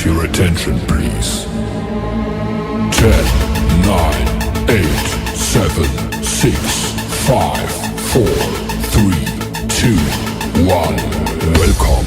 your attention, please. 10, 9, 8, 7, 6, 5, 4, 3, 2, 1. Welcome.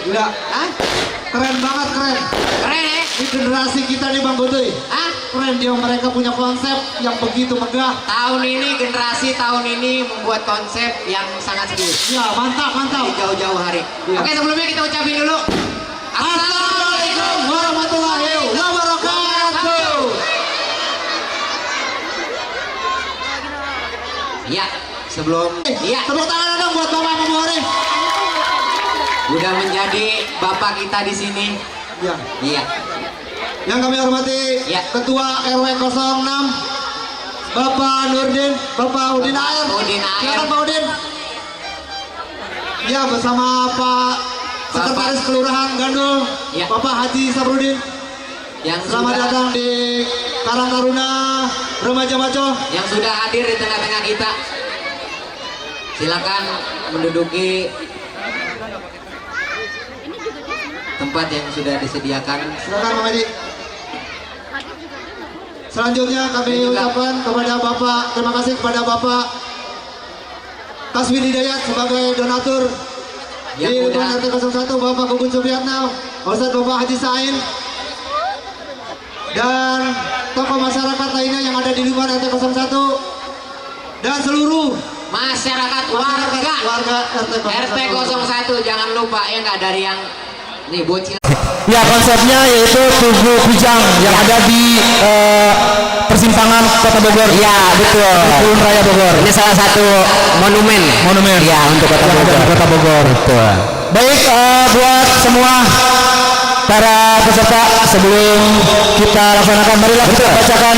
Enggak, keren banget, keren. Keren ya? Ini generasi kita nih Bang Godoy. Keren dia, mereka punya konsep yang begitu megah. Tahun ini, generasi tahun ini membuat konsep yang sangat serius. Ya, mantap, mantap. Di jauh-jauh hari. Ya. Oke, sebelumnya kita ucapin dulu. Assalamualaikum warahmatullahi wabarakatuh. Iya, sebelum Tepuk tangan dong buat Bapak Memori. udah menjadi bapak kita di sini. Ya. Iya. Yang kami hormati Ya. Ketua RW 06 Bapak Nurdin, Bapak Udin Air. Udin Air. Silakan Pak Udin. Ya, bersama Pak Sekretaris Kelurahan Gandul, Ya. Bapak Haji Sabrudin. yang Selamat sudah, datang di Karang Taruna Remaja Maco. yang sudah hadir di tengah-tengah kita. Silakan menduduki tempat yang sudah disediakan. Silakan Bang Haji. Selanjutnya kami ucapkan kepada Bapak, terima kasih kepada Bapak Kaswi Hidayat sebagai donatur Yang di udah- RT 01, Bapak Gugun Supriyatna, Ustadz Bapak Haji Sain, dan tokoh masyarakat lainnya yang ada di lingkungan RT 01 dan seluruh Masyarakat masyarakat warga RT 01. RT 01 jangan lupa ya nggak, dari yang nih bocil. Ya, konsepnya yaitu Tugu Kujang yang ada di persimpangan Kota Bogor. Iya, betul. Kebun Raya Bogor. Ini salah satu monumen. Monumen. Iya, untuk Kota Yang ada Bogor. di Kota Bogor. Betul. Baik, buat semua para peserta, sebelum kita laksanakan, marilah kita bacakan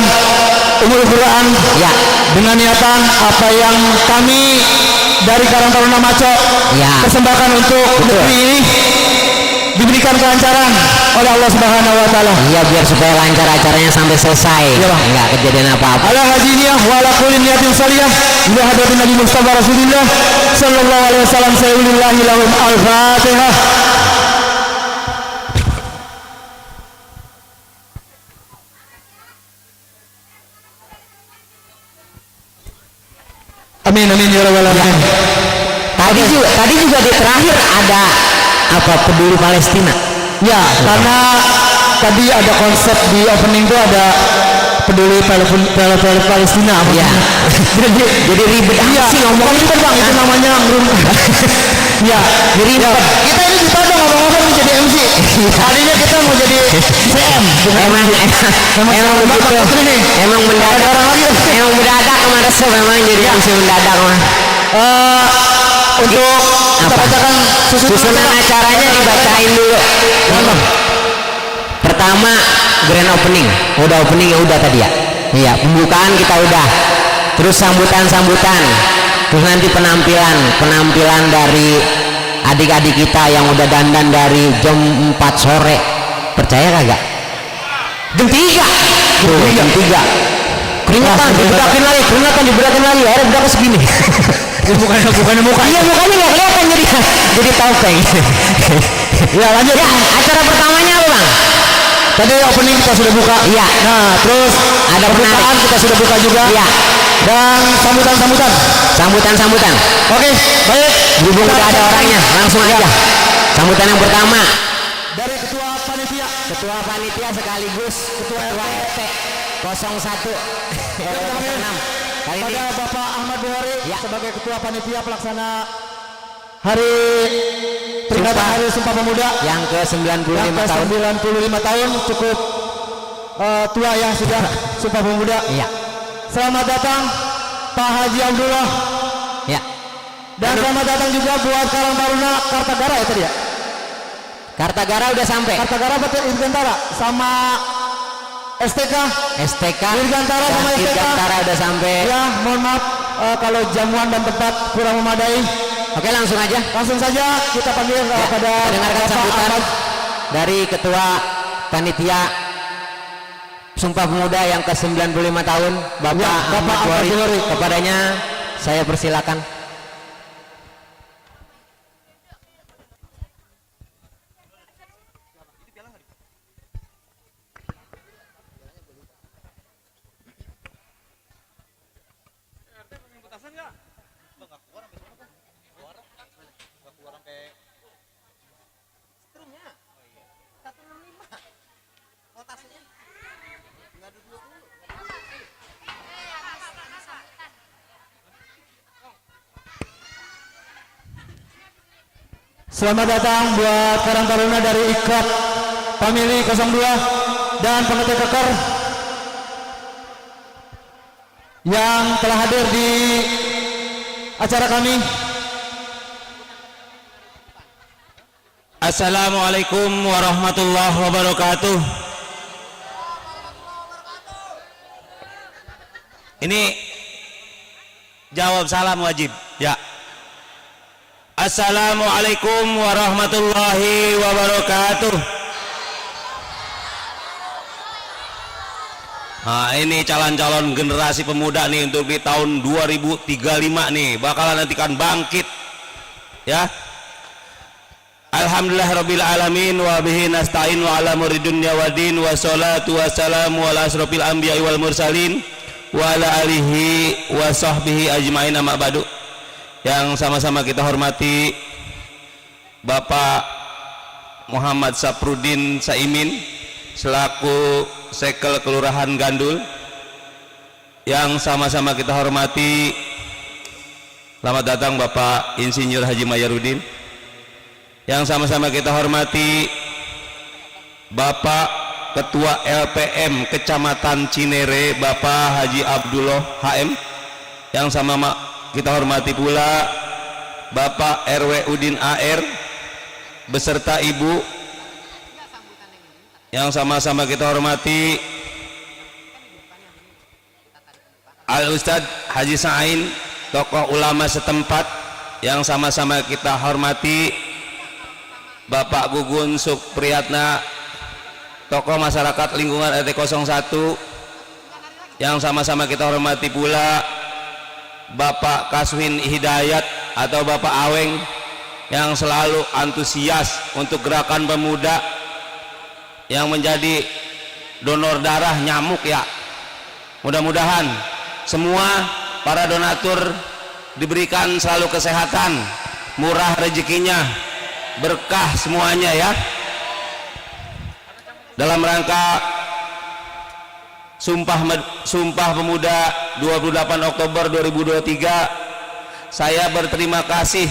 Ummul Quran Ya. dengan niatan apa yang kami dari Karang Taruna Maco Ya. persembahkan untuk negeri ini diberikan kelancaran oleh Allah Subhanahu wa taala. Iya, biar supaya lancar acaranya sampai selesai. Iya, Bang. Enggak kejadian apa-apa. Ala hajiniyah wa ala kulli niyatin salihah ila hadratin Nabi Mustafa Rasulillah sallallahu alaihi wasallam sayyidillahil lahum al-Fatihah. Amin amin ya rabbal alamin. Tadi juga di terakhir ada apa, peduli Palestina. Ya, karena tadi ada konsep di opening itu ada peduli Palestina. Iya. Jadi ribet Iya, sih ngomong ngomong. itu bang, itu namanya ya, Jadi ya. Kita ini ditodong ngomong-ngomong menjadi MC. Tadinya kita mau jadi CM. Emang begitu. Ini. Emang mendadak. Ada orang lagi. Emang mendadak kemarin memang jadi MC mendadak mah. Untuk kita Apa? bacakan Susunan acaranya dibacain dulu. Pertama grand opening, udah opening ya udah tadi ya. Iya, pembukaan kita udah. Terus sambutan-sambutan. Terus nanti penampilan dari adik-adik kita yang udah dandan dari jam 4 sore. Percaya kagak? Jam 3. Jam 3. Keringatan, diberakin lagi. Akhirnya beraknya segini. bukannya muka. Iya, mukanya nggak kelihatan jadi topeng. Ya lanjut. Ya, acara pertamanya apa bang? Tadi opening kita sudah buka. Iya. Nah, terus Ada pembukaan penarik. kita sudah buka juga. Iya. Dan sambutan. Sambutan. Oke, baik. Berhubung udah ada orangnya, langsung aja. Sambutan yang pertama Dari ketua panitia. Ketua panitia sekaligus Ketua RT 01 RW 06. Kali ini Pada Bapak Ahmad Buhari Ya. sebagai ketua panitia pelaksana hari peringatan Sumpah. Hari Sumpah Pemuda yang ke 95 yang ke tahun. 95 tahun, cukup tua yang sudah Sumpah Pemuda. Iya. Selamat datang Pak Haji Abdullah, Ya. dan selamat datang juga buat Karang Taruna Kartagara ya tadi ya. Kartagara udah sampai. Kartagara betul Dirgantara sama STK. STK. Dirgantara sama STK. Dirgantara udah sampai. Ya, mohon maaf kalau jamuan dan tempat kurang memadai. Oke, langsung aja. Langsung saja kita panggil pada Kita dengarkan Bapak sambutan Ahmad. dari Ketua Panitia Sumpah Pemuda yang ke 95 tahun, Bapak Ya, Bapak Ahmad Ahmad Buhari. Buhari. Kepadanya saya persilakan. Selamat datang buat Karang Taruna dari Ikrab Family 02 dan panitia keker yang telah hadir di acara kami. Assalamualaikum warahmatullahi wabarakatuh. Ini jawab salam wajib ya. Assalamualaikum warahmatullahi wabarakatuh. Nah, ini calon-calon generasi pemuda nih untuk di tahun 2035 nih bakalan nantikan bangkit ya. Alhamdulillahirabbil alamin wa bihi nasta'in wa ala umuri dunya waddin wa sholatu wassalamu ala asrofil anbiya'i wal mursalin wa ala alihi wa sahbihi ajmain, amma ba'du. Yang sama-sama kita hormati Bapak Muhammad Saprudin Saimin selaku Sekel Kelurahan Gandul, yang sama-sama kita hormati selamat datang Bapak Insinyur Haji Mayarudin, yang sama-sama kita hormati Bapak Ketua LPM Kecamatan Cinere Bapak Haji Abdullah HM, yang sama kita hormati pula Bapak RW Udin AR beserta Ibu, yang sama-sama kita hormati Al Ustadz Haji Sa'in tokoh ulama setempat, yang sama-sama kita hormati Bapak Gugun Supriyatna tokoh masyarakat lingkungan RT 01, yang sama-sama kita hormati pula Bapak Kaswin Hidayat atau Bapak Aweng yang selalu antusias untuk gerakan pemuda, yang menjadi donor darah nyamuk ya. Mudah-mudahan semua para donatur diberikan selalu kesehatan, murah rezekinya, berkah semuanya ya. Dalam rangka Sumpah Pemuda 28 Oktober 2023, saya berterima kasih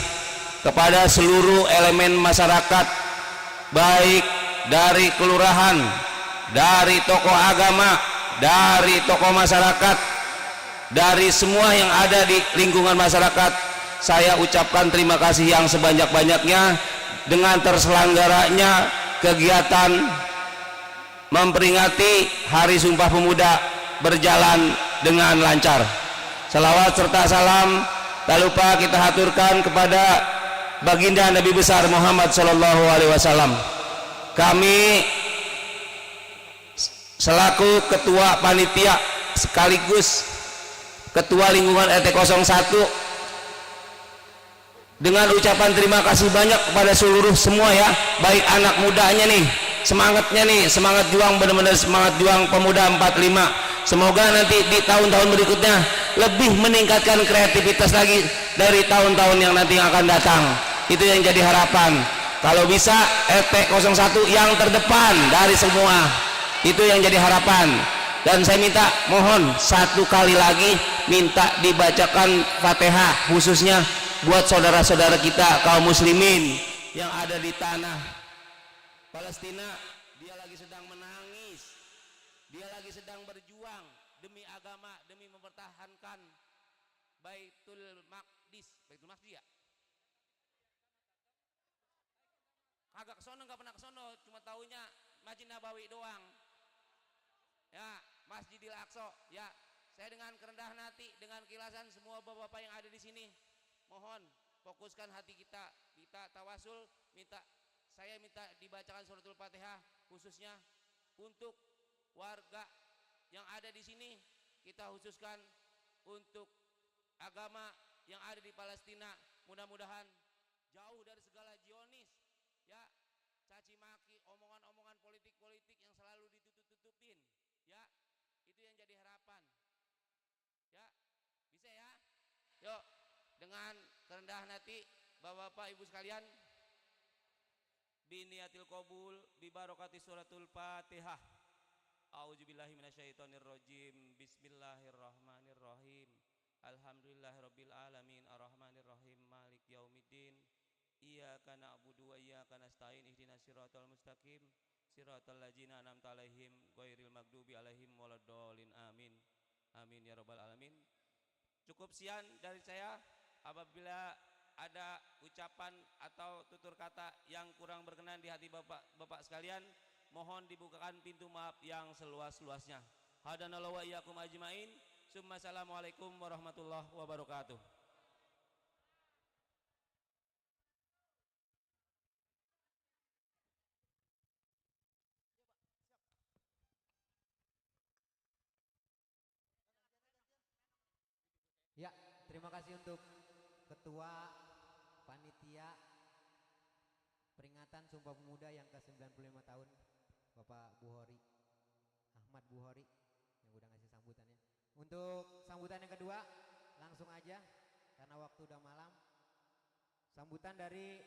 kepada seluruh elemen masyarakat, baik dari kelurahan, dari tokoh agama, dari tokoh masyarakat, dari semua yang ada di lingkungan masyarakat. Saya ucapkan terima kasih yang sebanyak-banyaknya dengan terselenggaranya kegiatan memperingati Hari Sumpah Pemuda berjalan dengan lancar. Salawat serta salam tak lupa kita haturkan kepada baginda Nabi besar Muhammad Sallallahu Alaihi Wasallam. Kami selaku ketua panitia sekaligus ketua lingkungan RT 01 dengan ucapan terima kasih banyak kepada seluruh semua ya, baik anak mudanya nih, semangatnya nih, semangat juang, benar-benar semangat juang pemuda 45. Semoga nanti di tahun-tahun berikutnya lebih meningkatkan kreativitas lagi dari tahun-tahun yang nanti akan datang. Itu yang jadi harapan. Kalau bisa RT 01 yang terdepan dari semua, itu yang jadi harapan. Dan saya minta, mohon satu kali lagi minta dibacakan Fatihah khususnya buat saudara-saudara kita kaum muslimin yang ada di tanah Palestina. Dia lagi sedang menangis, dia lagi sedang berjuang demi agama, demi mempertahankan Baitul Maqdis ya. Agak kesono, nggak pernah kesono, cuma tahunya Masjid Nabawi doang ya, Masjidil Aqsa ya. Saya dengan kerendahan hati, dengan kilasan semua bapak-bapak yang ada di sini, mohon fokuskan hati kita, kita tawasul, saya minta dibacakan suratul Fatihah khususnya untuk warga yang ada di sini. Kita khususkan untuk agama yang ada di Palestina, mudah-mudahan jauh dari segala Zionis ya, caci maki, omongan-omongan politik-politik yang selalu ditutup-tutupin ya. Itu yang jadi harapan ya, bisa ya. Yuk, dengan kerendahan hati bapak-bapak ibu sekalian, biniatil qabul bi barakati suratul Fatihah. A'udzubillahi minasyaitonirrajim. Bismillahirrahmanirrahim. Alhamdulillahirabbil alamin arrahmanirrahim maliki yaumiddin. Iyyaka na'budu wa iyyaka nasta'in ihdinas siratal mustaqim siratal ladzina an'amta 'alaihim ghairil maghdubi 'alaihim waladdallin. Amin. Amin ya rabbal alamin. Cukup sekian dari saya. Apabila ada ucapan atau tutur kata yang kurang berkenan di hati bapak-bapak sekalian, mohon dibukakan pintu maaf yang seluas-luasnya. Hadanallahu wa iyyakum ajmain. Assalamualaikum warahmatullahi wabarakatuh. Ya, terima kasih untuk Ketua Panitia Peringatan Sumpah Pemuda yang ke-95 tahun, Bapak Buhori, Ahmad Buhori, yang udah ngasih sambutannya. Untuk sambutan yang kedua, langsung aja karena waktu udah malam. Sambutan dari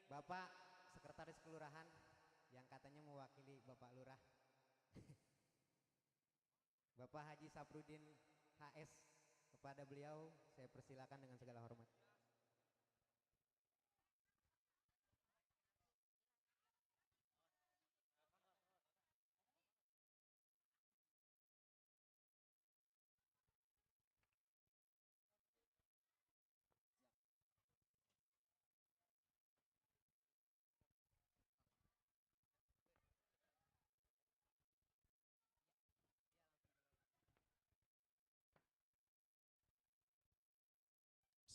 Bapak Sekretaris Kelurahan yang katanya mewakili Bapak Lurah. Bapak Haji Saprudin HS, kepada beliau saya persilakan dengan segala hormat.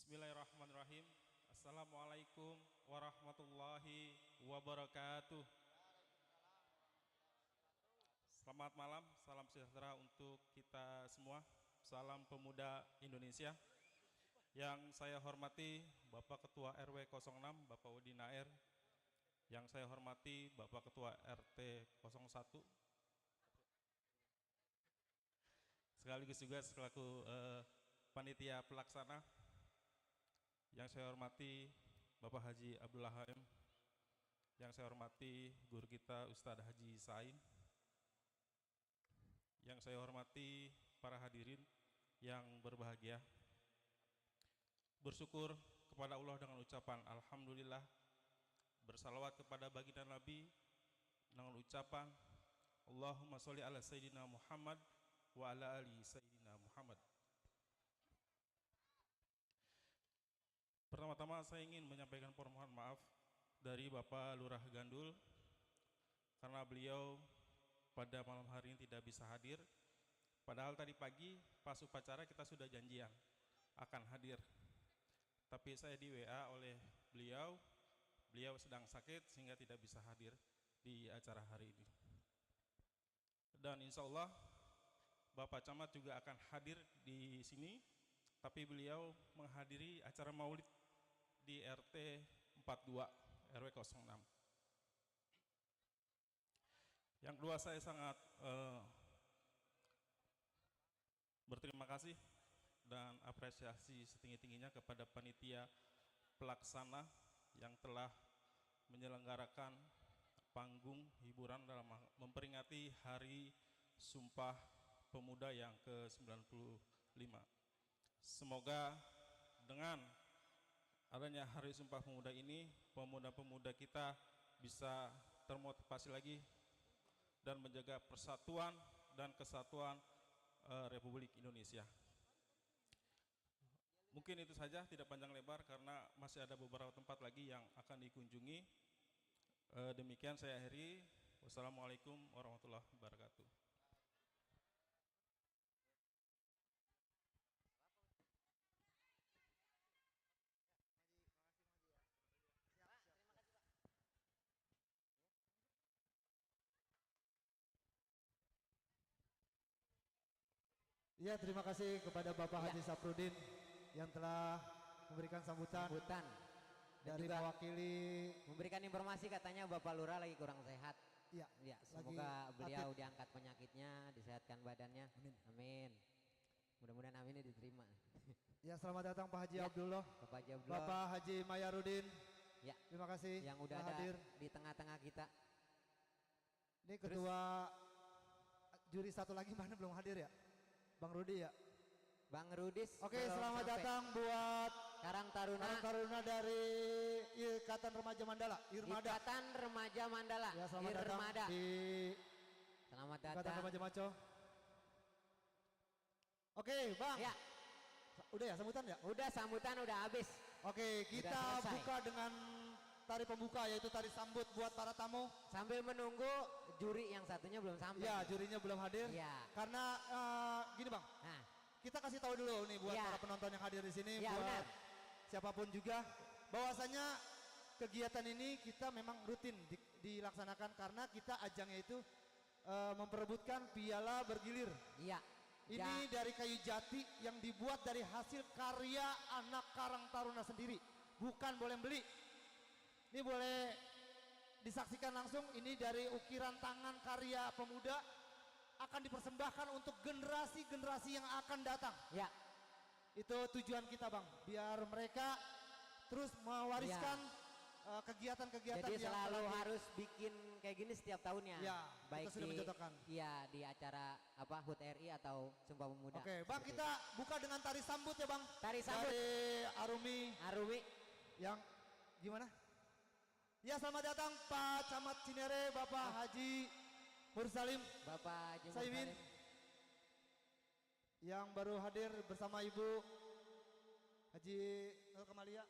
Bismillahirrahmanirrahim. Assalamualaikum warahmatullahi wabarakatuh. Selamat malam, salam sejahtera untuk kita semua. Salam Pemuda Indonesia. Yang saya hormati Bapak Ketua RW 06, Bapak Udi Nair. Yang saya hormati Bapak Ketua RT 01. Sekaligus juga selaku panitia pelaksana. Yang saya hormati Bapak Haji Abdullah HM. Yang saya hormati guru kita Ustadz Haji Sain. Yang saya hormati para hadirin yang berbahagia. Bersyukur kepada Allah dengan ucapan Alhamdulillah. Bersalawat kepada baginda Nabi dengan ucapan Allahumma sholli ala Sayyidina Muhammad wa ala ali Sayyidina Muhammad. Pertama-tama saya ingin menyampaikan permohonan maaf dari Bapak Lurah Gandul karena beliau pada malam hari ini tidak bisa hadir. Padahal tadi pagi pas upacara kita sudah janjian akan hadir. Tapi saya di WA oleh beliau sedang sakit sehingga tidak bisa hadir di acara hari ini. Dan insya Allah Bapak Camat juga akan hadir di sini, tapi beliau menghadiri acara maulid di RT 42 RW 06. Yang kedua, saya sangat berterima kasih dan apresiasi setinggi-tingginya kepada panitia pelaksana yang telah menyelenggarakan panggung hiburan dalam memperingati Hari Sumpah Pemuda yang ke-95. Semoga dengan adanya Hari Sumpah Pemuda ini, pemuda-pemuda kita bisa termotivasi lagi dan menjaga persatuan dan kesatuan Republik Indonesia. Mungkin itu saja, tidak panjang lebar karena masih ada beberapa tempat lagi yang akan dikunjungi. Demikian saya akhiri. Wassalamualaikum warahmatullahi wabarakatuh. Ya, terima kasih kepada Bapak Haji Saprudin yang telah memberikan sambutan Dan dari juga mewakili. memberikan informasi katanya Bapak Lurah lagi kurang sehat. Ya, Ya, lagi semoga beliau sakit. diangkat penyakitnya, disehatkan badannya. Amin. Amin. Mudah-mudahan aminnya diterima. Ya, selamat datang Pak Haji Ya, Abdullah, Bapak Haji Abdullah. Bapak Haji Mayarudin. Ya, Terima kasih yang udah telah ada hadir. di tengah-tengah kita. Ini ketua juri satu lagi mana belum hadir ya? Bang Rudi ya. Bang Rudis. Oke, belum selamat sampai. datang buat Karang Taruna. Karang Taruna dari Ikatan Remaja Mandala, Irmada. Ikatan Remaja Mandala. Ya, selamat datang Irmada. di Selamat Ikatan datang. Remaja Maco. Oke, Bang. Ya, Udah ya sambutan ya? udah sambutan udah habis. Oke, kita selesai. buka dengan tari pembuka yaitu tari sambut buat para tamu. Sambil menunggu juri yang satunya belum sampai. Ya, jurinya belum hadir. Iya. Karena gini Bang, Nah, kita kasih tahu dulu nih buat Ya. para penonton yang hadir di sini, Ya, buat benar. siapapun juga, bahwasanya kegiatan ini kita memang rutin dilaksanakan karena kita ajangnya itu memperebutkan piala bergilir. iya. Ini dari kayu jati yang dibuat dari hasil karya anak Karang Taruna sendiri. Bukan boleh beli. Ini boleh disaksikan langsung. Ini dari ukiran tangan karya pemuda. Akan dipersembahkan untuk generasi-generasi yang akan datang. Ya. Itu tujuan kita Bang. Biar mereka terus mewariskan kegiatan-kegiatan Jadi yang selalu telah harus bikin kayak gini setiap tahunnya. Ya, baik kita sudah mencontohkan. Iya, di acara apa HUT RI atau Sumpah Pemuda. Oke, Bang, Seperti kita buka dengan tari sambut ya Bang. Tari sambut. Dari Arumi Arumi. yang gimana? Ya, selamat datang Pak Camat Cinere, Bapak Haji Mursalim Bapak Haji Saimin Mursalim. yang baru hadir bersama Ibu Haji Nur Kamalia.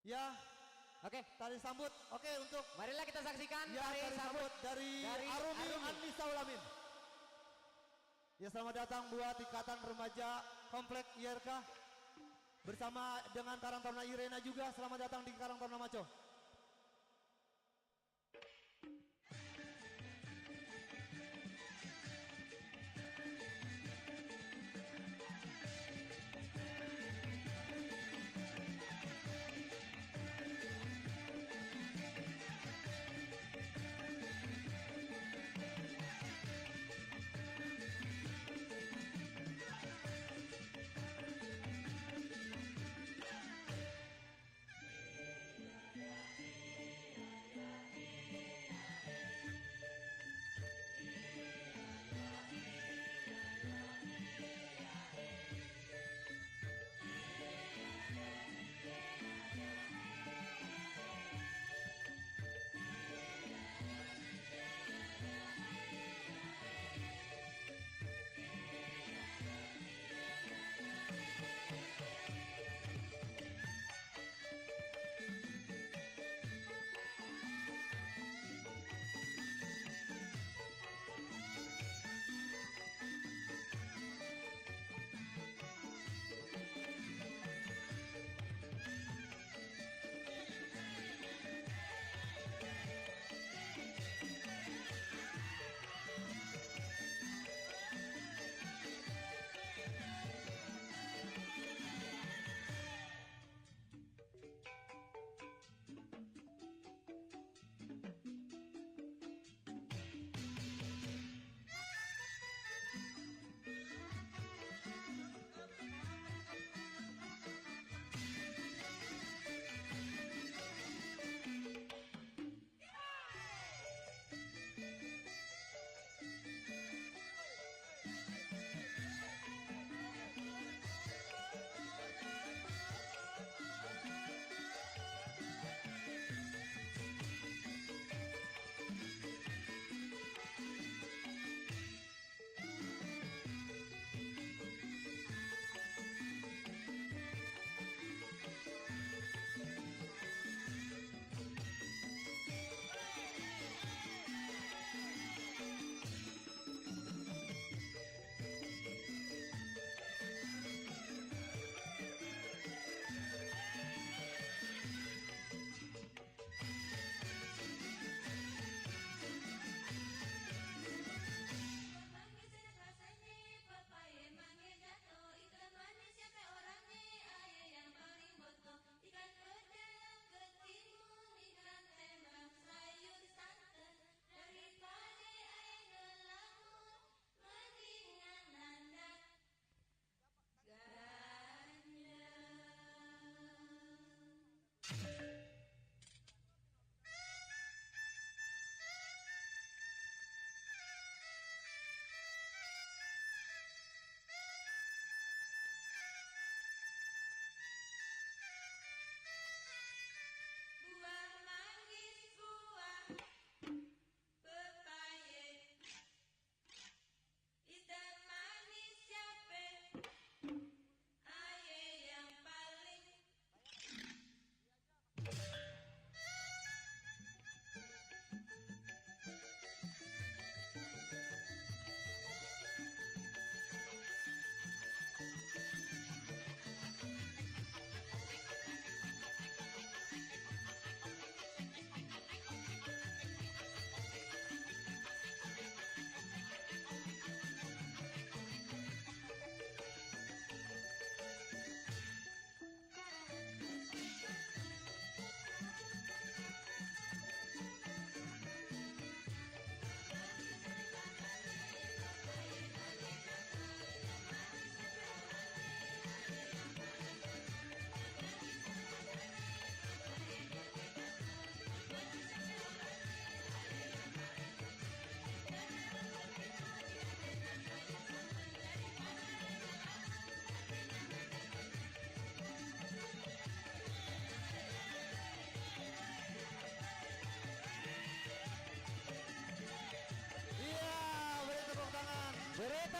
Ya, Oke, tari sambut. Oke, untuk marilah kita saksikan ya, tari sambut dari dari Arumi Arumi. Anissa Ulamin. Ya, selamat datang buat Ikatan Remaja Komplek IRK bersama dengan Karang Taruna Irena juga. Selamat datang di Karang Taruna Maco.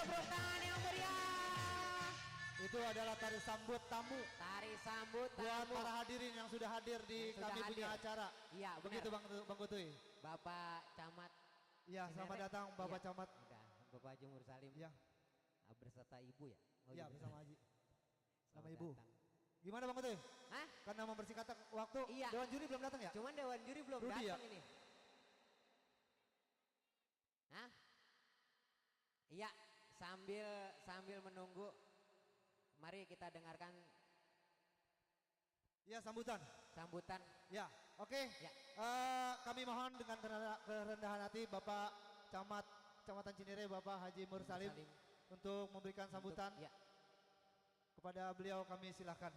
tepuk tangan yang meriah. Itu adalah tari sambut tamu Tari sambut buat tamu. para hadirin yang sudah hadir di Yang sudah kami punya hadir. acara. Iya, benar. Begitu Bang Kutuy. Bapak Camat. Iya, selamat Cinere. datang Bapak Iya, Camat. udah. Bapak Jumur Salim. Iya. Berserta Ibu ya? Oh, Iya, gitu. bersama Haji. Sama Selamat Ibu. datang. Gimana Bang Kutuy? Hah? Karena mempersingkat waktu, Iya. Dewan Juri belum datang ya? Cuman Dewan Juri belum Rudi ya? datang ini. Hah? Iya, sambil menunggu, mari kita dengarkan Iya, sambutan. sambutan. Ya, oke. Ya. Kami mohon dengan kerendahan hati Bapak Kecamatan Cinere, Bapak Haji Mursalim Salim. untuk memberikan sambutan. Ya. Kepada beliau kami silahkan.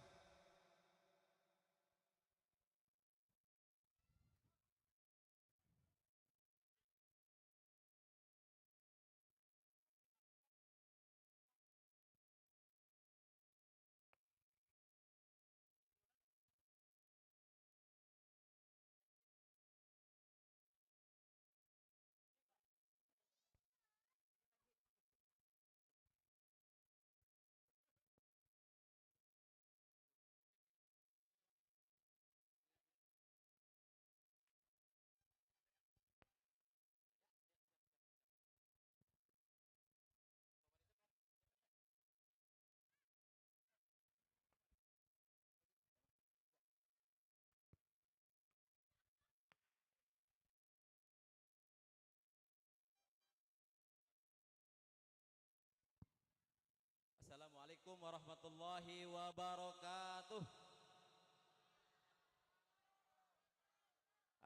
Assalamualaikum warahmatullahi wabarakatuh.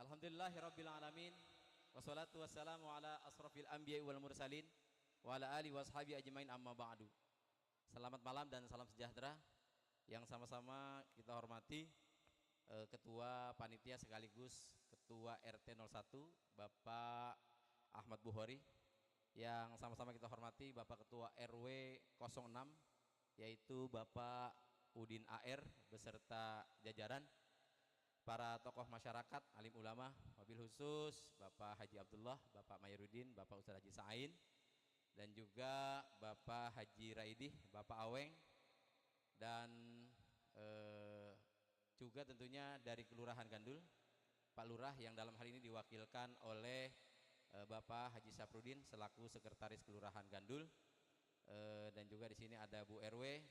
Alhamdulillahirabbil alamin. Wassalatu wassalamu ala asrafil anbiya'i wal mursalin wa ala alihi washabi ajmain amma ba'du. Selamat malam dan salam sejahtera yang sama-sama kita hormati Ketua Panitia sekaligus Ketua RT 01 Bapak Ahmad Buhori, yang sama-sama kita hormati Bapak Ketua RW 06 yaitu Bapak Udin AR beserta jajaran, para tokoh masyarakat, alim ulama, wabil khusus Bapak Haji Abdullah, Bapak Mayarudin, Bapak Ustaz Haji Sa'in, dan juga Bapak Haji Raidih, Bapak Aweng, dan juga tentunya dari Kelurahan Gandul, Pak Lurah yang dalam hal ini diwakilkan oleh Bapak Haji Saprudin selaku Sekretaris Kelurahan Gandul, dan juga di sini ada Bu RW,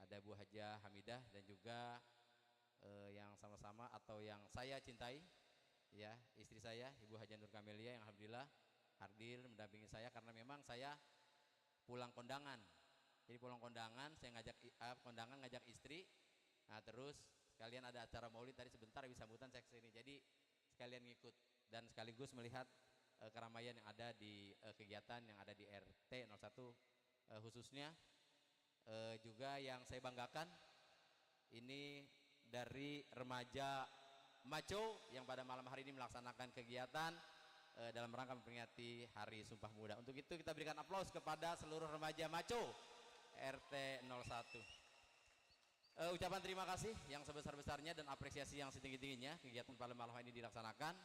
ada Bu Hajah Hamidah, dan juga yang sama-sama atau yang saya cintai, ya, istri saya Ibu Hajah Nur Kamelia yang alhamdulillah hadir mendampingi saya karena memang saya pulang kondangan. Jadi pulang kondangan, saya ngajak istri, nah terus sekalian ada acara maulid tadi sebentar habis sambutan saya kesini, jadi sekalian ngikut dan sekaligus melihat keramaian yang ada di kegiatan yang ada di RT 01 khususnya. Juga yang saya banggakan ini dari remaja Maco yang pada malam hari ini melaksanakan kegiatan dalam rangka memperingati Hari Sumpah Pemuda. Untuk itu kita berikan aplaus kepada seluruh remaja Maco RT 01. Ucapan terima kasih yang sebesar-besarnya dan apresiasi yang setinggi-tingginya kegiatan pada malam hari ini dilaksanakan.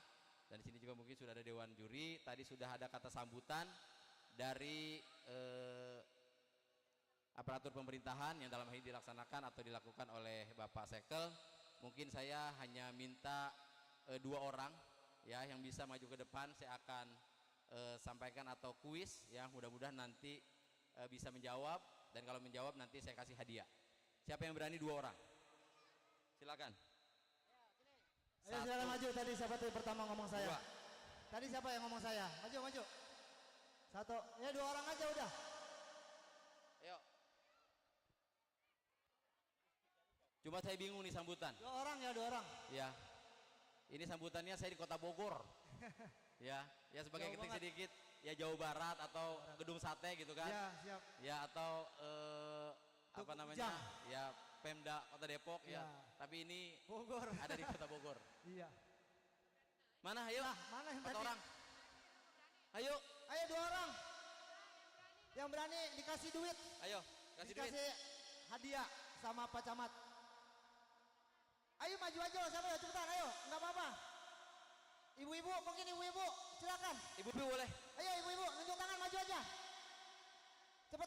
Dan di sini juga mungkin sudah ada Dewan Juri. Tadi sudah ada kata sambutan dari aparatur pemerintahan yang dalam hal ini dilaksanakan atau dilakukan oleh Bapak Sekel. Mungkin saya hanya minta 2 orang ya yang bisa maju ke depan, saya akan sampaikan atau kuis ya, mudah-mudahan nanti bisa menjawab, dan kalau menjawab nanti saya kasih hadiah. Siapa yang berani 2 orang? Silakan. Ayo silakan maju. Tadi siapa tuh pertama ngomong saya? 2. Tadi siapa yang ngomong saya? Maju. 1. Ya 2 orang aja udah. Ayo. Cuma saya bingung nih sambutan. 2 orang ya, 2 orang. Ya. Ini sambutannya saya di Kota Bogor. Ya sebagai Jauh ketik banget. sedikit ya Jawa Barat atau Gedung Sate gitu kan. Ya, siap. Ya atau apa Tugu namanya? Ujang. Ya Pemda Kota Depok ya. Ya. Tapi ini Bogor. ada di Kota Bogor. Iya. Mana ayo? Mana yang 4 tadi? orang. Ayo, Ayo 2 orang. Yang berani dikasih duit. ayo kasih duit. Dikasih hadiah sama Pak Camat. Ayo maju aja, siapa ya, cepetan, ayo, nggak apa-apa. Ibu-ibu, mungkin ibu-ibu, silakan. Ibu boleh. Ayo ibu-ibu, nunjuk tangan, maju aja. Cepat.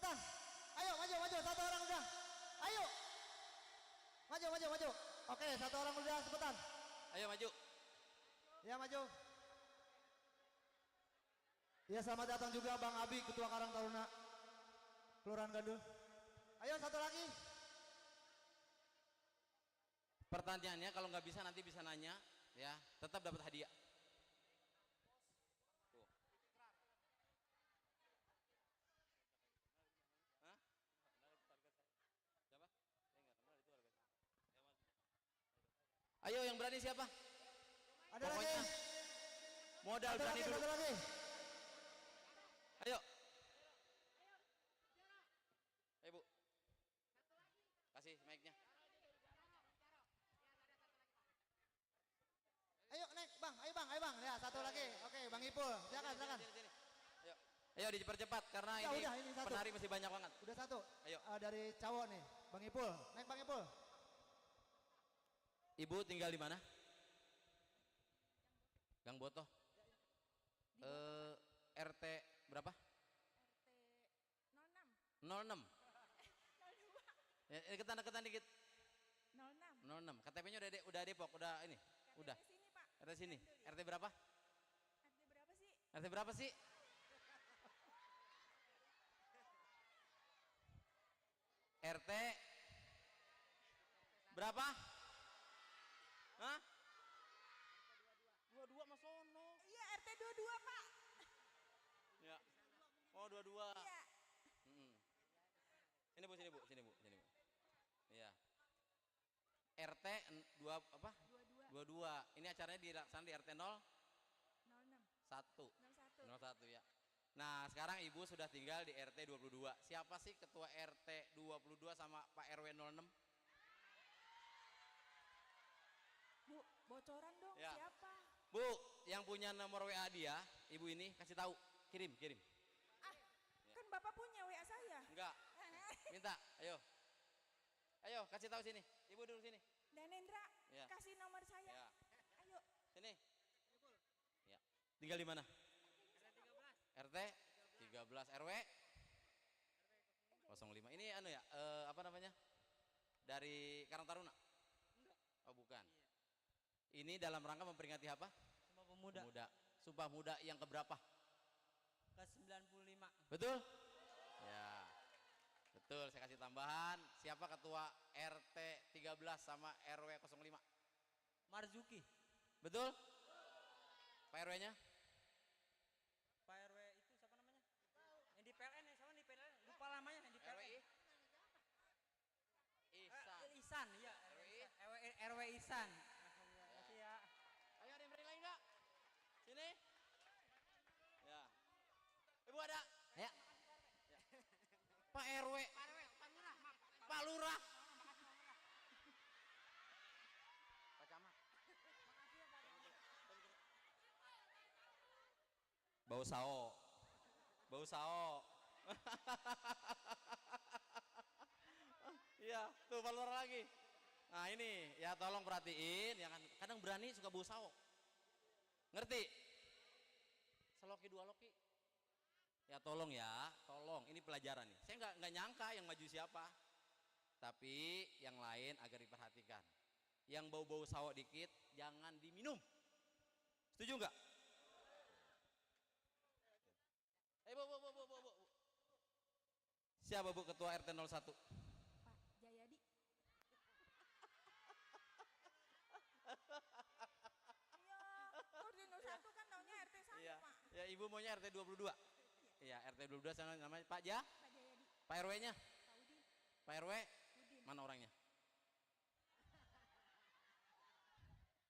Maju. Oke, satu orang udah cepetan. Ayo maju. Ya maju. Ya selamat datang juga Bang Abi, Ketua Karang Taruna Kelurahan Gandul. Ayo satu lagi. Pertanyaannya kalau nggak bisa nanti bisa nanya, ya, tetap dapat hadiah. Tuh. Hah? Siapa? Saya nggak kenal itu warga. Ayo yang berani siapa? Ada Pokoknya lagi. modal Ada berani lagi, dulu. satu lagi. Ayo. Ayo Bu. Kasih mic-nya. Ayo naik Bang, ayo Bang. Ya satu lagi. Oke, Bang Ipul. Silakan. Sini. Ayo dipercepat karena Ya, ini, udah, ini satu. penari masih banyak banget. Udah satu. Ayo. Dari cowok nih, Bang Ipul. Naik Bang Ipul. Ibu tinggal di mana? Gang Botoh. RT berapa? RT 06. 06. Ya, deketan dikit. 06. 06. KTP-nya udah Depok, udah ini. Udah. Sini, Pak. RT sini. Gandul, ya. RT berapa? RT berapa sih? RT berapa sih? RT berapa? Hah? 22 Mas Sono. Iya, RT 22, Pak. Ya. Oh, 22. Iya. Sini Bu. Iya. RT 2 apa? 22. Ini acaranya dilaksanakan di RT 06. 01. 01. 01 ya. Nah, sekarang Ibu sudah tinggal di RT 22. Siapa sih ketua RT 22 sama Pak RW 06? Bu, bocoran dong Ya. siapa? Bu, yang punya nomor WA dia, Ibu ini kasih tahu. Kirim. Ah, kan Bapak punya WA saya. Enggak. Minta, ayo. Ayo, kasih tahu sini. Ibu duduk sini. Danendra, Ya. kasih nomor saya. Ya. Ayo. Sini. Ya. Tinggal di mana? RT 13 RW 05. Ini anu ya, apa namanya? Dari Karang Taruna? Oh, bukan. Ini dalam rangka memperingati apa? Sumpah Pemuda. Sumpah Muda yang keberapa? Ke-95. Betul? Ya. Betul, saya kasih tambahan. Siapa ketua RT 13 sama RW 05? Marzuki. Betul? Pak RW-nya? Pak RW itu siapa namanya? Yang di PLN ya, sama di PLN. Lupa namanya yang di PLN. RWI? Ihsan. Ihsan, iya. RWI? RW Ihsan. Makasih ya. Ayo, ada yang berani lagi enggak? Sini. Ya. Ibu ada? Ya. Pak RW. Pak Lurah. Pak Camat. Bau sao. Iya, tuh Pak Lurah lagi. Nah ini, ya tolong perhatiin, yang kadang berani suka bau sao. Ngerti? Seloki 2 loki. Ya tolong, ini pelajaran nih. Saya nggak nyangka yang maju siapa, tapi yang lain agar diperhatikan. Yang bau-bau sawah dikit jangan diminum. Setuju nggak? Bu. Siapa Bu ketua RT 01? Pak Jayadi. Iya, Koordinus 1 kan taunya RT 1, Iya. Pak. Ya Ibu maunya RT 22. Iya, RT 22 sama namanya Pak Pak Jayadi. Pak RW-nya? Pak Udin. Pak RW? Udin. Mana orangnya?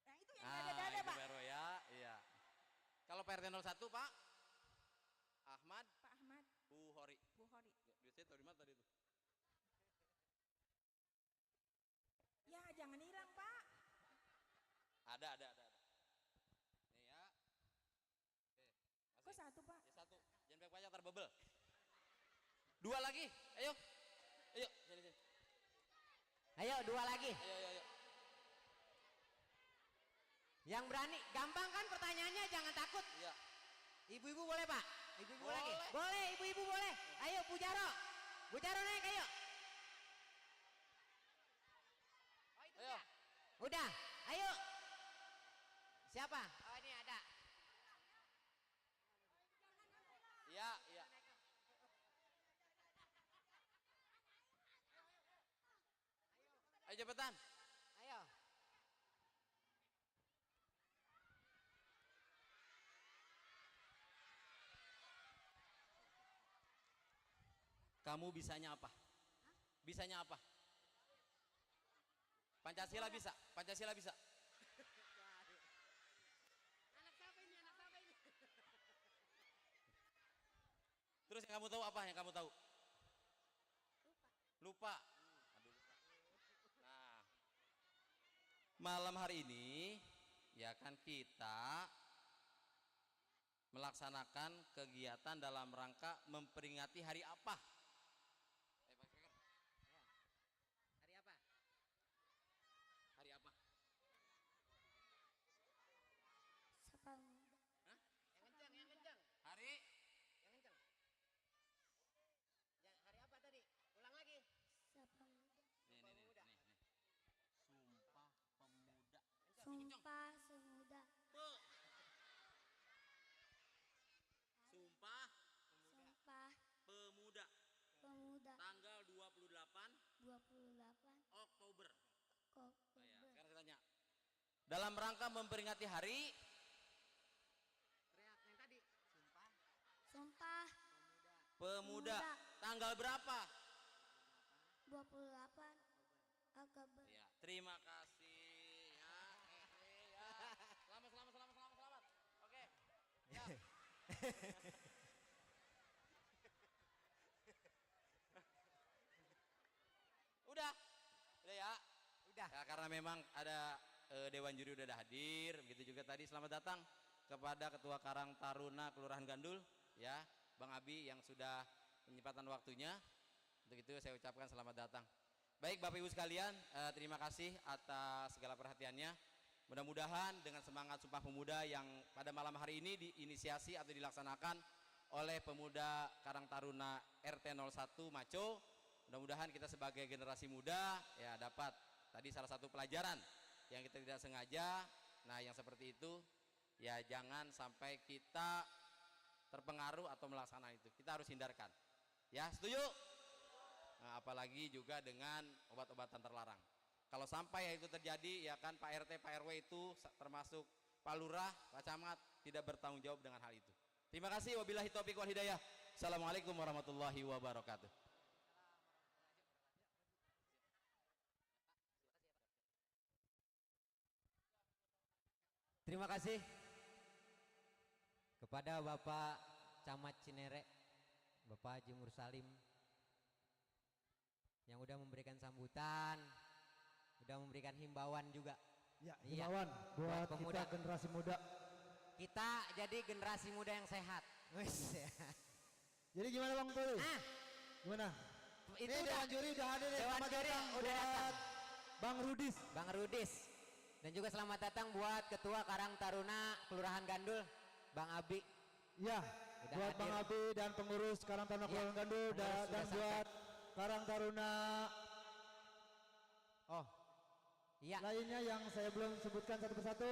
Nah, itu yang dada-dada, itu Pak. Pak RW ya. Iya. Kalau Pak RT 01 Pak Ahmad Pak Ahmad Buhori. Buhori. Biasanya tahu di mana tadi itu? Ya, jangan hilang, Pak. Ada. Nih ya. Kok 1, Pak? Ya 1. Jangan banyak terbebel. 2 lagi. Ayo, sini. Ayo 2 lagi. Ayo. Yang berani, gampang kan pertanyaannya, jangan takut. Iya. Ibu-ibu boleh Pak? Ibu-ibu Boleh. lagi? Boleh, ibu-ibu boleh. Ayo Bu Jaro naik, ayo. Udah, ayo. Siapa? Oh ini ada. Iya, iya. Ayo cepetan. Ayo. Kamu bisanya apa? Bisanya apa? Pancasila bisa? Pancasila bisa? Anak siapa ini? Anak siapa ini? Terus yang kamu tahu apa? Yang kamu tahu? Lupa. Aduh, lupa. Nah, malam hari ini ya kan kita melaksanakan kegiatan dalam rangka memperingati hari apa? Hari apa? Hari apa? Sapang Muda. Hah? Yang kencang, yang kencang. Hari? Yang kencang. Ya, hari apa tadi? Ulang lagi. Sapang Muda. Nih. Sumpah Pemuda. Sumpah Semuda. Sumpah Sumpah Pemuda. Pemuda. Tanggal 28 28 Oktober. Oh ya, Oktober. sekarang saya tanya. Dalam rangka memperingati hari Teriak yang tadi. Sumpah. Sumpah Pemuda. Pemuda. Tanggal berapa? 28 Oktober. Ya, terima kasih ya. Ya. Selamat. Oke. Ya. Udah ya. Udah. Ya, karena memang ada Dewan Juri udah ada hadir, begitu juga tadi selamat datang kepada Ketua Karang Taruna Kelurahan Gandul, ya, Bang Abi yang sudah menyempatkan waktunya. Untuk itu saya ucapkan selamat datang. Baik Bapak Ibu sekalian, terima kasih atas segala perhatiannya. Mudah-mudahan dengan semangat Sumpah Pemuda yang pada malam hari ini diinisiasi atau dilaksanakan oleh pemuda Karang Taruna RT 01 Maco, mudah-mudahan kita sebagai generasi muda ya dapat tadi salah satu pelajaran yang kita tidak sengaja, nah yang seperti itu ya jangan sampai kita terpengaruh atau melaksanakan itu, kita harus hindarkan ya, setuju? Nah, apalagi juga dengan obat-obatan terlarang. Kalau sampai itu terjadi ya kan Pak RT, Pak RW itu termasuk Pak Lurah, Pak Camat tidak bertanggung jawab dengan hal itu. Terima kasih, wabillahi taufiq wal hidayah. Assalamualaikum warahmatullahi wabarakatuh. Terima kasih kepada Bapak Camat Cinere, Bapak Haji Mursalim yang udah memberikan sambutan, udah memberikan himbauan juga. Ya, Iya, himbauan buat pemuda. kita generasi muda. Kita jadi generasi muda yang sehat. Wis. Jadi gimana Bang Tuli? Ah, Gimana? itu Ini udah Dewan Juri udah hadir ya. Dewan Selamat Juri datang udah buat datang. Bang Rudis. Bang Rudis. Dan juga selamat datang buat Ketua Karang Taruna Kelurahan Gandul, Bang Abi. Ya, Udah buat hadir. Bang Abi dan pengurus Karang Taruna Iya, Kelurahan Gandul pengurus dan sudah sampai. buat Karang Taruna Iya. lainnya yang saya belum sebutkan satu persatu.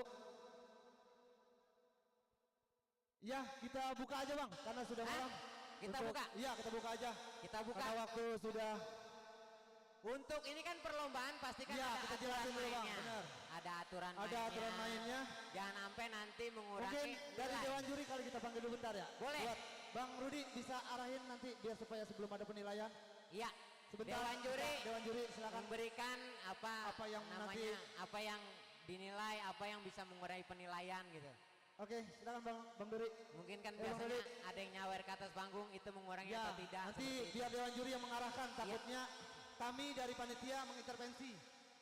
Ya, kita buka aja Bang, karena sudah malam. Kita buka? Iya, kita buka aja. Kita buka. Karena waktu sudah. Untuk ini kan perlombaan pasti kan Iya, ada kita aturan jelasin dulu, Bang, mainnya. benar. Ada aturan Ada mainnya. aturan mainnya. Jangan sampai nanti mengurangi Mungkin dari nilai. Dewan Juri kali kita panggil dulu bentar ya. Boleh. Buat Bang Rudi bisa arahin nanti biar supaya sebelum ada penilaian. Iya. Sebentar. Dewan Juri silakan memberikan apa yang namanya, nanti. apa yang dinilai, apa yang bisa mengurangi penilaian gitu. Oke, silakan Bang Duri. Mungkin kan Bang biasanya Duri. ada yang nyawer ke atas panggung itu mengurangi Ya, atau tidak. nanti seperti itu. biar Dewan Juri yang mengarahkan. Takutnya kami dari panitia mengintervensi.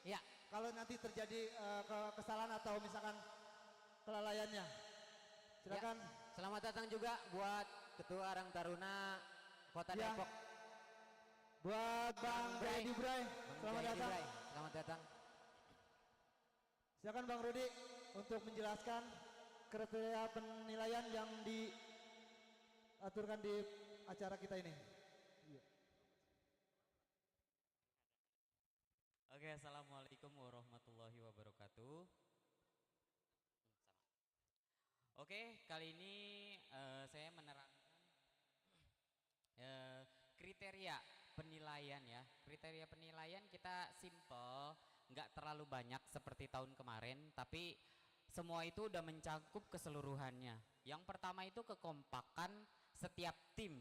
Ya. Kalau nanti terjadi kesalahan atau misalkan kelalaiannya. Silakan. Ya, selamat datang juga buat Ketua Karang Taruna Kota Ya. Depok. Buat Bang Jayadi Bray, selamat Jayadi datang. Bray, selamat datang. Silakan Bang Rudi untuk menjelaskan kriteria penilaian yang diaturkan di acara kita ini. Oke, Oke, assalamualaikum warahmatullahi wabarakatuh. Oke, kali ini saya menerangkan kriteria penilaian ya. Kriteria penilaian kita simple, nggak terlalu banyak seperti tahun kemarin, tapi semua itu udah mencakup keseluruhannya. Yang pertama itu kekompakan setiap tim.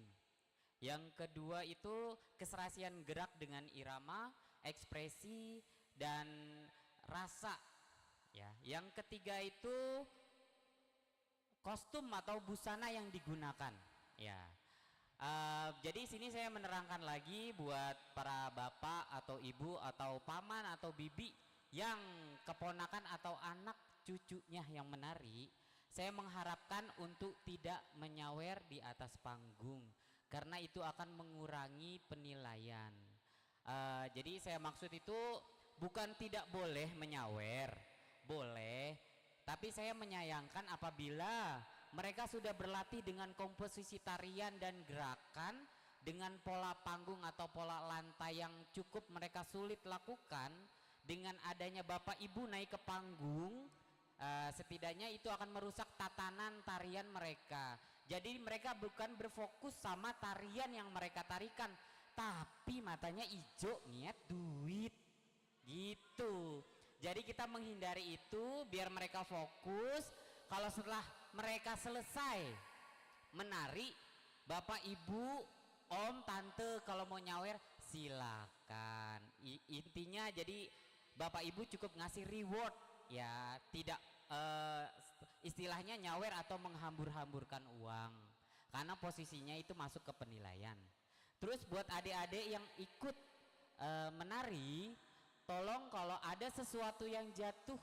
Yang kedua itu keserasian gerak dengan irama, ekspresi dan rasa. Ya, yang ketiga itu kostum atau busana yang digunakan. Ya, jadi sini saya menerangkan lagi buat para bapak atau ibu atau paman atau bibi yang keponakan atau anak cucunya yang menari. Saya mengharapkan untuk tidak menyawer di atas panggung karena itu akan mengurangi penilaian. Jadi saya maksud itu bukan tidak boleh menyawer, boleh, tapi saya menyayangkan apabila mereka sudah berlatih dengan komposisi tarian dan gerakan dengan pola panggung atau pola lantai yang cukup mereka sulit lakukan, dengan adanya bapak ibu naik ke panggung, setidaknya itu akan merusak tatanan tarian mereka. Jadi mereka bukan berfokus sama tarian yang mereka tarikan, tapi matanya hijau niat duit gitu. Jadi kita menghindari itu biar mereka fokus. Kalau setelah mereka selesai menari, bapak ibu, om, tante kalau mau nyawer silakan. Intinya jadi bapak ibu cukup ngasih reward ya, tidak istilahnya nyawer atau menghambur-hamburkan uang, karena posisinya itu masuk ke penilaian. Terus buat adik-adik yang ikut menari, tolong kalau ada sesuatu yang jatuh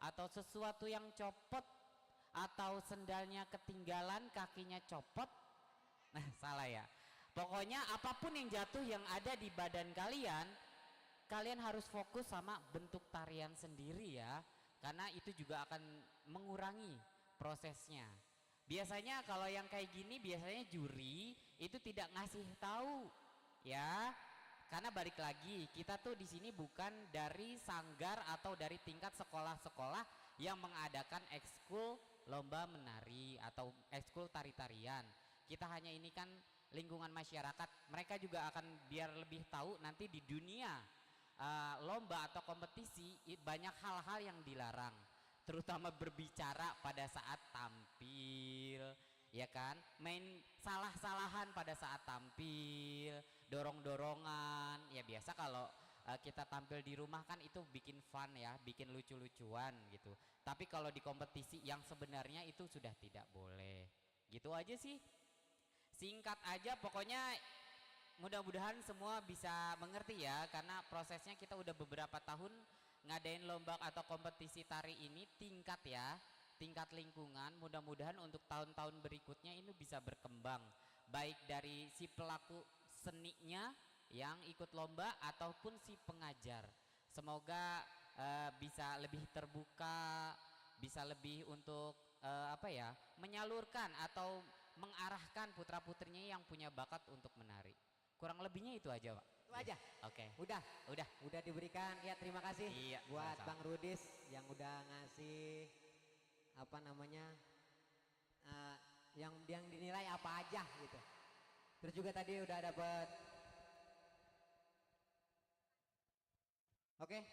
atau sesuatu yang copot atau sendalnya ketinggalan, kakinya copot, nah salah ya, pokoknya apapun yang jatuh yang ada di badan kalian, kalian harus fokus sama bentuk tarian sendiri ya, karena itu juga akan mengurangi prosesnya. Biasanya kalau yang kayak gini biasanya juri itu tidak ngasih tahu ya, karena balik lagi kita tuh di sini bukan dari sanggar atau dari tingkat sekolah-sekolah yang mengadakan ekskul lomba menari atau ekskul tari-tarian. Kita hanya ini kan lingkungan masyarakat, mereka juga akan biar lebih tahu nanti di dunia lomba atau kompetisi banyak hal-hal yang dilarang, terutama berbicara pada saat tampil, ya kan, main salah-salahan pada saat tampil, dorong-dorongan. Ya biasa kalau kita tampil di rumah kan itu bikin fun ya, bikin lucu-lucuan gitu. Tapi kalau di kompetisi yang sebenarnya itu sudah tidak boleh. Gitu aja sih, singkat aja pokoknya. Mudah-mudahan semua bisa mengerti ya, karena prosesnya kita udah beberapa tahun ngadain lomba atau kompetisi tari ini tingkat ya, tingkat lingkungan. Mudah-mudahan untuk tahun-tahun berikutnya ini bisa berkembang, baik dari si pelaku seninya yang ikut lomba ataupun si pengajar. Semoga bisa lebih terbuka, bisa lebih untuk menyalurkan atau mengarahkan putra-putrinya yang punya bakat untuk menari. Kurang lebihnya itu aja, Pak. Itu aja. Oke. Udah diberikan ya, terima kasih buat sama-sama. Bang Rudis yang udah ngasih yang dinilai apa aja gitu. Terus juga tadi udah dapet. Oke.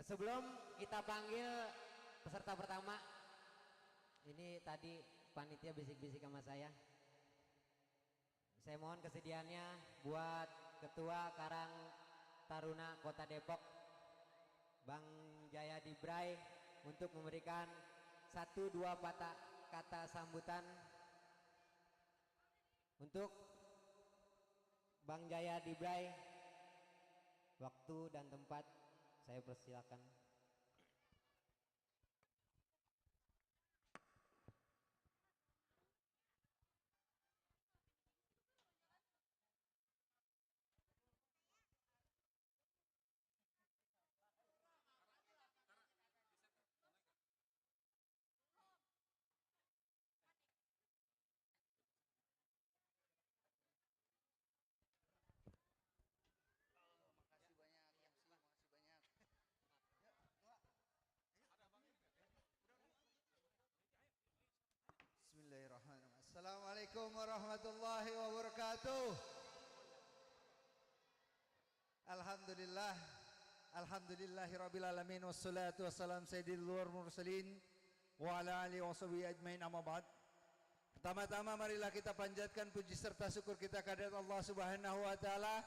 Sebelum kita panggil peserta pertama, ini tadi panitia bisik-bisik sama saya. Saya mohon kesediaannya buat Ketua Karang Taruna Kota Depok, Bang Jaya Dibray, untuk memberikan 1-2 patah kata sambutan untuk Bang Jaya Dibray. Waktu dan tempat saya persilakan. Assalamualaikum warahmatullahi wabarakatuh. Alhamdulillah. Alhamdulillahirabbil alamin wassalatu wassalam sayyidil mursalin wa ala alihi washabihi ajmain amma ba'd. Pertama-tama marilah kita panjatkan puji serta syukur kita kehadirat Allah Subhanahu wa taala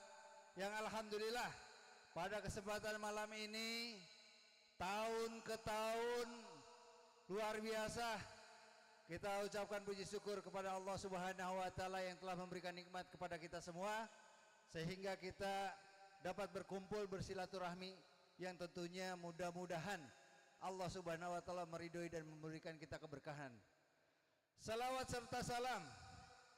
yang alhamdulillah pada kesempatan malam ini tahun ke tahun luar biasa kita ucapkan puji syukur kepada Allah Subhanahu wa taala yang telah memberikan nikmat kepada kita semua sehingga kita dapat berkumpul bersilaturahmi yang tentunya mudah-mudahan Allah Subhanahu wa taala meridhoi dan memberikan kita keberkahan. Salawat serta salam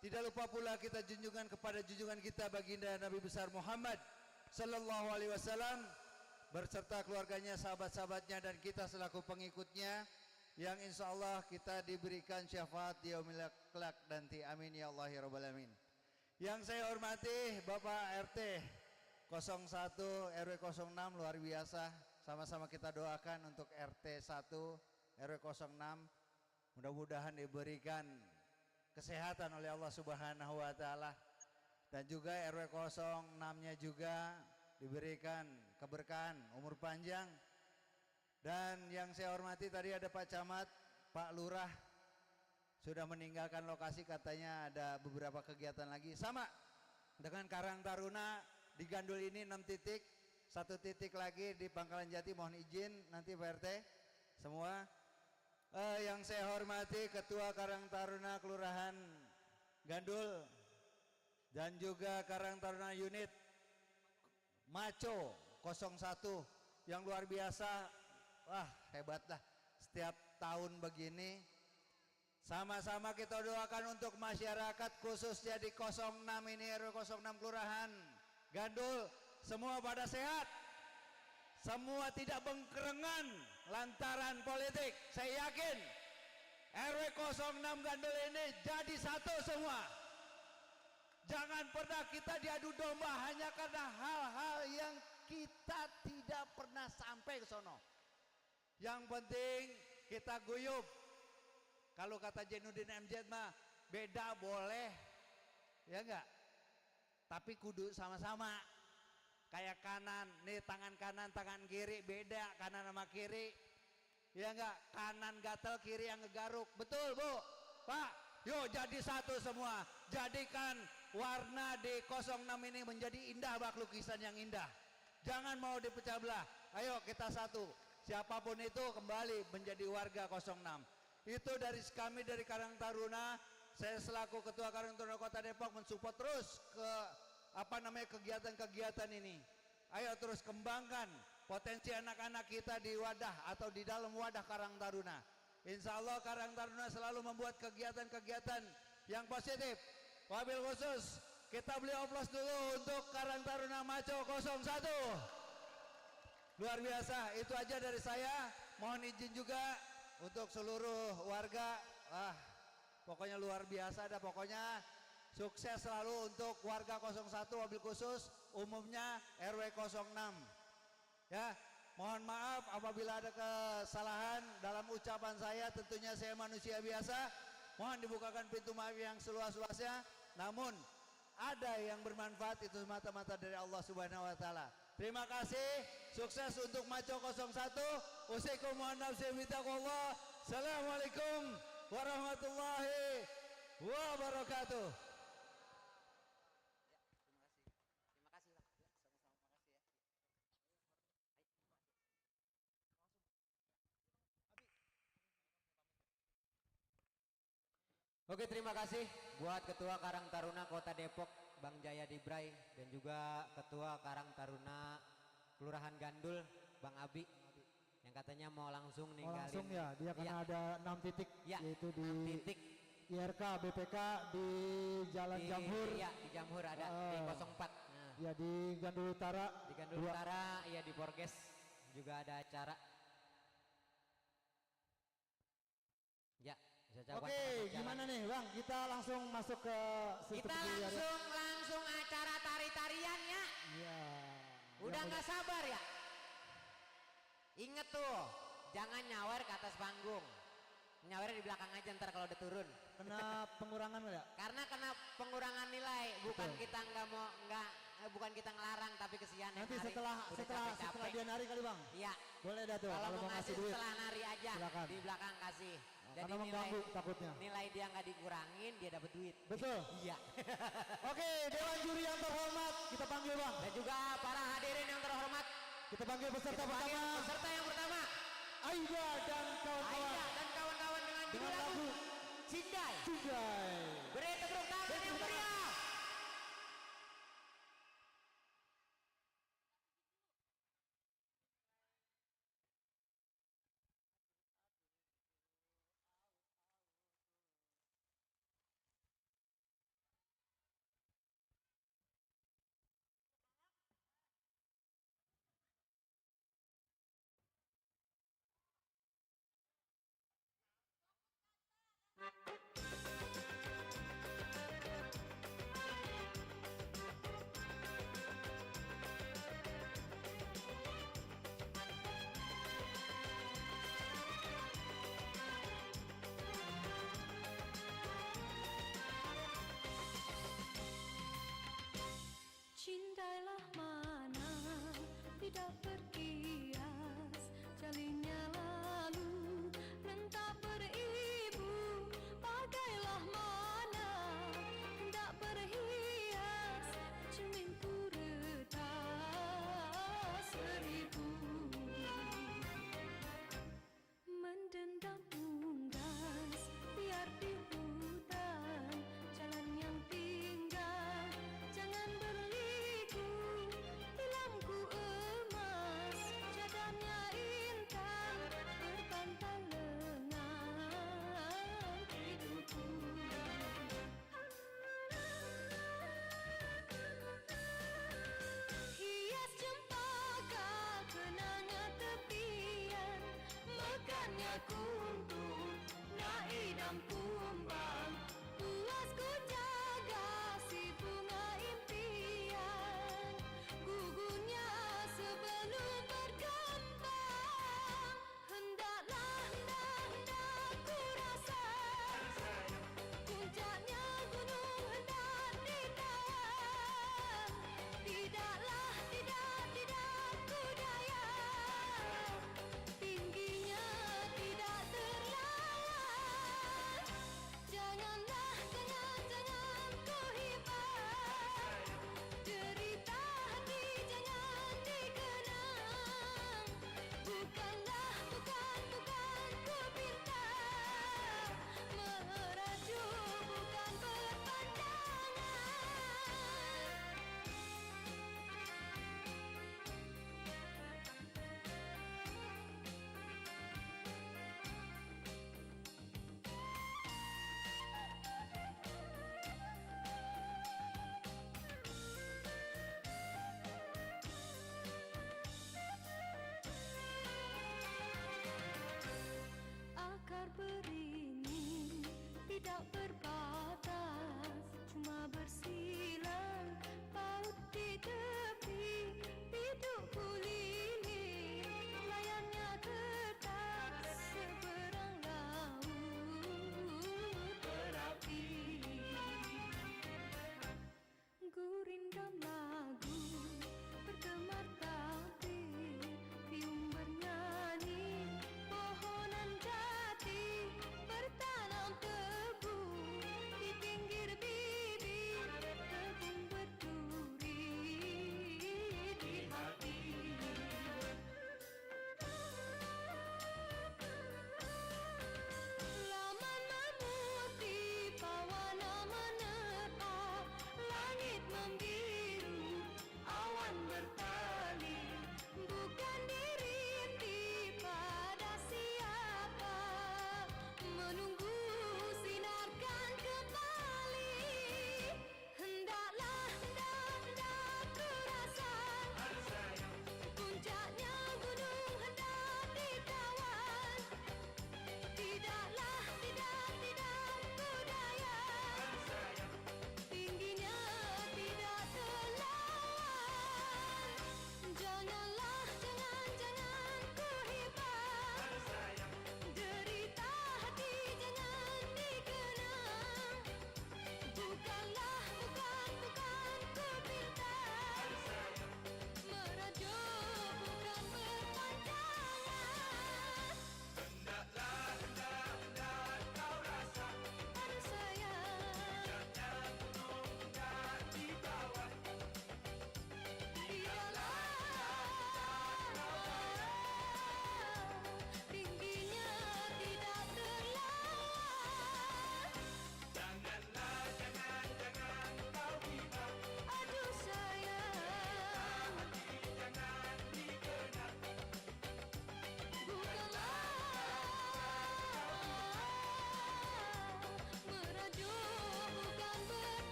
tidak lupa pula kita junjungan kepada junjungan kita baginda Nabi besar Muhammad sallallahu alaihi wasallam berserta keluarganya, sahabat-sahabatnya dan kita selaku pengikutnya yang insyaallah kita diberikan syafaat di yaumil kelak nanti. Amin ya Allah ya rabbal alamin. Yang saya hormati Bapak RT 01 RW 06 luar biasa. Sama-sama kita doakan untuk RT 1 RW 06 mudah-mudahan diberikan kesehatan oleh Allah Subhanahu wa taala dan juga RW 06-nya juga diberikan keberkahan, umur panjang. Dan yang saya hormati tadi ada Pak Camat, Pak Lurah sudah meninggalkan lokasi, katanya ada beberapa kegiatan lagi. Sama dengan Karang Taruna di Gandul ini 6 titik, 1 titik lagi di Pangkalan Jati, mohon izin nanti Pak RT semua. Yang saya hormati Ketua Karang Taruna Kelurahan Gandul dan juga Karang Taruna Unit Maco 01 yang luar biasa. Wah hebat dah, setiap tahun begini sama-sama kita doakan untuk masyarakat khususnya di 06 ini RW 06 Kelurahan Gandul semua pada sehat, semua tidak bengkerengan lantaran politik. Saya yakin RW 06 Gandul ini jadi satu semua. Jangan pernah kita diadu domba hanya karena hal-hal yang kita tidak pernah sampai ke sono. Yang penting kita guyup. Kalau kata Jainuddin MZ mah beda boleh, ya enggak? Tapi kudu sama-sama. Kayak kanan, nih tangan kanan, tangan kiri beda, kanan sama kiri. Ya enggak? Kanan gatel, kiri yang ngegaruk. Betul Bu? Pak, yuk jadi satu semua. Jadikan warna di 06 ini menjadi indah bak, lukisan yang indah. Jangan mau dipecah belah. Ayo kita satu. Siapapun itu kembali menjadi warga 06. Itu dari kami dari Karang Taruna. Saya selaku Ketua Karang Taruna Kota Depok mensupport terus ke kegiatan-kegiatan ini. Ayo terus kembangkan potensi anak-anak kita di wadah atau di dalam wadah Karang Taruna. Insya Allah Karang Taruna selalu membuat kegiatan-kegiatan yang positif. Wabil khusus kita beli oplos dulu untuk Karang Taruna Maco 01. Luar biasa, itu aja dari saya. Mohon izin juga untuk seluruh warga. Pokoknya luar biasa dah pokoknya. Sukses selalu untuk warga 01 wabil khusus umumnya RW 06. Ya, mohon maaf apabila ada kesalahan dalam ucapan saya, tentunya saya manusia biasa. Mohon dibukakan pintu maaf yang seluas-luasnya. Namun ada yang bermanfaat itu semata-mata dari Allah Subhanahu wa taala. Terima kasih, sukses untuk Maco 01. Usikum mohon nafsi bitaqwallah. Assalamualaikum warahmatullahi wabarakatuh. Oke, terima kasih buat Ketua Karang Taruna Kota Depok Bang Jaya Dibray dan juga Ketua Karang Taruna Kelurahan Gandul Bang Abi yang katanya mau langsung ninggalin. Oh, langsung ya, dia karena ada 6 titik ya, yaitu di 6 titik IRK BPK di Jalan Jamhur. Iya, di Jamhur ada di 04. Nah. Ya di Gandul Utara. Di Gandul Utara, ya di Borges juga ada acara. Ya. Oke, gimana nih Bang? Kita langsung masuk ke kita langsung acara tari-tarian ya. Iya. Udah nggak sabar ya. Ingat tuh, jangan nyawer ke atas panggung. Nyawer di belakang aja ntar kalau udah turun. Kena pengurangan nggak? Karena kena pengurangan nilai, bukan Betul. kita bukan kita ngelarang, tapi kesian yang Nanti nari setelah udah capek-capek. dia nari kali bang. Iya. Boleh dah tuh Kalau mau ngasih duit. setelah nari aja, Silakan. di belakang kasih. Karena mengganggu takutnya. Nilai dia nggak dikurangin, dia dapat duit. Betul. Iya. Oke, Dewan Juri yang terhormat, kita panggil bang. Dan juga para hadirin yang terhormat, Kita panggil peserta kita panggil pertama, peserta yang pertama, Aida dan kawan-kawan. Aida dan kawan-kawan dengan judul Dengan lagu lagu Cindai. Cindai. Beri tepuk tangan yang meriah.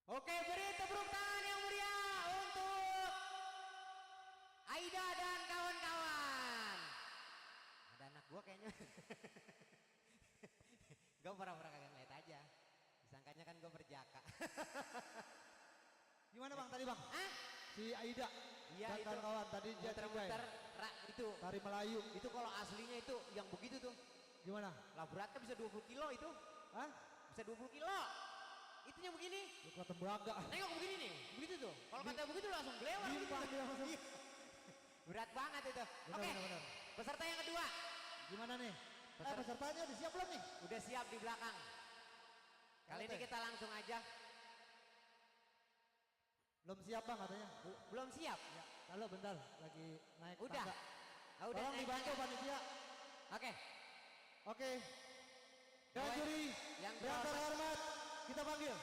Oke, beri tepuk tangan yang meriah untuk Aida dan kawan-kawan. Ada anak gua kayaknya. Gue pura-pura kagak ngeliat aja. Disangkanya kan gue berjaka. Gimana bang tadi bang? Hah? Si Aida Iya dan itu. kawan-kawan tadi dia Muter-muter itu. tari Melayu. Itu kalau aslinya itu yang begitu tuh. Gimana? Lah beratnya bisa 20 kilo itu. Hah? Bisa 20 kilo. Itu yang begini. Lu kata bangga. Nengok begini nih. Begitu tuh. Kalau kata begitu langsung gelewar. Limpah dia langsung. Berat banget itu. Benar, Oke. benar. Peserta yang kedua. Gimana nih? Pesertanya udah siap belum nih? Udah siap di belakang. Kali ini kita langsung aja. Belum siap bang katanya. Belum siap. Ya, lalu bentar lagi naik Udah. tangga. Ah, udah Tolong naik dibantu tangga. panitia. Oke. Oke. Dan Baik. juri Yang yang terhormat kita panggil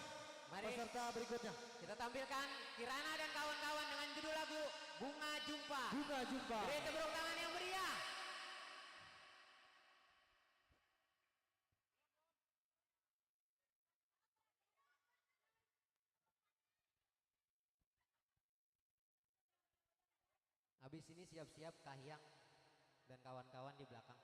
Mari. peserta berikutnya. Kita tampilkan Kirana dan kawan-kawan dengan judul lagu Bunga Jumpa. Bunga Jumpa. Beri tepuk tangan yang meriah. Habis ini siap-siap Kahiyang dan kawan-kawan di belakang.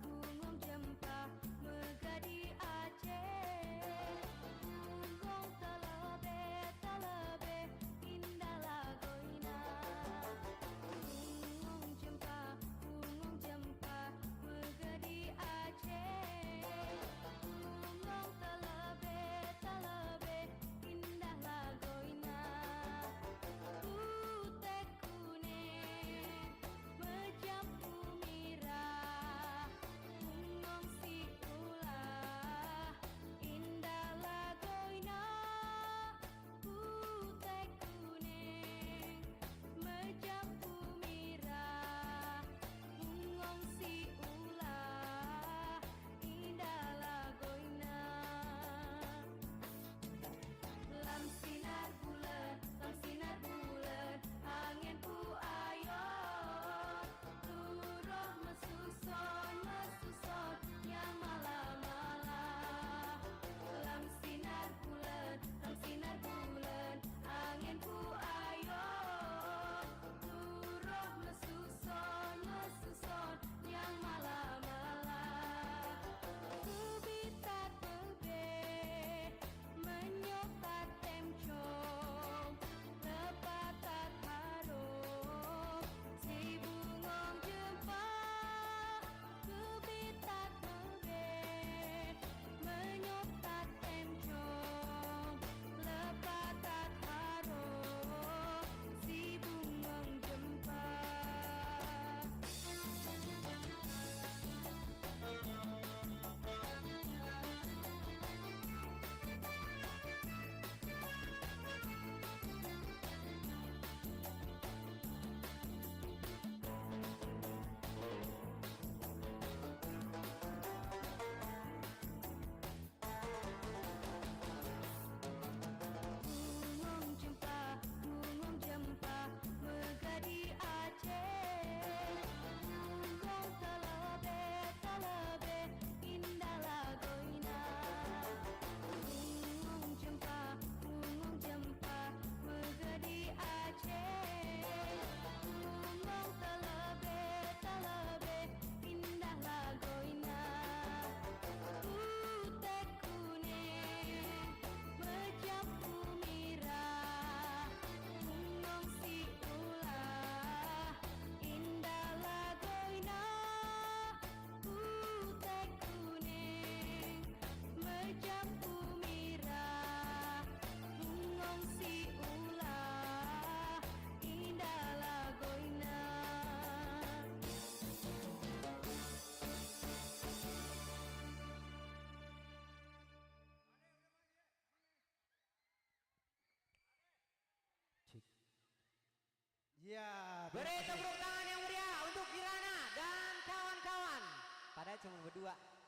Bungong jempa megah di Aceh. Bungong telebel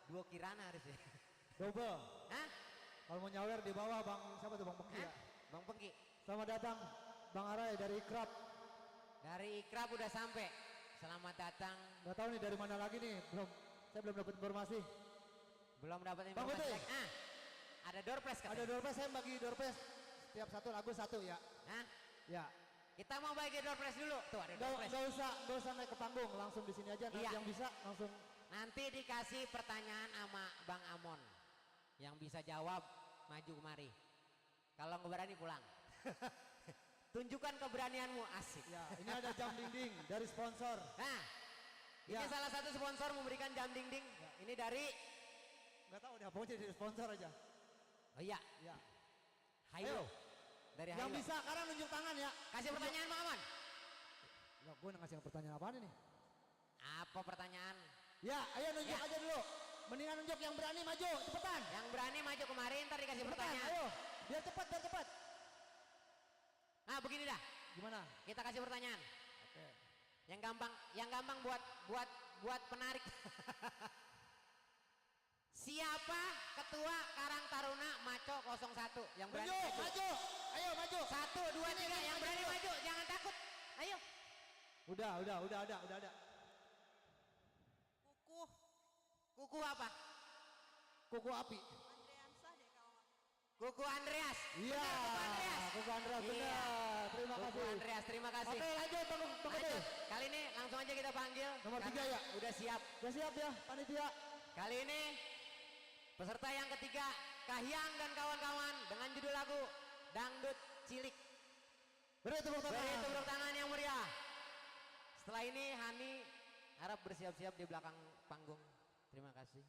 dua Kirana harus ya. Double. Hah? Kalau mau nyawer di bawah Bang siapa tuh Bang Pengki ya? Bang Pengki. Selamat datang Bang Arai dari Ikrab. Dari Ikrab udah sampai. Selamat datang. Gak tahu nih dari mana lagi nih, saya belum dapat informasi. Belum dapat Bang informasi. Putih. Ada door prize katanya. Ada door prize, saya bagi door prize. Setiap satu lagu satu ya. Hah? Ya. Kita mau bagi door prize dulu. Tuh ada door prize. Gak usah naik ke panggung, langsung di sini aja. Nanti Iya. yang bisa langsung. Nanti dikasih pertanyaan sama Bang Amon. Yang bisa jawab maju kemari. Kalau nggak berani pulang. Tunjukkan keberanianmu, asik. Ya, ini ada jam dinding dari sponsor. Nah, Ya. ini salah satu sponsor memberikan jam dinding. Ini dari, Gak tahu deh, pokoknya dari sponsor aja. oh iya, Ya. Hayo. Ayo. Dari Yang Hayo. bisa sekarang nunjuk tangan ya. Kasih pertanyaan Bang Amon. Ya, gue ngasih pertanyaan apaan ini? Apa pertanyaan? Ya, ayo nunjuk Ya. aja dulu. Mendingan nunjuk yang berani maju, cepetan. Yang berani maju kemarin, ntar dikasih Cepetan, pertanyaan. ayo. Biar cepat, biar cepat. Nah, begini dah. Gimana? Kita kasih pertanyaan. Oke. Yang gampang buat penarik. Siapa ketua Karang Taruna Maco 01 yang berani Maju, maju. Ayo maju. 1, 2, 3 yang berani maju, jangan takut. Ayo. Udah ada. Kuku apa? Kuku api. Andreansah deh kawan. Kuku Andreas. Iya. Benar, Kuku Andreas. Kuku Andreas, Iya. benar. Terima Kuku kasih. Andreas, terima kasih. Oke, lanjut Bang Lanjut. Putih. Kali ini langsung aja kita panggil. Nomor karena 3 ya? Udah siap. Udah siap ya, panitia. Kali ini peserta yang ketiga Kahyang dan kawan-kawan dengan judul lagu Dangdut Cilik. Beri tepuk tangan. Beri tepuk tangan yang meriah. Setelah ini Hani harap bersiap-siap di belakang panggung. Terima kasih.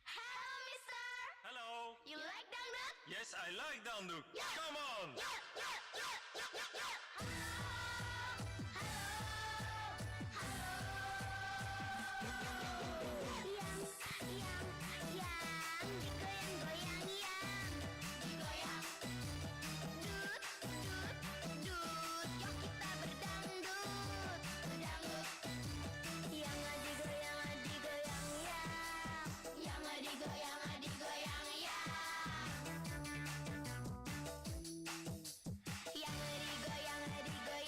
Hello, mister. Hello. You like dangdut? Yes, I like dangdut. Come on. Yang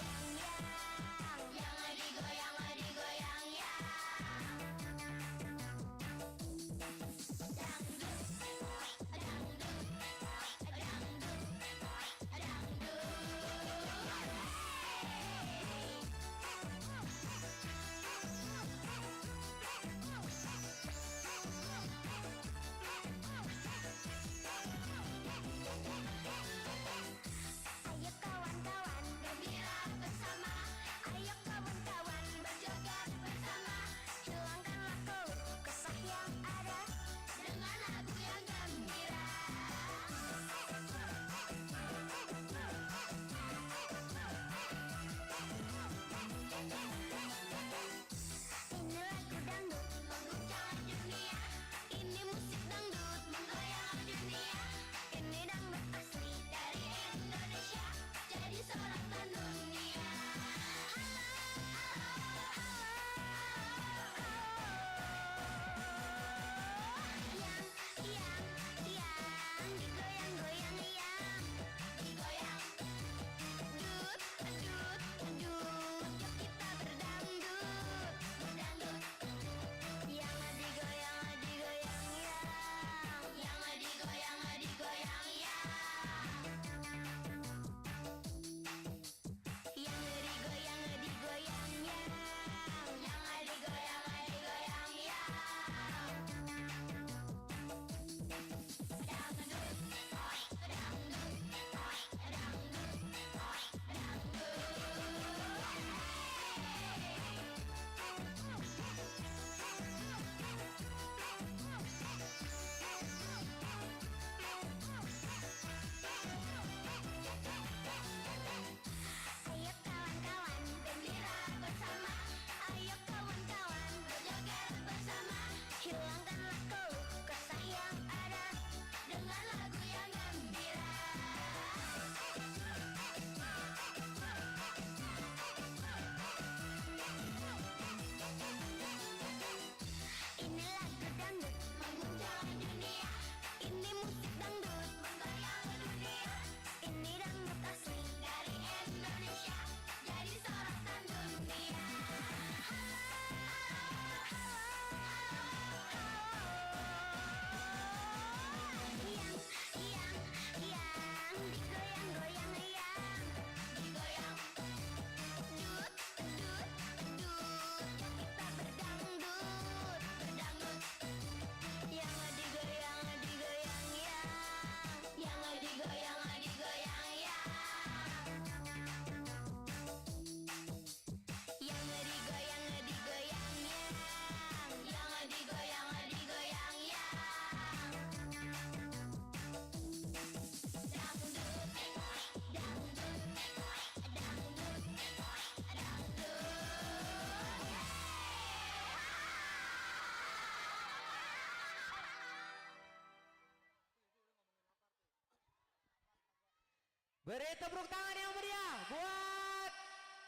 Beri tepuk tangan yang meriah buat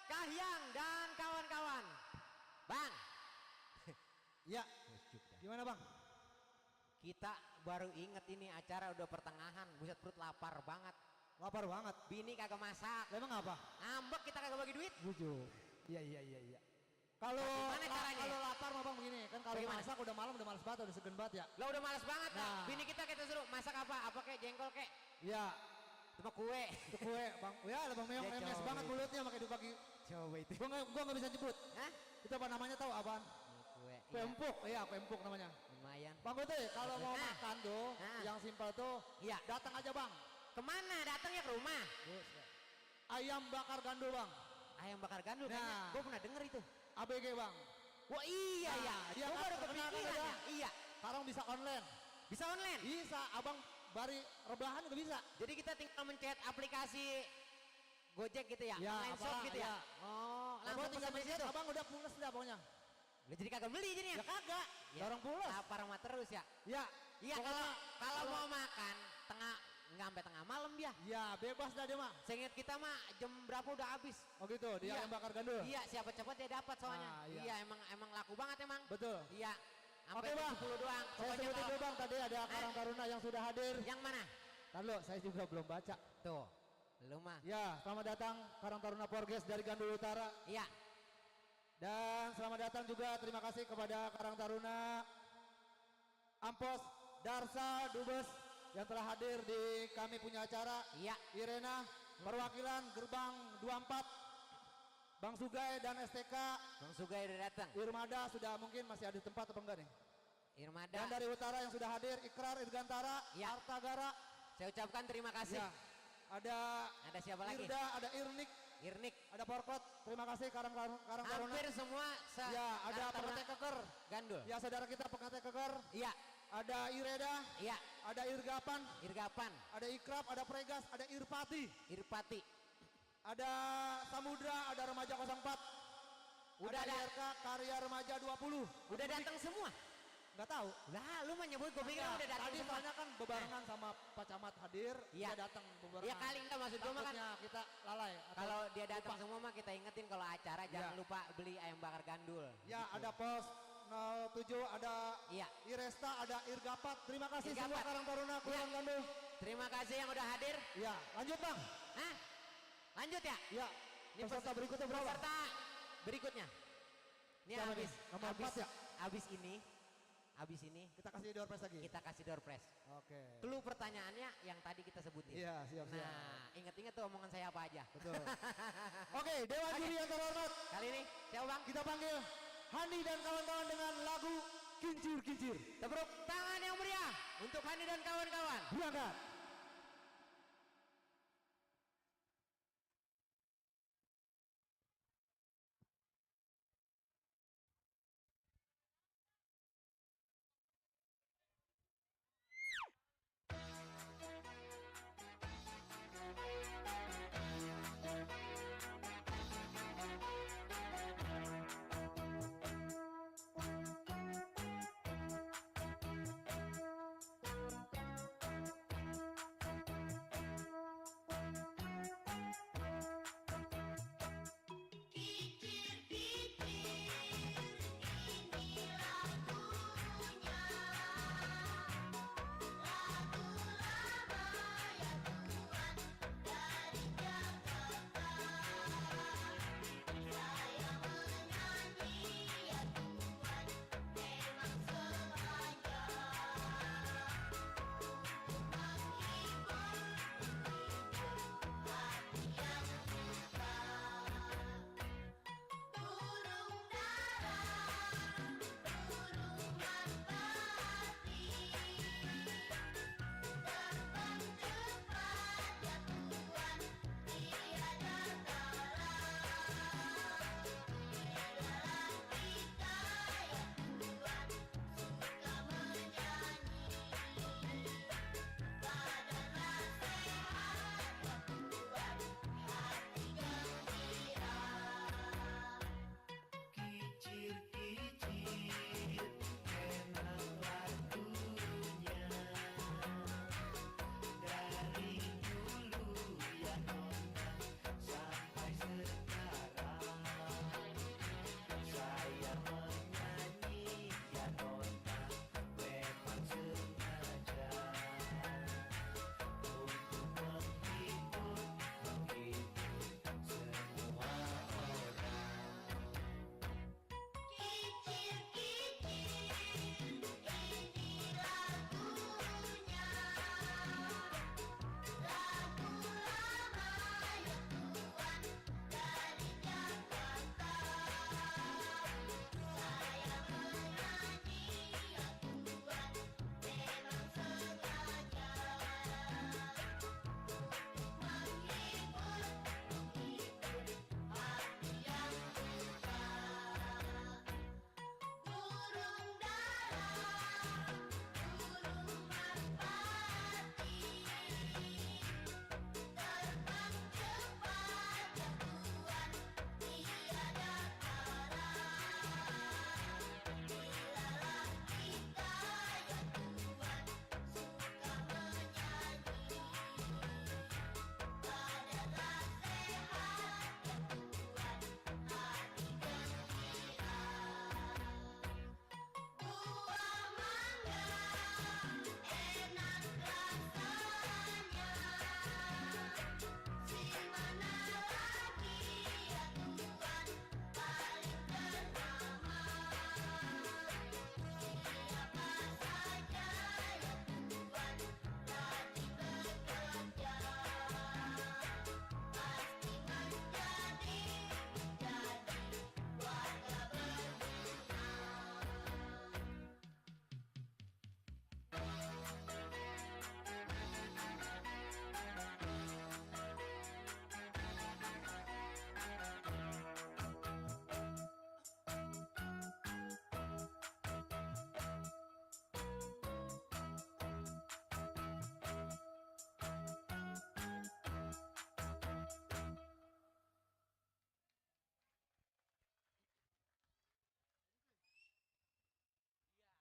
Kahyang dan kawan-kawan. Bang. Ya. Gimana Bang? Kita baru inget ini acara udah pertengahan. Buset perut lapar banget. Lapar banget. Bini kagak masak. Emang apa? Ngambek kita kagak bagi duit. Bujuk. Iya. Kalau Gimana caranya? Kalau lapar mah Bang begini, kan kalau Bagaimana? masak udah malam udah males banget, udah segen banget ya. Lo udah males banget Nah. nah. Bini kita suruh masak apa? Apa kayak jengkol kek? Iya. Cuma kue. Itu kue Bang. Ya lah Bang Meong Ya, MS coba banget itu. mulutnya makanya dibagi. Coba itu. Gua nggak bisa nyebut. Hah? Itu apa namanya tahu apaan? Kue. Kue empuk. Iya, kue empuk namanya. Lumayan. Bang Putih, kalau mau Nah. makan tuh Nah. yang simpel tuh Iya. datang aja Bang. Kemana? Datangnya ke rumah. Ayam bakar gandul Bang. Ayam bakar gandul Nah. kayaknya. Gue pernah denger itu. ABG Bang. Wah iya Nah, ya. dia Gue kan baru terkenal kan kepikiran ada. ya. Iya. Sekarang bisa online. Bisa online. Bisa, Abang bari rebahan juga bisa. Jadi kita tinggal mencet aplikasi Gojek gitu ya, Ya, online shop apalah, gitu ya. ya. Oh, Abang langsung tinggal pesan di mencet, situ. Abang udah pulas dah pokoknya. Udah jadi kagak beli jadinya. Ya kagak, Ya. dorong pulas. Lapar mah terus ya. Ya, Iya pokoknya kalau mau makan nggak sampai tengah malam dia. Ya, bebas dah dia mah. Seingat kita mah jam berapa udah habis. Oh gitu, dia Iya. ayam bakar gandul. Iya, siapa cepat dia dapat soalnya. Ah, iya. Iya, emang laku banget emang. Betul. Iya. Sampai Oke Bang, 70 doang. saya Pokoknya sebutin kalau- dulu Bang, tadi ada Karang Taruna yang sudah hadir. Yang mana? Lalu saya juga belum baca. Tuh. Lu mah. Ya, selamat datang Karang Taruna Porges dari Gandul Utara. Iya. Dan selamat datang juga terima kasih kepada Karang Taruna Ampos Darsa Dubes yang telah hadir di kami punya acara. Iya. Irena perwakilan Gerbang 24 Bang Sugai dan STK. Bang Sugai udah datang. Irmada sudah mungkin masih ada tempat apa enggak nih? Irmada. Dan dari utara yang sudah hadir Ikrar Irgantara, Ya. Artagara. Saya ucapkan terima kasih. Ya. Ada Ada siapa lagi? Irda, ada Irnik, Irnik. ada Porkot. Terima kasih Karang Taruna. Hampir semua Ya, ada Karang Taruna Pengantin Keker. Gandul. Ya, saudara kita Pengantin Keker. Iya. Ada Ireda, Iya. ada Irgapan, Irgapan. ada Ikrap, ada Pregas, ada Irpati, Irpati. ada Samudra, ada Remaja 04. Udah ada ada. IRK Karya Remaja 20. Udah datang semua. Enggak tahu. Lah, lu mah nyebut gue pikir udah datang Tadi semua. soalnya kan bebarengan sama Pak Camat hadir, Iya. dia datang bebarengan. Iya kali enggak maksud gue mah kan. Takutnya kita lalai. atau Kalau dia datang lupa. semua mah kita ingetin kalau acara jangan Iya. lupa beli ayam bakar gandul. Ya, ada pos 07, ada Iya. Iresta, ada Irgapat. Terima kasih Irgapat. semua Karang Taruna Kelurahan Gandul. Terima kasih yang udah hadir. Ya, lanjut Bang. Hah? Lanjut ya? Ya, peserta berikutnya berapa? Peserta berikutnya. Ini Siapa habis nih? Nomor 4 ya? Habis ini Kita kasih door prize lagi. kita kasih door prize. Oke. Clue pertanyaannya yang tadi kita sebutin. Iya, siap. Nah, inget-inget tuh omongan saya apa aja. Betul. Oke, Dewan Juri yang terhormat. Kali ini siapa Bang? Kita panggil Hani dan kawan-kawan dengan lagu Kincir-Kincir. Tepuk tangan yang meriah untuk Hani dan kawan-kawan. Berangkat.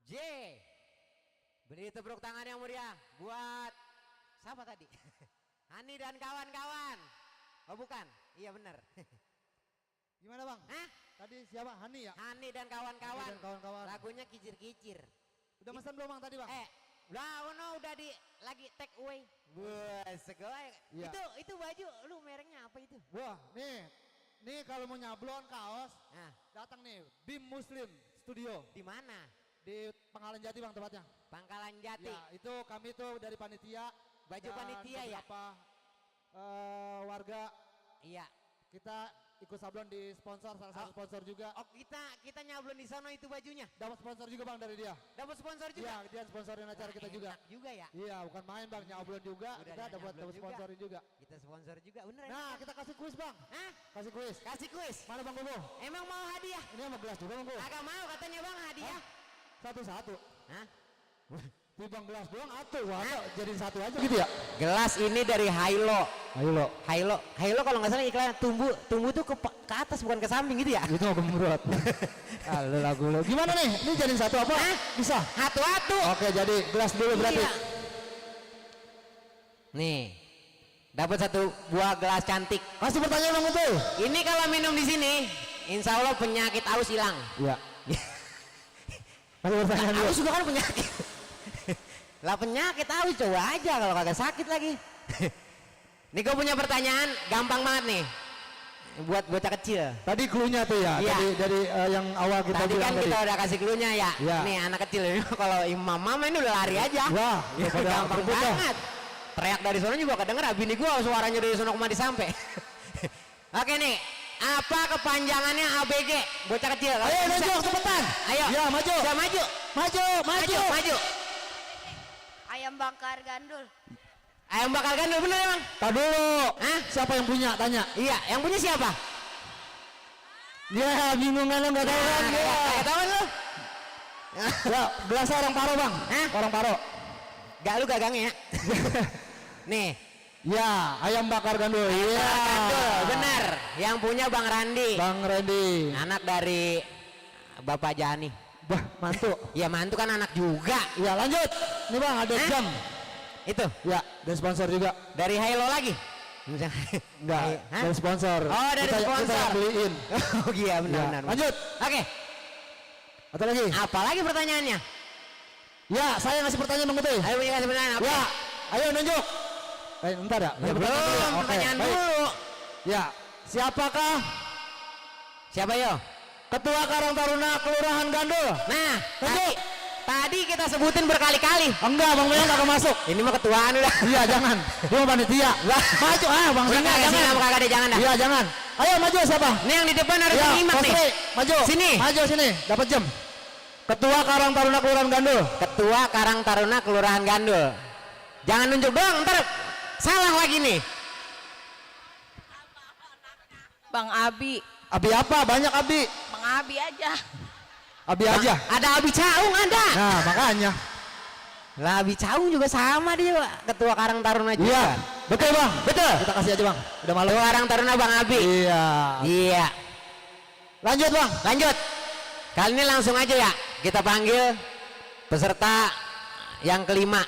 J. Beri tepuk tangan yang meriah buat siapa tadi? Hani dan kawan-kawan. Oh bukan, iya benar. Gimana bang? Hah? Tadi siapa? Hani ya? Hani dan kawan-kawan. Hani dan kawan-kawan. Lagunya kicir-kicir. Udah pesan belum bang tadi bang? Udah di lagi take away. Wah, segala. Iya. Itu baju lu mereknya apa itu? Wah, nih kalau mau nyablon kaos, Nah, datang nih Bim Muslim Studio di mana? di Pangkalan Jati bang tempatnya. Pangkalan Jati. Ya, itu kami tuh dari panitia. Baju dan panitia ya? beberapa warga Iya. kita ikut sablon di sponsor, salah satu sponsor juga. Oh, kita nyablon di sana itu bajunya. Dapat sponsor juga bang dari dia. Dapat sponsor juga. Iya, dia sponsorin acara kita juga. Enak juga ya. Iya, bukan main bang, nyablon juga. Udah Kita dapat nyablon juga. sponsorin juga. Kita sponsor juga, bener ya? Nah, kita kasih kuis bang. Hah? Kasih kuis. Kasih kuis. Mana bang Bobo? Emang mau hadiah? Ini sama gelas juga bang Bobo. Agak mau katanya bang hadiah. Satu-satu. Hah? Timbang gelas doang atuh, wah jadi satu aja gitu ya? Gelas ini dari Hailo. Ayo lo. Hailo kalau nggak salah iklan tumbuh tuh ke atas bukan ke samping gitu ya? Itu mau gembrot. Halo lagu lo. Gimana nih? Ini jadi satu apa? Hah? Bisa. Satu-satu. Oke, jadi gelas dulu berarti. Iya. Nih. Dapat satu buah gelas cantik. Kasih pertanyaan dong itu. Ini kalau minum di sini, insya Allah penyakit aus hilang. Iya. Kasih pertanyaan dulu. Aus juga kan penyakit. Lah penyakit aus coba aja kalau kagak sakit lagi. Nih gue punya pertanyaan gampang banget nih. Buat bocah kecil. Tadi cluenya tuh ya, Iya. dari yang awal kita Tadi bilang kan kita udah kasih cluenya ya. Iya. Nih anak kecil ini kalau imam mama ini udah lari aja. Wah, Ya, pada gampang berebut dah. banget. Teriak dari sana juga kedenger, bini gua suaranya dari sana kemari sampai. Oke nih, apa kepanjangannya ABG? Bocah kecil. Ayo nunjuk cepetan. Ayo. Ya maju. Bisa maju. Maju. Ayam bakar gandul. Ayam bakar gandul bener emang? Tak dulu. Hah? Siapa yang punya? Tanya. Iya, yang punya siapa? Dia bingung kan lo nggak tahu kan? Gak tahu lu? Ya, gelasnya orang Paro bang. Hah? Orang Paro. Gak lu gagangnya. Nih. Ya, ayam bakar gandul. Iya. Gandul, bener. Yang punya Bang Randi. Bang Randy. Anak dari Bapak Jani. Bah, mantu. Ya mantu kan anak juga. Ya lanjut. Nih bang, ada Hah? jam. Itu Ya, dari sponsor juga. dari Hailo lagi. Enggak, Hah? dari sponsor. Oh, dari Kita sponsor. yang beliin. Oh iya benar, Ya, benar. lanjut. Oke. Atau lagi? Apalagi pertanyaannya? Ya, saya ngasih pertanyaan bang Utoy. Ayo punya kasih pertanyaan apa? Ya, ayo nunjuk. Bentar ya. Ya, belum pertanyaan baik. dulu. Ya, siapakah Siapa yo? Ketua Karang Taruna Kelurahan Gandul? Nah, tadi kita sebutin berkali-kali. Enggak, Bang Meong kagak masuk. Ini mah ketuaan udah. Iya, jangan. Dia mau panitia. Maju, Bang Udah Singa, kagak jangan. kagak ada jangan dah. Iya, jangan. Ayo maju siapa? Ini yang di depan harus Ya, nyimak nih. Kosri, maju. Sini. Maju sini, dapat jam. Ketua Karang Taruna Kelurahan Gandul. Ketua Karang Taruna Kelurahan Gandul. Jangan nunjuk doang, ntar salah lagi nih. Bang Abi. Abi apa? Banyak Abi. Bang Abi aja. Abi aja. Ada Abi Caung ada. Nah, makanya. Lah Abi Caung juga sama dia, Pak. Ketua Karang Taruna juga. Iya, betul Bang. Betul. Kita kasih aja Bang. Udah malam. Ketua Karang Taruna Bang Abi. Iya. Iya. Lanjut Bang. Lanjut. Kali ini langsung aja ya. Kita panggil peserta yang kelima.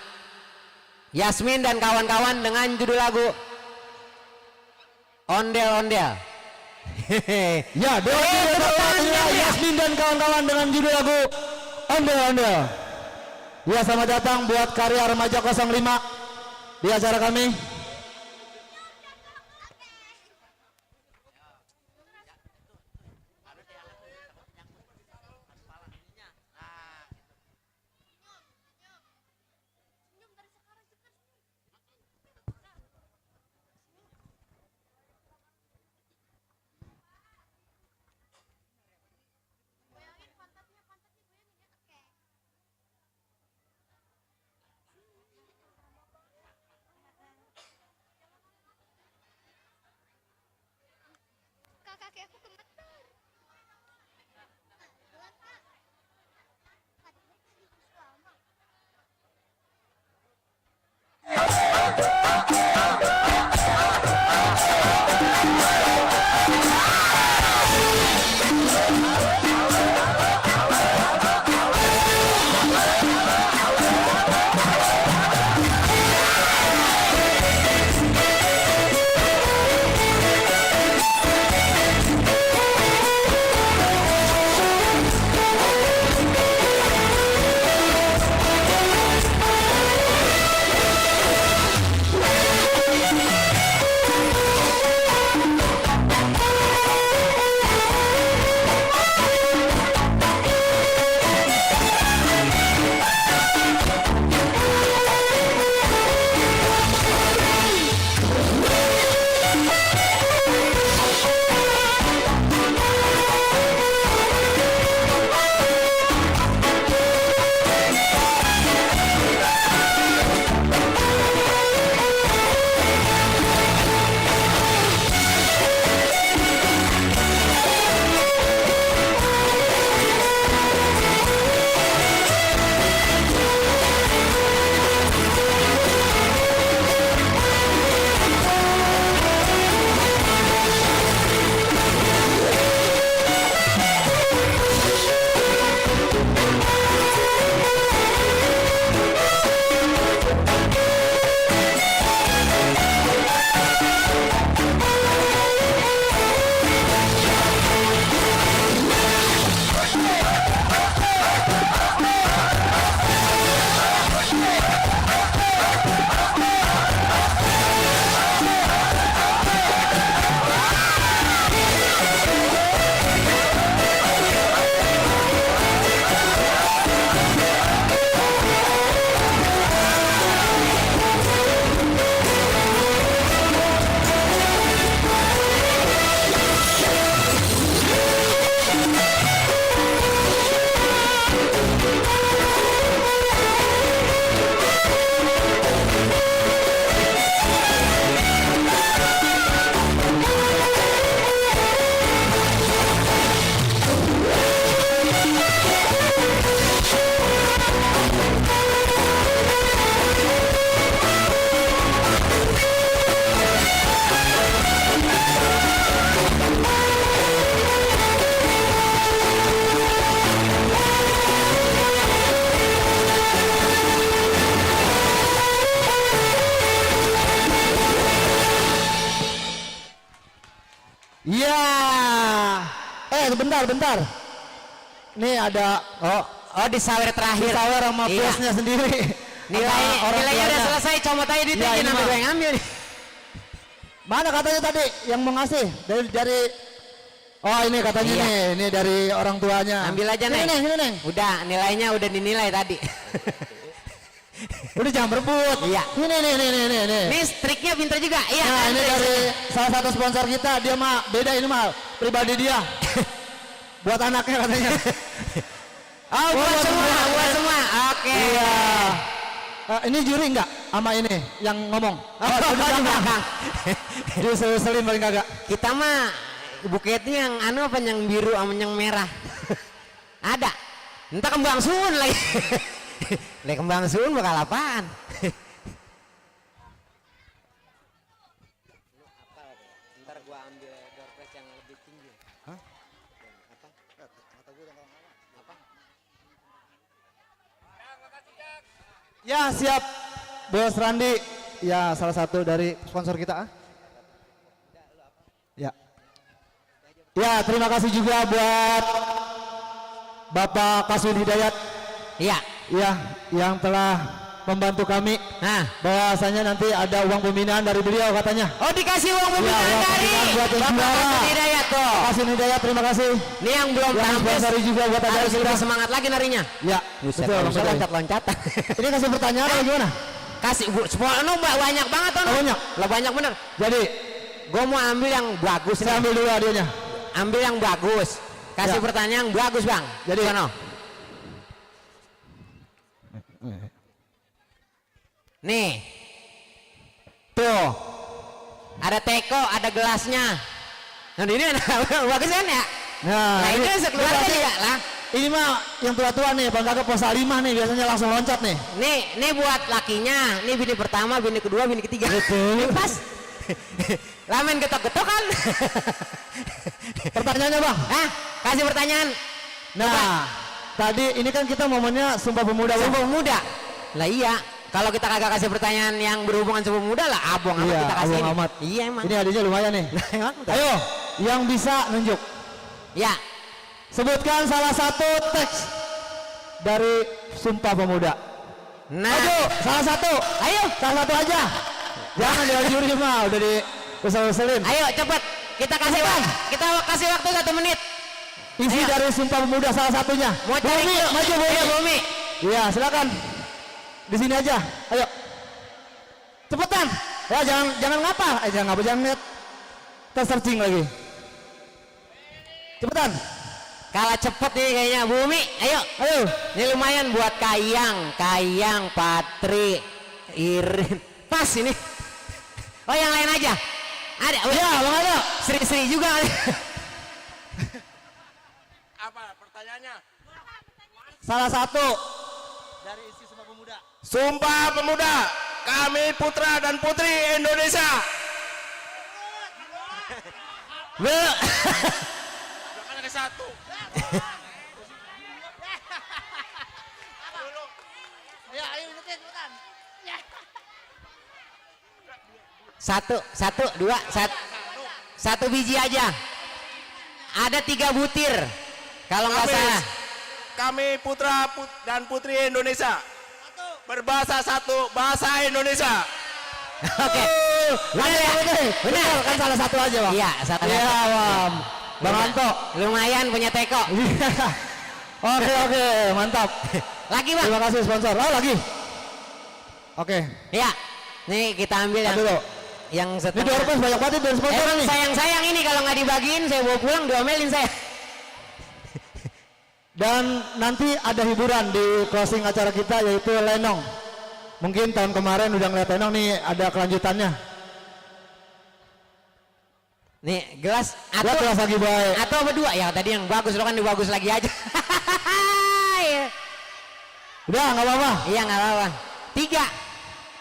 Yasmin dan kawan-kawan dengan judul lagu Ondel Ondel. Ya, Yasmin dan kawan-kawan dengan judul lagu Ondel Ondel. Ya, selamat datang buat karya remaja 05 di acara kami. bentar. Nih ada di sawer terakhir. Di sawer sama Iya. bosnya sendiri. Nilainya udah selesai, comot aja duitnya, Iya, jangan ini sampai mah. gue yang ambil nih. Mana katanya tadi yang mau ngasih dari oh ini katanya Iya. nih, ini dari orang tuanya. Ambil aja, ini, Neng. Ini, Neng. Udah, nilainya udah dinilai tadi. Udah jangan berebut. Iya. Ini. Ini triknya pinter juga. Iya. Nah, kan, ini trik. dari salah satu sponsor kita, dia mah beda ini mah pribadi dia. Buat anaknya katanya. Oh, buat semua. Oke. Iya. Ini juri enggak sama ini yang ngomong? Oh, di belakang. Diselin paling kagak. Kita mah buketnya yang anu apa yang biru sama yang merah. Ada. Entah kembang sun lagi. Lah kembang sun bakal apaan? Ntar gua ambil door prize yang lebih tinggi. Hah? Ya siap, Bos Randi. Ya salah satu dari sponsor kita. Ya. Ya terima kasih juga buat Bapak Kaswil Hidayat. Iya. Ya yang telah membantu kami. Nah, bahwasanya nanti ada uang pembinaan dari beliau katanya. Oh dikasih uang pembinaan uang dari pembinaan buat yang Bapak juara. Kaswil Hidayat tuh. Kasih Hidayat terima kasih. Ini yang belum Yang tampil sponsori juga buat ada harus lebih semangat lagi narinya. Ya, Buset, betul. bisa loncat-loncatan. Ini kasih pertanyaan atau gimana? Kasih no, banyak banget tuh. Banyak. Lah banyak bener. Jadi, gua mau ambil yang bagus. saya ambil dulu hadiahnya. Ambil yang bagus. Kasih Ya. pertanyaan yang bagus, Bang. Jadi, sono. Nih. Tuh. Ada teko, ada gelasnya. Nah, ini bagus kan ya? Nah, Nah, ini sekeluarga berarti juga lah. Ini mah yang tua-tua nih, Bang Kakak pos 5 nih biasanya langsung loncat nih. Nih buat lakinya. Nih bini pertama, bini kedua, bini ketiga. Betul. Ini pas. Lamen getok-getok kan? Pertanyaannya Bang. Hah? Kasih pertanyaan. Nah, tadi ini kan kita momennya Sumpah Pemuda. Bang. Sumpah Pemuda. Lah iya. Kalau kita kagak kasih pertanyaan yang berhubungan Sumpah Pemuda lah abong amat Iya, kita kasih. abong amat. Iya emang. Ini hadiahnya lumayan nih. Emang betul. Ayo, yang bisa nunjuk. Ya. Sebutkan salah satu teks dari Sumpah Pemuda. Nah. Ayo, salah satu. Ayo. Salah satu aja. Jangan di juri mah udah di usul-usulin. Ayo cepet. Kita kasih waktu 1 menit. Isi Ayo. dari Sumpah Pemuda salah satunya. Mau cari Bumi, maju Bumi. Ayo, Bumi. Iya, silakan. Di sini aja. Ayo. Cepetan. Ya jangan ngapa. Jangan ngapa, jangan lihat. Kita searching lagi. Cepetan. Kalah cepet nih kayaknya Bumi. Ayo. Ini lumayan buat Kayang, Patri, Irin. Pas ini. Oh yang lain aja. Ada. Ya, Bang ada. Sri juga. Apa pertanyaannya? Salah satu. Dari isi Sumpah Pemuda. Sumpah Pemuda, kami putra dan putri Indonesia. Jangan ke satu. Satu biji aja. Ada 3 butir. Kalau nggak salah. Kami putra dan putri Indonesia. Berbahasa satu bahasa Indonesia. Oke. Benar. Kan salah satu aja, Bang. Iya, salah Iya, satu. Bang. Bang Anto. Lumayan punya teko. Oke, mantap. Lagi, Bang. Terima kasih sponsor. Oh, lagi. Oke. Ya. Nih kita ambil yang dulu. Yang Ini setengah. door prize banyak banget dari sponsor Emang nih. sayang ini kalau nggak dibagiin saya bawa pulang diomelin saya. Dan nanti ada hiburan di closing acara kita yaitu lenong. Mungkin tahun kemarin udah ngeliat lenong nih, ada kelanjutannya. Nih gelas Atau gelas lagi baik. atau berdua ya tadi yang bagus lo kan bagus lagi aja. Udah nggak apa-apa. Iya nggak apa-apa. 3.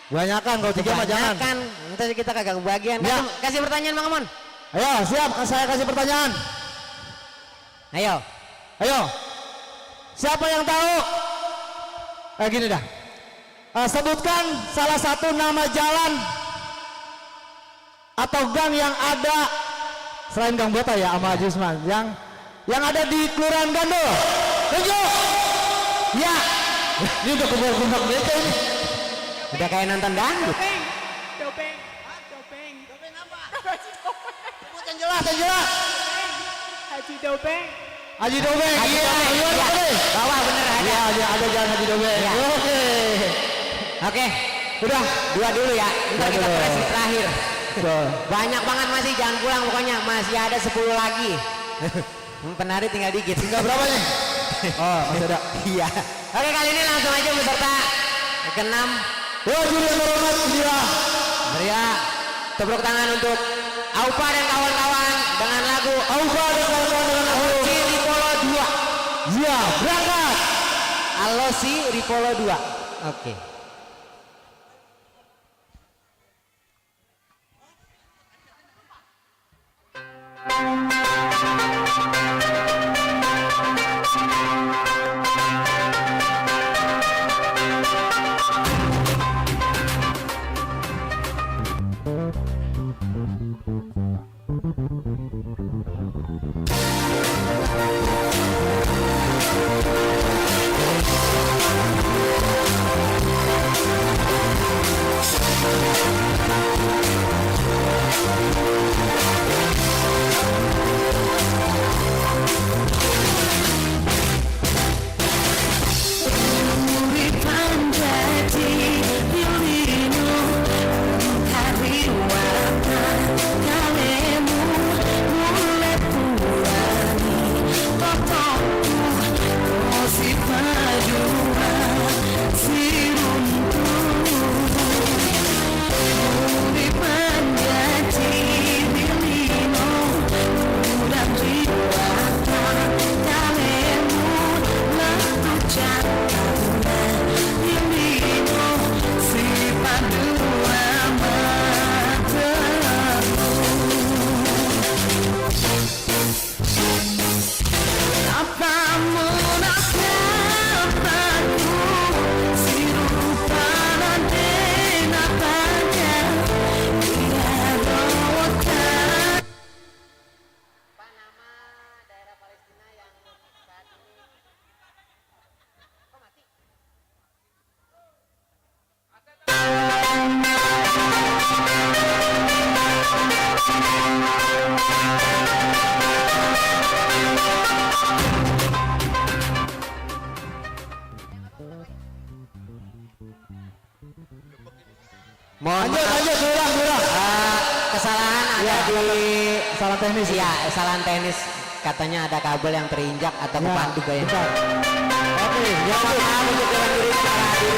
Banyakan kalau 3 mah jangan. Kan nanti kita kagak kebagian. Ya. Kasih pertanyaan Bang Amon. Ayo siap, saya kasih pertanyaan. Ayo. Siapa yang tahu? Gini dah. Sebutkan salah satu nama jalan atau gang yang ada selain Gang Bota ya sama Jusman yang yang ada di Kelurahan Gandul. Tunjuk. Ya. Ini udah kumpul-kumpul bete ini. Udah kayak nonton dangdut. Dopeng. Dopeng apa? Sebut yang jelas, yang jelas. Haji Dopeng. Haji Dopeng. Haji Iya, Dopeng, iya, iya. iya. Bawah bener ada. Iya, ada jalan Haji Dopeng. Iya. Oke. Oke, udah 2 dulu ya. Ntar kita dulu. presi terakhir. Betul. Banyak banget masih, jangan pulang pokoknya. Masih ada 10 lagi. Penari tinggal dikit. Tinggal berapa nih? Oh, masih ada. Iya. Oke, kali ini langsung aja peserta ke-6. Wah, juri yang terhormat, Indira. Maria, tepuk tangan untuk Aupa dan kawan-kawan dengan lagu Aupa dan kawan-kawan dengan lagu Alosi Ripolo 2. Iya, berangkat. Alosi Ripolo 2. Oke. Lanjut, ulang. Kesalahan ada di Salah teknis. Iya, kesalahan teknis. Katanya ada kabel yang terinjak atau kepandu kayaknya. Bentar. Oke, Ya, maaf untuk dewan juri yang telah hadir.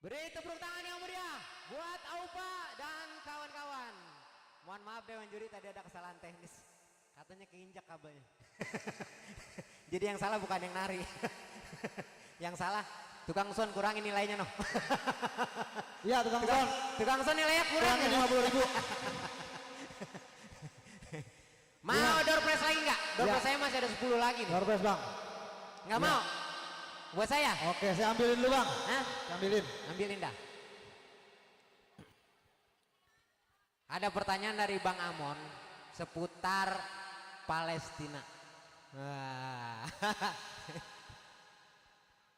Beri tepuk tangan yang meriah buat Aupa dan kawan-kawan. Mohon maaf Dewan Juri, tadi ada kesalahan teknis. Katanya keinjak kabelnya. Jadi yang salah bukan yang nari. Yang salah tukang son kurangin nilainya noh. Iya tukang son. Tukang son nilainya kurang. 50.000. Mau door prize lagi nggak? Door prize saya masih ada 10 lagi nih. Door prize bang. Nggak mau? Buat saya? Oke, saya ambilin dulu bang. Hah? Ambilin. Ambilin dah. Ada pertanyaan dari Bang Amon seputar Palestina. Wah.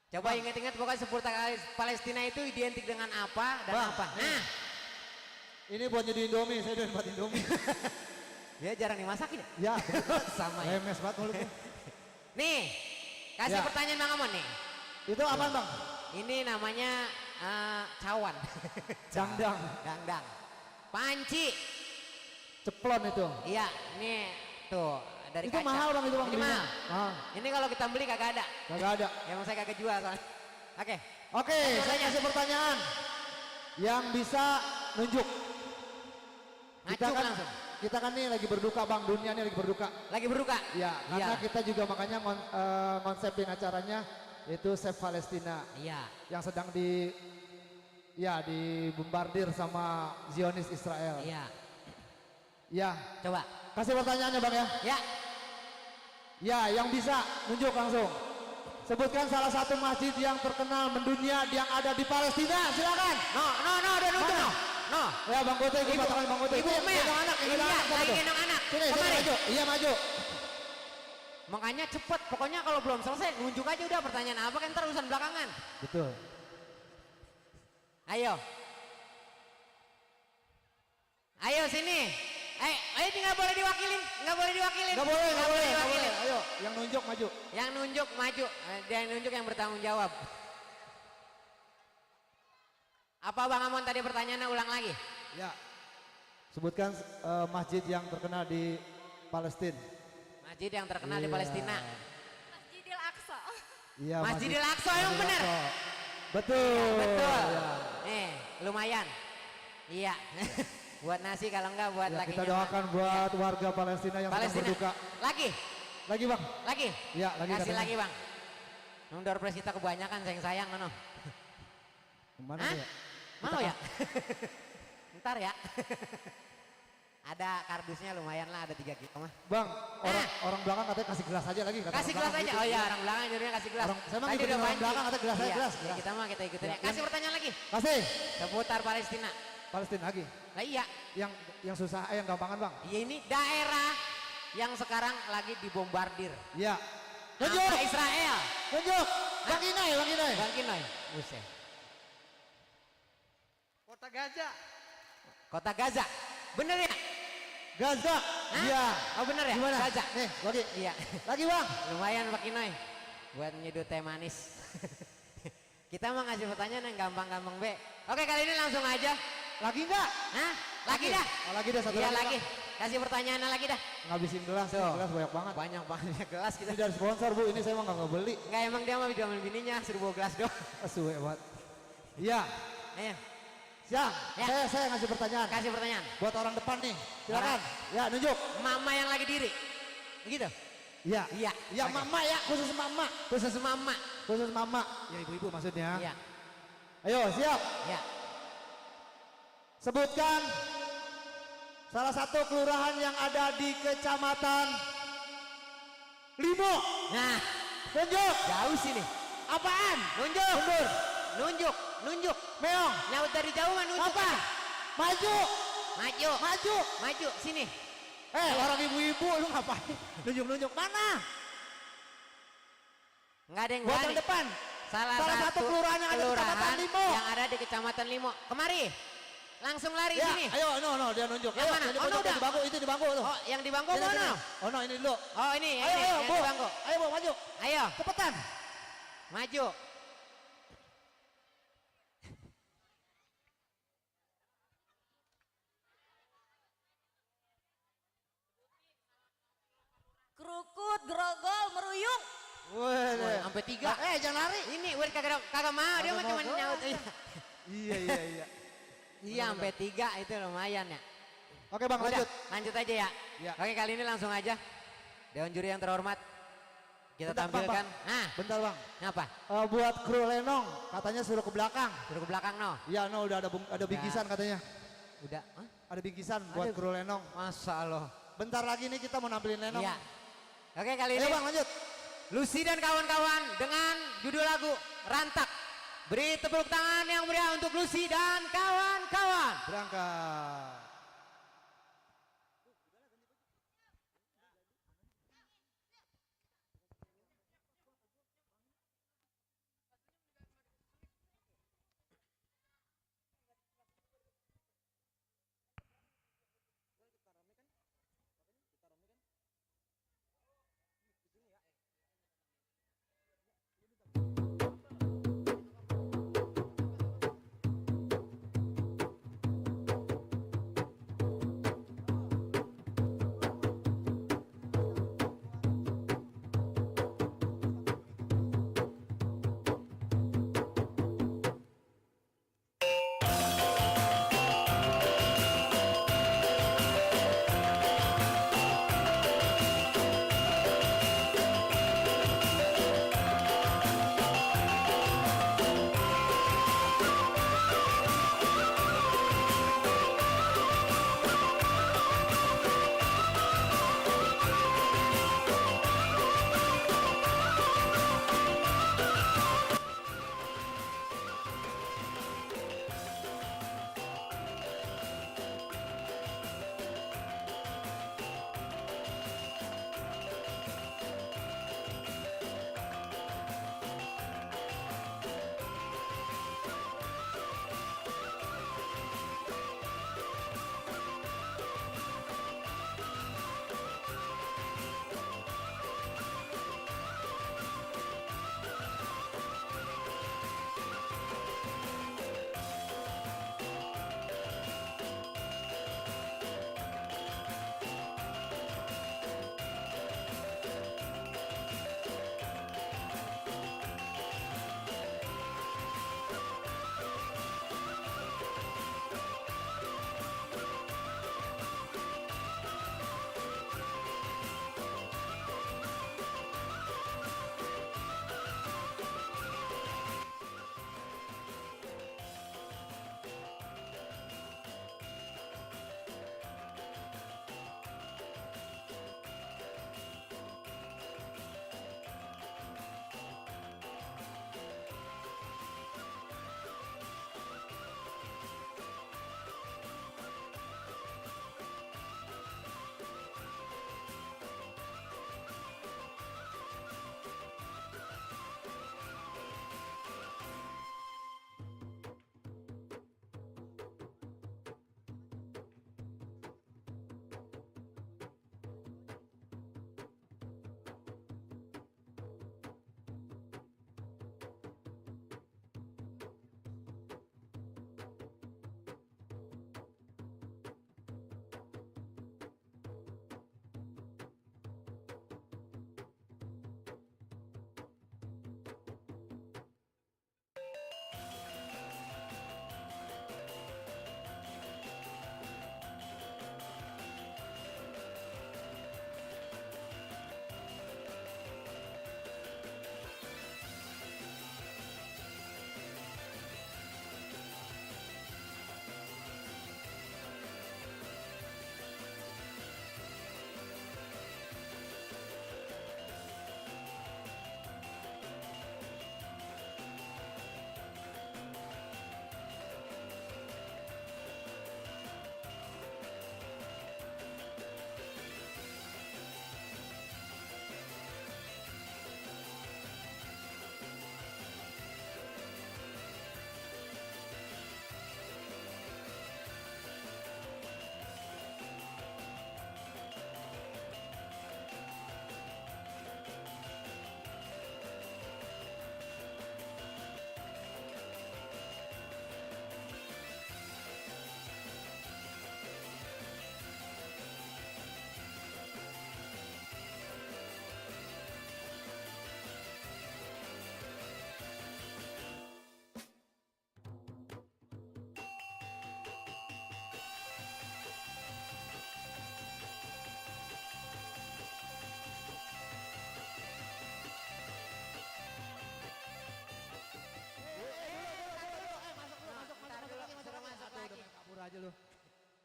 Coba ingat-ingat pokoknya seputar Palestina itu identik dengan apa dan Bang, apa. Nah. Ini buat jadi Indomie, saya udah buat Indomie. Dia jarang dimasakin Ya, ya? Sama ya. lemes banget mulutnya. Nih, kasih Ya. pertanyaan Bang Amon nih. Itu apaan bang? Ini namanya cawan. Dangdang. Dangdang. Panci. Ceplon itu. Iya, ini tuh dari Itu kaca. mahal bang itu bang. Ini belinya. mahal. Mahal. Ini kalau kita beli kagak ada. Kagak ada. Emang saya kagak jual soalnya. Oke. Oke, saya kasih pertanyaan. Yang bisa nunjuk. Ngacu langsung. Kita kan nih lagi berduka bang, dunia nih lagi berduka. Lagi berduka? Ya, karena Iya. kita juga makanya konsepin acaranya itu Save Palestina. Iya. Yang sedang dibombardir sama Zionis Israel. Iya. Ya. Coba. Kasih pertanyaannya bang ya. Ya. Ya, yang bisa nunjuk langsung. Sebutkan salah satu masjid yang terkenal mendunia yang ada di Palestina. Silakan. No, udah nunjuk no. No. Ya Bang Gote, ikut tangan Bang Gote. Ibu Mel. Gendong anak, gendong Iya, anak. siapa lagi tuh? gendong anak. Sini, sini Kemari. maju. Iya maju. Makanya cepet, pokoknya kalau belum selesai nunjuk aja udah pertanyaan apa kan ntar urusan belakangan. Betul. Ayo. Ayo sini. Ayo ini nggak boleh diwakilin, nggak boleh diwakilin. Nggak boleh, nggak boleh. diwakilin. Ayo. yang nunjuk maju. Yang nunjuk maju, dia yang nunjuk yang bertanggung jawab. Apa Bang Amon tadi pertanyaannya, ulang lagi? Ya. Sebutkan masjid yang terkenal di Palestina. Masjid yang terkenal di Palestina. Masjidil Aqsa. Iya, Masjidil Aqsa yang Masjidil benar. Aqsa. Betul. Betul. Ya. Nih, lumayan. Iya. Buat nasi kalau enggak buat Ya, lakinya. kita doakan buat warga Palestina yang sedang Palestina. berduka. Lagi? Lagi Bang. Lagi? Ya, lagi Kasih katanya. lagi Bang. Door prize kita kebanyakan sayang-sayang Nono. Mana Hah? ya? Mau ya? Ntar ya. Ada kardusnya lumayan lah, ada 3 kilo mah. Bang, orang belakang katanya kasih gelas aja lagi. Kata Kasih orang gelas belakang aja. gitu. Oh iya, orang belakang nyuruhnya kasih gelas. Saya mah Tadi ngikutin udah orang pancing. belakang, kata gelas aja, Iya, gelas. ya kita mah kita ikutin. Ya, Kasih pertanyaan lagi. Kasih. Seputar Palestina. Palestina lagi. Lah iya. Yang susah, yang gampangan Bang. Iya, ini daerah yang sekarang lagi dibombardir. Iya. Sama Nunjuk. Israel. Nunjuk. Bang Inai, Bang Inai. Bang Kinoy. Buset. Kota Gaza. Kota Gaza. Bener ya? Gaza. Hah? Iya. Oh bener ya? Gimana? Gaza. Nih, lagi. Iya. Lagi Bang. Lumayan Pak Kinoy. Buat nyedut teh manis. Kita mau ngasih pertanyaan yang gampang-gampang be. Oke, kali ini langsung aja. Lagi enggak? Hah? Lagi dah. Oh, lagi dah satu Iya lagi. lagi. Bang. Kasih pertanyaannya lagi dah. Ngabisin gelas, Tuh. gelas banyak banget. Banyak banget gelas kita. Ini dari sponsor Bu, ini saya mah nggak beli. Enggak, emang dia mah video sama bininya suruh bawa gelas doang. Suwe banget. Iya. Ayo, Siap. Ya. Saya ngasih pertanyaan. kasih pertanyaan. Buat orang depan nih. Silakan. Ya, nunjuk. Mama yang lagi diri. Begitu? Iya. Iya. Ya, Oke. mama ya, khusus mama. Khusus mama. Khusus mama. Ya, ibu-ibu maksudnya. Iya. Ayo, siap. Iya. Sebutkan salah satu kelurahan yang ada di Kecamatan Limo. Nah, Nunjuk. jauh sini. Apaan? Nunjuk. Mundur. Nunjuk. Nunjuk. Meong. Nyaut dari jauh mah nunjuk. Apa? Maju. Maju. Maju. Maju sini. Orang ibu-ibu lu ngapain? Nunjuk-nunjuk mana? Enggak ada yang Buat berani. yang depan. Salah satu kelurahan yang ada di Kecamatan Limo. yang ada di Kecamatan Limo. Kemari. Langsung lari Ya, sini. ayo, no, dia nunjuk. Yang Ayo, mana? yang di Oh, pojok, udah. yang di bangku, itu di bangku tuh. Oh, yang di bangku Sini, mana? sini. Oh, no, ini dulu. Oh, ini yang Ayo, ini, ayo, yang Bu. di bangku. Ayo, Bu, maju. Ayo, Cepetan. maju. Kerukut, grogol, meruyung. Woi, sampai 3. Jangan lari. Ini udah kagak mau, dia mah Kagak cuma mau. nyaut. Iya. Iya, sampai 3 itu lumayan ya. Oke, Bang, Udah, lanjut. lanjut aja ya. Ya. Oke, kali ini langsung aja. Dewan juri yang terhormat. Kita Bentar, Bang, tampilkan. Bang. Nah, Bentar, Bang. ngapa? Buat kru Lenong, katanya suruh ke belakang. Suruh ke belakang no. Iya, no, udah ada bingkisan katanya. Udah. Hah? Ada bingkisan buat kru Lenong. Masa Allah. Bentar lagi nih kita mau nampilin Lenong. Iya. Oke, kali Ayo, ini Bang, lanjut. Lucy dan kawan-kawan dengan judul lagu Rantak. Beri tepuk tangan yang meriah untuk Lucy dan kawan-kawan. Berangkat.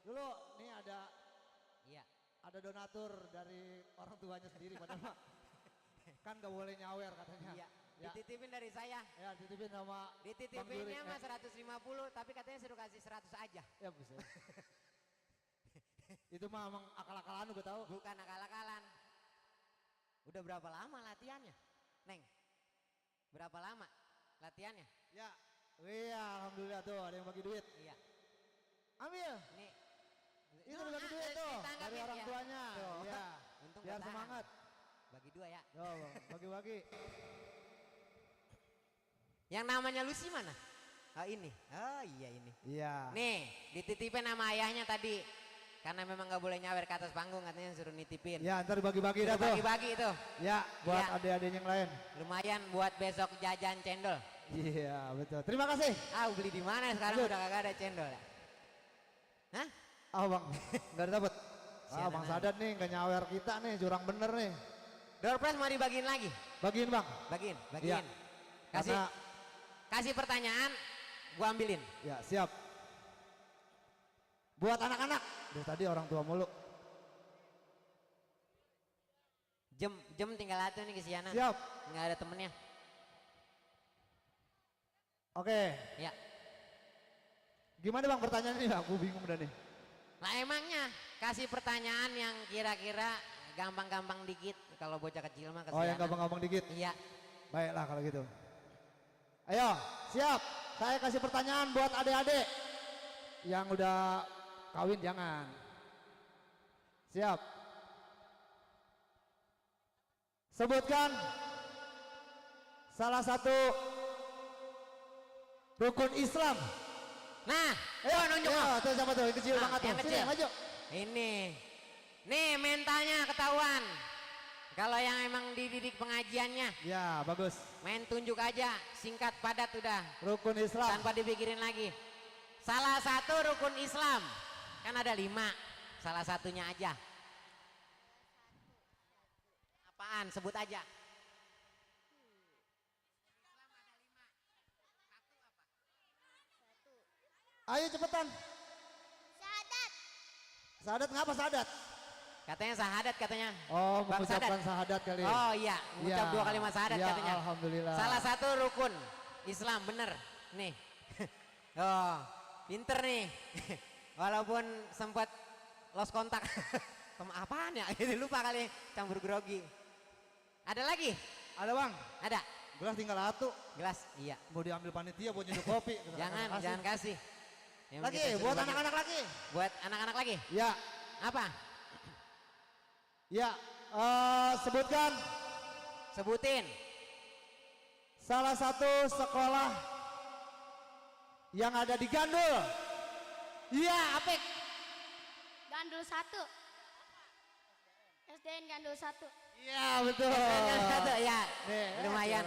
Dulu nih ada Iya. ada donatur dari orang tuanya sendiri padahal mah kan gak boleh nyawer katanya. Iya. Ya. Dititipin dari saya. Ya dititipin sama Bang Juri. Dititipinnya mah 150 tapi katanya suruh kasih 100 aja. Ya buset. Itu mah emang akal-akalan gue tahu. Bukan akal-akalan. Udah berapa lama latihannya? Neng. Berapa lama latihannya? Ya. Iya, alhamdulillah tuh ada yang bagi duit. Iya. Ambil. Nih. Itu udah bagi duit tuh dari orang tuanya. Iya. Untung Biar gak tahan. semangat. Bagi 2 ya. Yo, bagi-bagi. Yang namanya Lucy mana? Oh ini. Oh iya ini. Iya. Nih, dititipin sama ayahnya tadi. Karena memang gak boleh nyawer ke atas panggung katanya suruh nitipin. Ya, ntar bagi-bagi dah tuh. Bagi-bagi itu. Ya, buat Iya. adik-adik yang lain. Lumayan buat besok jajan cendol. Iya, betul. Terima kasih. Ah, beli di mana sekarang udah kagak ada cendol ya? Hah? Oh bang, nggak dapet. Ah, Bang Sianan. Sadat nih nggak nyawer kita nih, curang bener nih. Door prize mau dibagiin lagi? Bagiin bang. Bagiin. Iya. Kasih Karena, kasih pertanyaan, gua ambilin. ya siap. Buat anak-anak. Dari tadi orang tua mulu. Jem tinggal satu nih kesianan. Siap. Nggak ada temennya. Oke. Ya. Gimana bang pertanyaan ini? Aku bingung dah nih. Nah emangnya kasih pertanyaan yang kira-kira gampang-gampang dikit. Kalau bocah kecil mah kesianan. Oh yang gampang-gampang dikit. Iya. Baiklah kalau gitu. Ayo, siap. Saya kasih pertanyaan buat adik-adik. Yang udah kawin jangan. Siap. Sebutkan salah satu rukun Islam. Nah, ayo nunjuk. Tuh siapa tuh? Yang kecil Nah, banget tuh. yang Sini, kecil. maju. Ini. Nih mentalnya ketahuan. Kalau yang emang dididik pengajiannya. Ya, bagus. Main tunjuk aja, singkat padat udah. Rukun Islam. Tanpa dipikirin lagi. Salah satu rukun Islam. Kan ada 5. Salah satunya aja. Apaan? Sebut aja. Ayo cepetan. Syahadat. Sahadat ngapa sahadat? Katanya sahadat katanya. Oh, Bang mengucapkan sahadat kali. Oh iya, mengucap 2 kalimat sahadat ya, katanya. Alhamdulillah. Salah satu rukun Islam bener. Nih. Oh, pinter nih. Walaupun sempat lost kontak. Sama apaan ya? Ini lupa kali campur grogi. Ada lagi? Ada bang. Ada. Gelas tinggal 1. Gelas, iya. Mau diambil panitia buat nyeduh kopi. Jangan kasih. Yang Lagi, kita suruh buat bagi. anak-anak lagi. Buat anak-anak lagi? Ya. Apa? Ya, sebutkan. Sebutin. Salah satu sekolah yang ada di Gandul. Iya, Apik. Gandul 1. SDN Gandul 1. Iya, betul. Kan satu ya. Nih, Lumayan.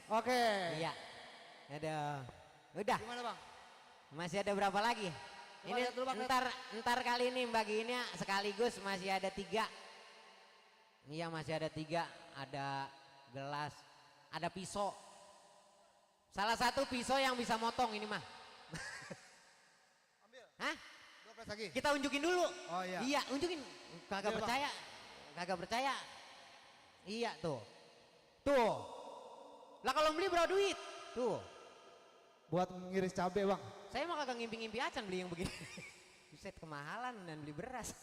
Oke. Iya. Aduh. Udah. Gimana bang? Masih ada berapa lagi? Coba Ini lihat dulu, Bang. ntar kali ini bagiinnya sekaligus masih ada 3. Iya masih ada 3. Ada gelas, ada pisau. Salah satu pisau yang bisa motong ini mah. Ambil. Hah? 12 lagi. Kita unjukin dulu. Oh iya. Iya unjukin. Kagak Iya, Bang. percaya. Kagak percaya. Iya tuh. Tuh. Lah kalau beli berapa duit? Tuh. Buat ngiris cabe bang. Saya mah kagak ngimpi-ngimpi acan beli yang begini. Buset kemahalan dan beli beras.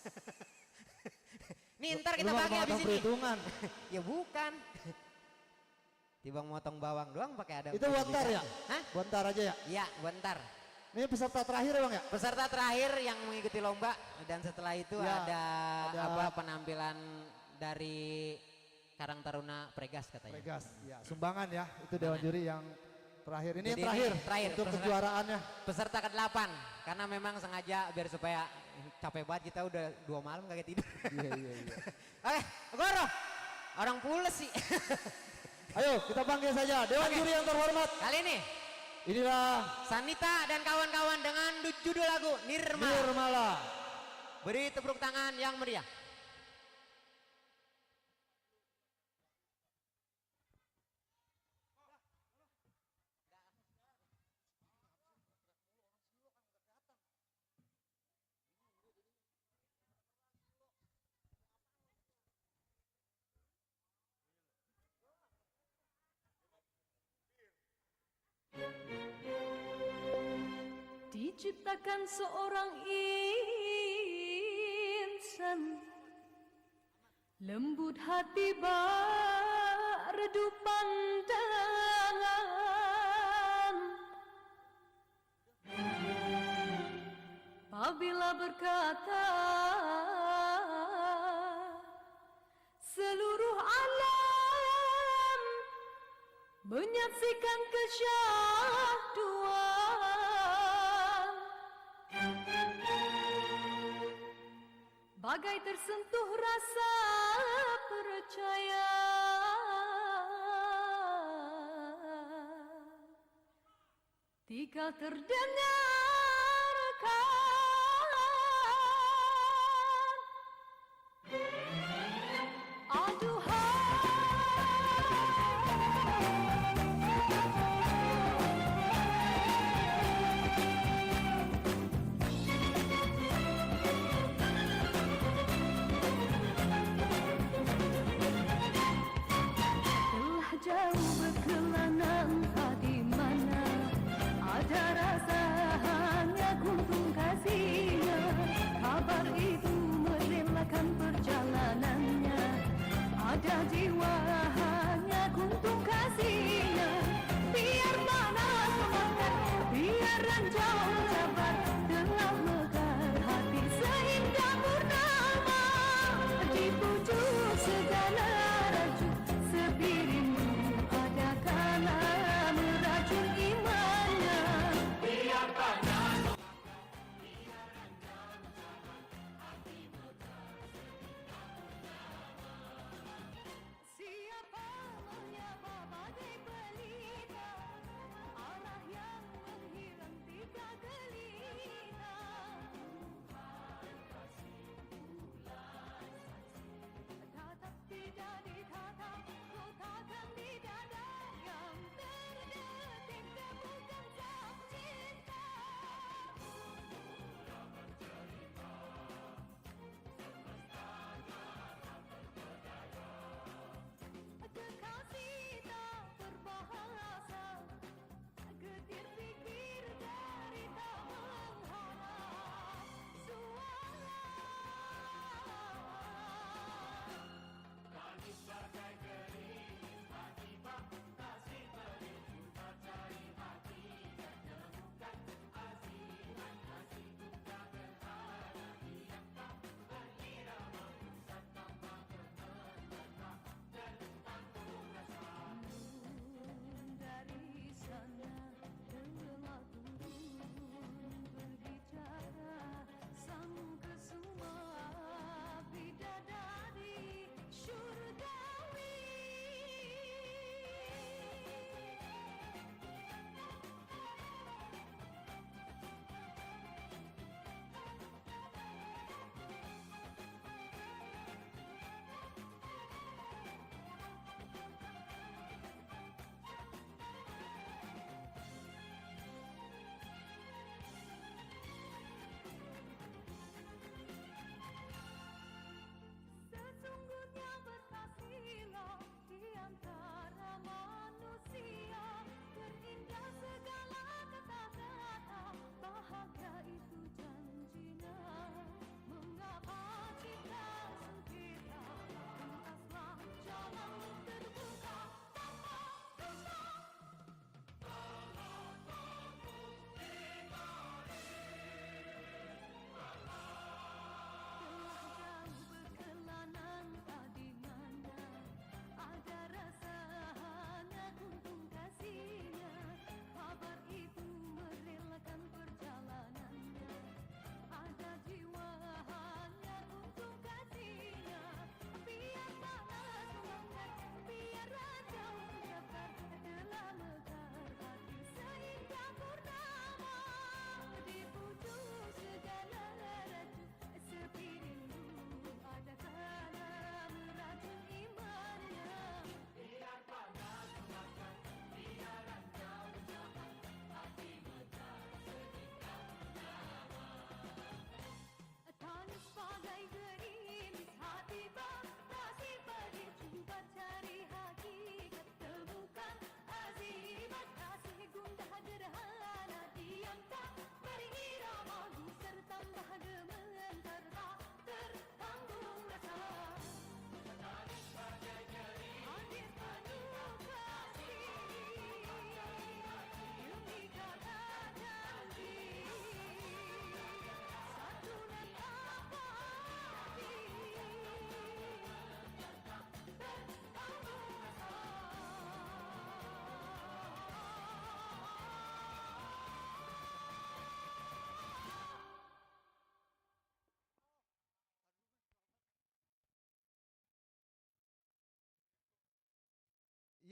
Nih ntar kita Lu mah bagi habis motong ini. perhitungan. Ya bukan. Tibang motong bawang doang pakai ada. Itu buat ntar ya? Hah? Buat ntar aja ya? Iya buat ntar. Ini peserta terakhir ya bang ya? Peserta terakhir yang mengikuti lomba dan setelah itu Ya, ada ada- apa penampilan dari Karang Taruna Pregas katanya. Pregas. Ya, sumbangan ya. Itu dewan Sumbangan. juri yang terakhir. Ini yang Jadi terakhir untuk peserta- kejuaraannya. Peserta ke-8 karena memang sengaja biar supaya capek banget kita udah 2 malam kagak tidur. Iya iya iya. Goro. Orang pules sih. Ayo kita panggil saja dewan Oke. juri yang terhormat. Kali ini Inilah Sanita dan kawan-kawan dengan judul lagu Nirma. Nirmala. Beri tepuk tangan yang meriah. diciptakan seorang insan, lembut hati redup pandangan. Apabila berkata seluruh alam menyaksikan kesyahduan, bagai tersentuh rasa percaya. Tinggal terdengarkan jauh berkelana entah di mana ada rasa hanya kuntung kasihnya. Kabar itu merelakan perjalanannya, ada jiwa hanya kuntung kasihnya. Biar mana semangat, biar rancau sabar, telah mekar hati seindah purnama. Di pucuk segala racun sepiring meracun imannya. Biar panas, biar rancang sabar, hatimu tersenyum. Siapa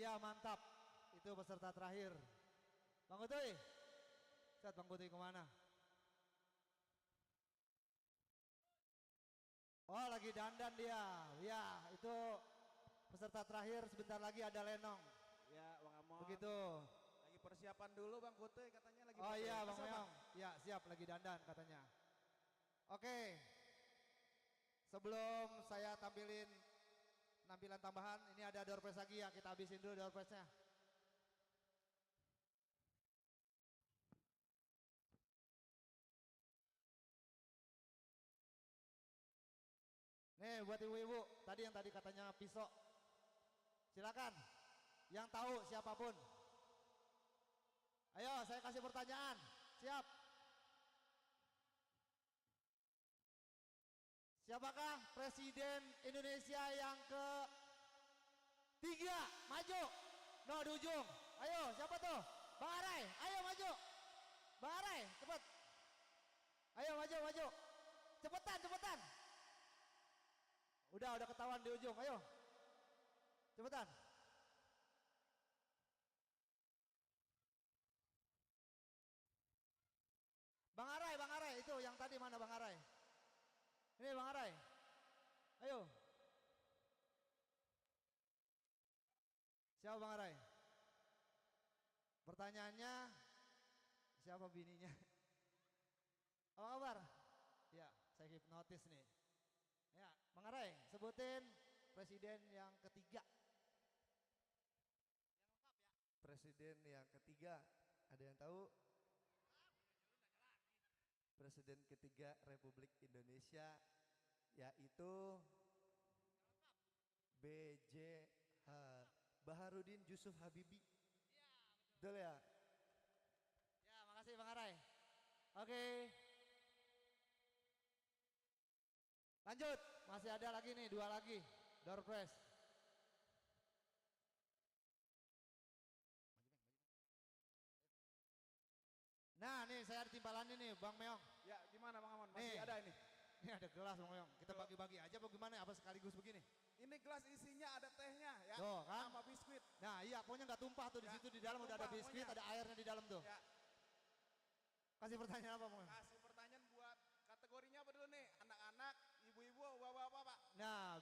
Ya mantap. Itu peserta terakhir. Bang Kutuy. Set Bang Kutuy kemana? Oh lagi dandan dia. Ya itu peserta terakhir. Sebentar lagi ada Lenong. Ya Bang Amon. Begitu. Lagi persiapan dulu Bang Kutuy katanya lagi. Oh iya Bang Masa, Meong. Ya siap lagi dandan katanya. Oke. Sebelum saya tampilin penampilan tambahan, ini ada door prize lagi ya, kita habisin dulu door prize-nya. Nih buat ibu-ibu, tadi yang tadi katanya pisau. Silakan, yang tahu siapapun. Ayo saya kasih pertanyaan, siap. Siapakah Presiden Indonesia yang ke-3? Maju. No di ujung. Ayo siapa tuh? Bang Arai, ayo maju. Bang Arai, cepet. Ayo maju, maju. Cepetan, cepetan. Udah ketahuan di ujung, ayo. Cepetan. Bang Arai, itu yang tadi mana Bang Arai? Ini Bang Arai. Ayo. Siapa Bang Arai? Pertanyaannya, siapa bininya? Apa kabar? Ya, saya hipnotis nih. Ya, Bang Arai, sebutin presiden yang ketiga. Presiden yang ketiga, ada yang tahu? Presiden ketiga Republik Indonesia yaitu B.J. Baharudin Yusuf Habibie. Betul ya? Ya, makasih Bang Arai. Oke. Lanjut, masih ada lagi nih, 2 lagi. Door prize. Nah, nih saya ada timbalannya nih, Bang Meong. Ya, gimana Bang Amon? Masih ada ini. Ini ada gelas Bang Meong. Kita bagi-bagi aja apa gimana? Apa sekaligus begini? Ini gelas isinya ada tehnya ya. Tuh, kan? Sama biskuit. Nah, iya, pokoknya nggak tumpah tuh di situ di dalam udah ada biskuit, ada airnya di dalam tuh. Ya. Kasih pertanyaan apa, Bang? Kasih pertanyaan buat kategorinya apa dulu nih? Anak-anak, ibu-ibu, bapak-bapak, Pak. Nah,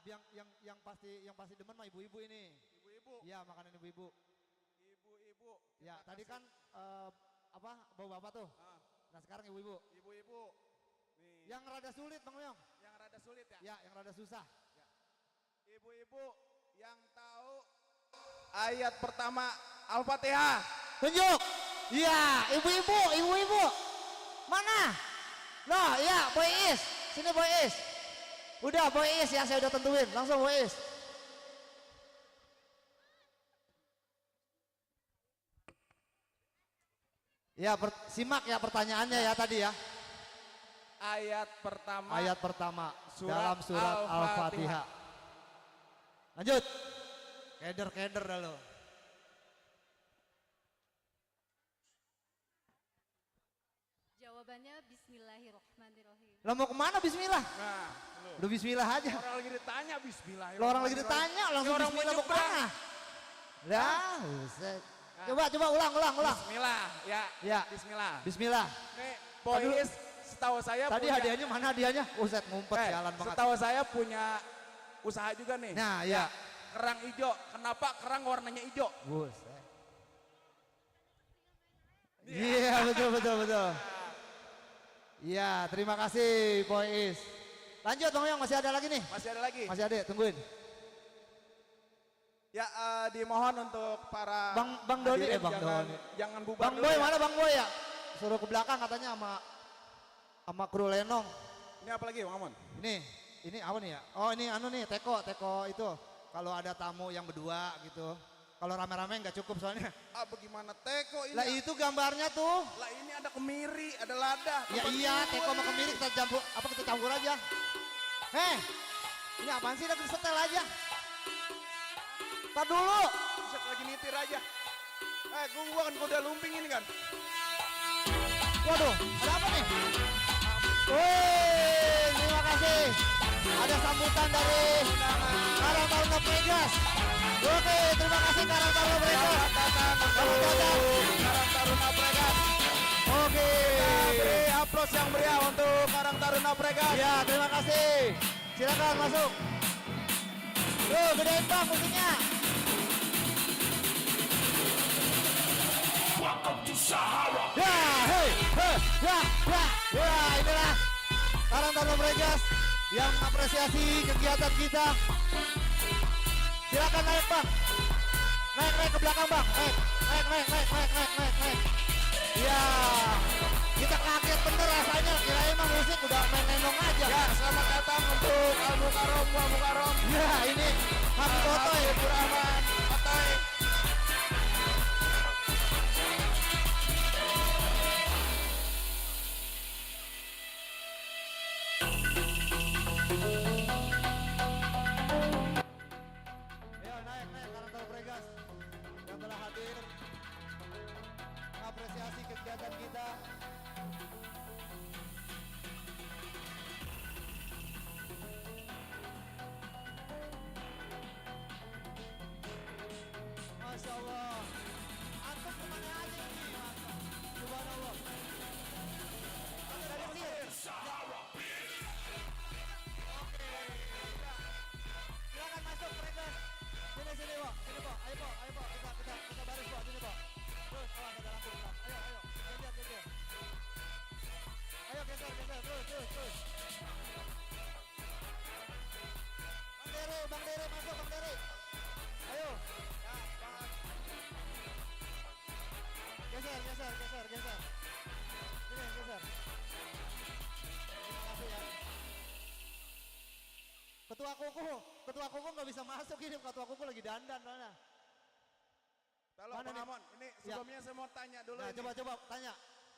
yang pasti demen mah ibu-ibu ini. Ibu-ibu. Iya, makanan ibu-ibu. Ibu-ibu. Ya, tadi kan bapak-bapak tuh. Nah, sekarang ibu-ibu. Ibu-ibu. Nih. Yang rada sulit, Bang Meong. Yang rada sulit ya? Ya, yang rada susah. Ya. Ibu-ibu yang tahu ayat pertama Al-Fatihah. Tunjuk. Iya, ibu-ibu. Mana? Loh, iya, Boy Is. Sini Boy Is. Udah Boy Is ya, saya udah tentuin. Langsung Boy Is. Ya, simak ya pertanyaannya ya tadi ya. Ayat pertama. Ayat pertama dalam surat Al-Fatihah. Lanjut. Keder dah lo. Jawabannya Bismillahirrahmanirrahim. Lo mau kemana Bismillah? Nah, lu Bismillah aja. Orang lagi ditanya Bismillahirrahmanirrahim. Lo orang lagi ditanya langsung orang Bismillah mau kemana? Lah, buset. Coba ulang. Bismillah, ya. Ya. Bismillah. Nih, Boys, setahu saya tadi punya, hadiahnya mana hadiahnya? Buset, ngumpet jalan banget. Setahu saya punya usaha juga nih. Nah, ya. Kerang hijau. Kenapa kerang warnanya hijau? Buset. Iya, betul. Iya, terima kasih Boy Is. Lanjut Bang Yong, masih ada lagi nih? Masih ada lagi. Masih ada, tungguin. Ya, dimohon untuk para Bang Doni, Bang Doni. Jangan bubar Bang dulu Boy, ya. mana Bang Boy ya? Suruh ke belakang katanya sama kru Lenong. Ini apa lagi Bang Amon? Ini apa nih ya? Oh ini nih, teko itu. Kalau ada tamu yang berdua gitu. Kalau rame-rame nggak cukup soalnya. Ah, bagaimana teko ini? Lah itu gambarnya tuh. Lah ini ada kemiri, ada lada. Ya iya, teko sama kemiri kita campur aja. Ini apaan sih, lagi setel aja. Tar dulu. Bisa lagi nitir aja. Gua kan kuda lumping ini kan. Waduh, ada apa nih? Wih, terima kasih. Ada sambutan dari Karang Taruna Pegas. Oke, terima kasih Karang Taruna Pregas. Selamat datang Karang Taruna Pregas. Oke. Beri aplaus yang meriah untuk Karang Taruna Pregas. Ya, terima kasih. Silakan masuk. Tuh, gedein Bang musiknya. Welcome to Sahara. Ya, hei, ya, inilah Karang Taruna Pregas yang mengapresiasi kegiatan kita. Silakan naik Bang. Naik ke belakang Bang. Naik. Ya, kita kaget bener rasanya. Kirain mah musik udah main nendong aja. Ya, selamat datang untuk Al Mukarram. Ya, ini Habib Otoy. Rahman Otoy. Ayo naik Karang Taruna Pregas yang telah hadir mengapresiasi kegiatan kita. Masya Allah. Antum kemana aja ini? Subhanallah. Dari sini. Oke. Silakan masuk Pregas. Sini Pak. Ayo Pak. Kita baris Pak. Sini Pak. Terus awas ada lampu gelap. Ayo. Geser. Ayo geser. Terus. Bang Dere masuk Bang Dere. Ayo. Ya, Bang. Geser. Sini geser. Terima kasih ya. Ketua kuku nggak bisa masuk ini. Ketua kuku lagi dandan soalnya. Halo Mana Bang nih? Amon, ini sebelumnya saya mau tanya dulu. Nah, ini. coba tanya.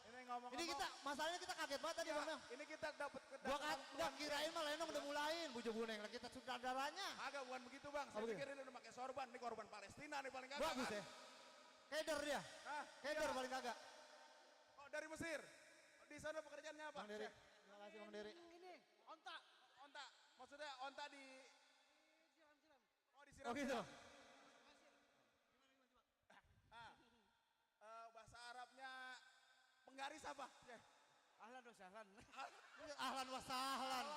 Ini ngomong-ngomong. Ini kita masalahnya kita kaget banget tadi Ya, Bang Mel. ini kita dapat Gua kedatangan nggak kirain malah Lenong udah mulain bujuk buneng lah kita sutradaranya. Agak bukan begitu Bang, saya begitu? pikir ini udah pakai sorban, ini korban Palestina nih paling kagak. Bagus ya. Keder dia. Hah? Keder Iya. paling kagak. Oh dari Mesir. Di sana pekerjaannya apa? Bang Deri. Chef? Terima kasih Bang Deri. Onta. Maksudnya onta di Oh disiram. Oh gitu. Bahasa Arabnya penggaris apa? Chef? Ahlan wa sahlan. Ahlan wa sahlan.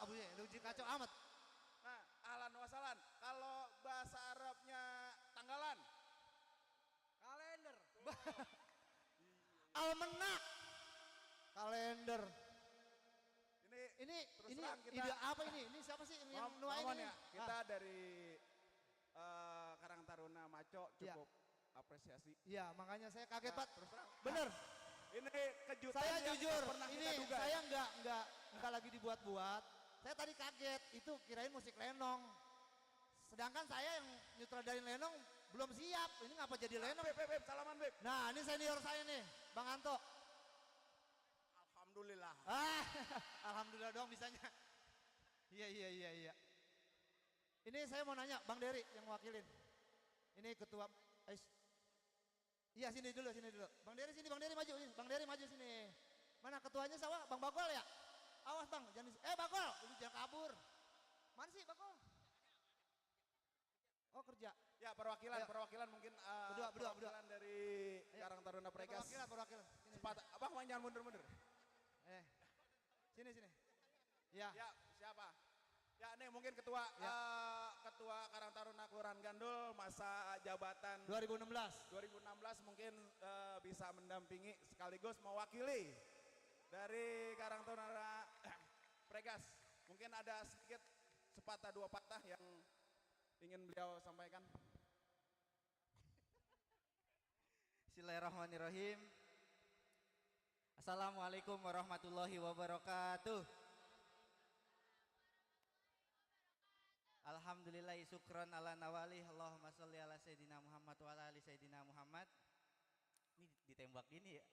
Abu ya, lu kacau amat. Nah, ahlan wa sahlan. Kalau bahasa Arabnya tanggalan? Kalender. Almenak. Kalender. Ini terang kita- ide apa ini? Ini siapa sih yang nuain Ngomong ini? ya, kita dari Karang Taruna Maco cukup apresiasi. Iya, makanya saya kaget Pak. Terus terang. Bener. Ini kejutan Saya yang jujur, pernah ini kita duga. saya nggak lagi dibuat-buat. Saya tadi kaget, itu kirain musik Lenong. Sedangkan saya yang nyutradarin Lenong belum siap. Ini ngapa jadi Lenong? Beb, salaman Beb. Nah, ini senior saya nih, Bang Anto. Alhamdulillah. Alhamdulillah dong bisanya. Iya. Ini saya mau nanya, Bang Deri yang wakilin. Ini ketua. Iya sini dulu. Bang Deri sini, Bang Deri maju sini. Mana ketuanya sawah? Bang Bagol ya? Awas Bang, jangan Bagol, lu jangan kabur. Mana sih Bagol? Oh kerja. Ya perwakilan mungkin Berdua. perwakilan dari Karang Taruna Pregas. Perwakilan. Sini. Abang jangan mundur-mundur. Sini. Ya. Ya, siapa? Ya, nih mungkin ketua Karang Taruna Kelurahan Gandul masa jabatan 2016 mungkin bisa mendampingi sekaligus mewakili dari Karang Taruna Pregas. Mungkin ada sedikit sepatah dua patah yang ingin beliau sampaikan. Bismillahirrahmanirrahim. Assalamualaikum warahmatullahi wabarakatuh. Alhamdulillahi syukron ala nawali. Allahumma sholli ala sayyidina Muhammad wa ala ali sayyidina Muhammad. Ini ditembak gini ya.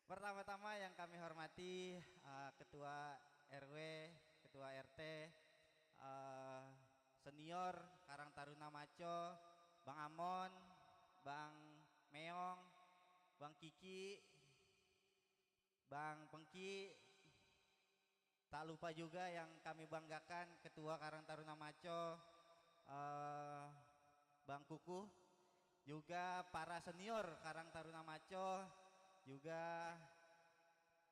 Pertama-tama yang kami hormati Ketua RW, Ketua RT, senior Karang Taruna Maco, Bang Amon, Bang Meong, Bang Kiki, Bang Pengki, Tak lupa juga yang kami banggakan Ketua Karang Taruna Maco, Bang Kuku, juga para senior Karang Taruna Maco, juga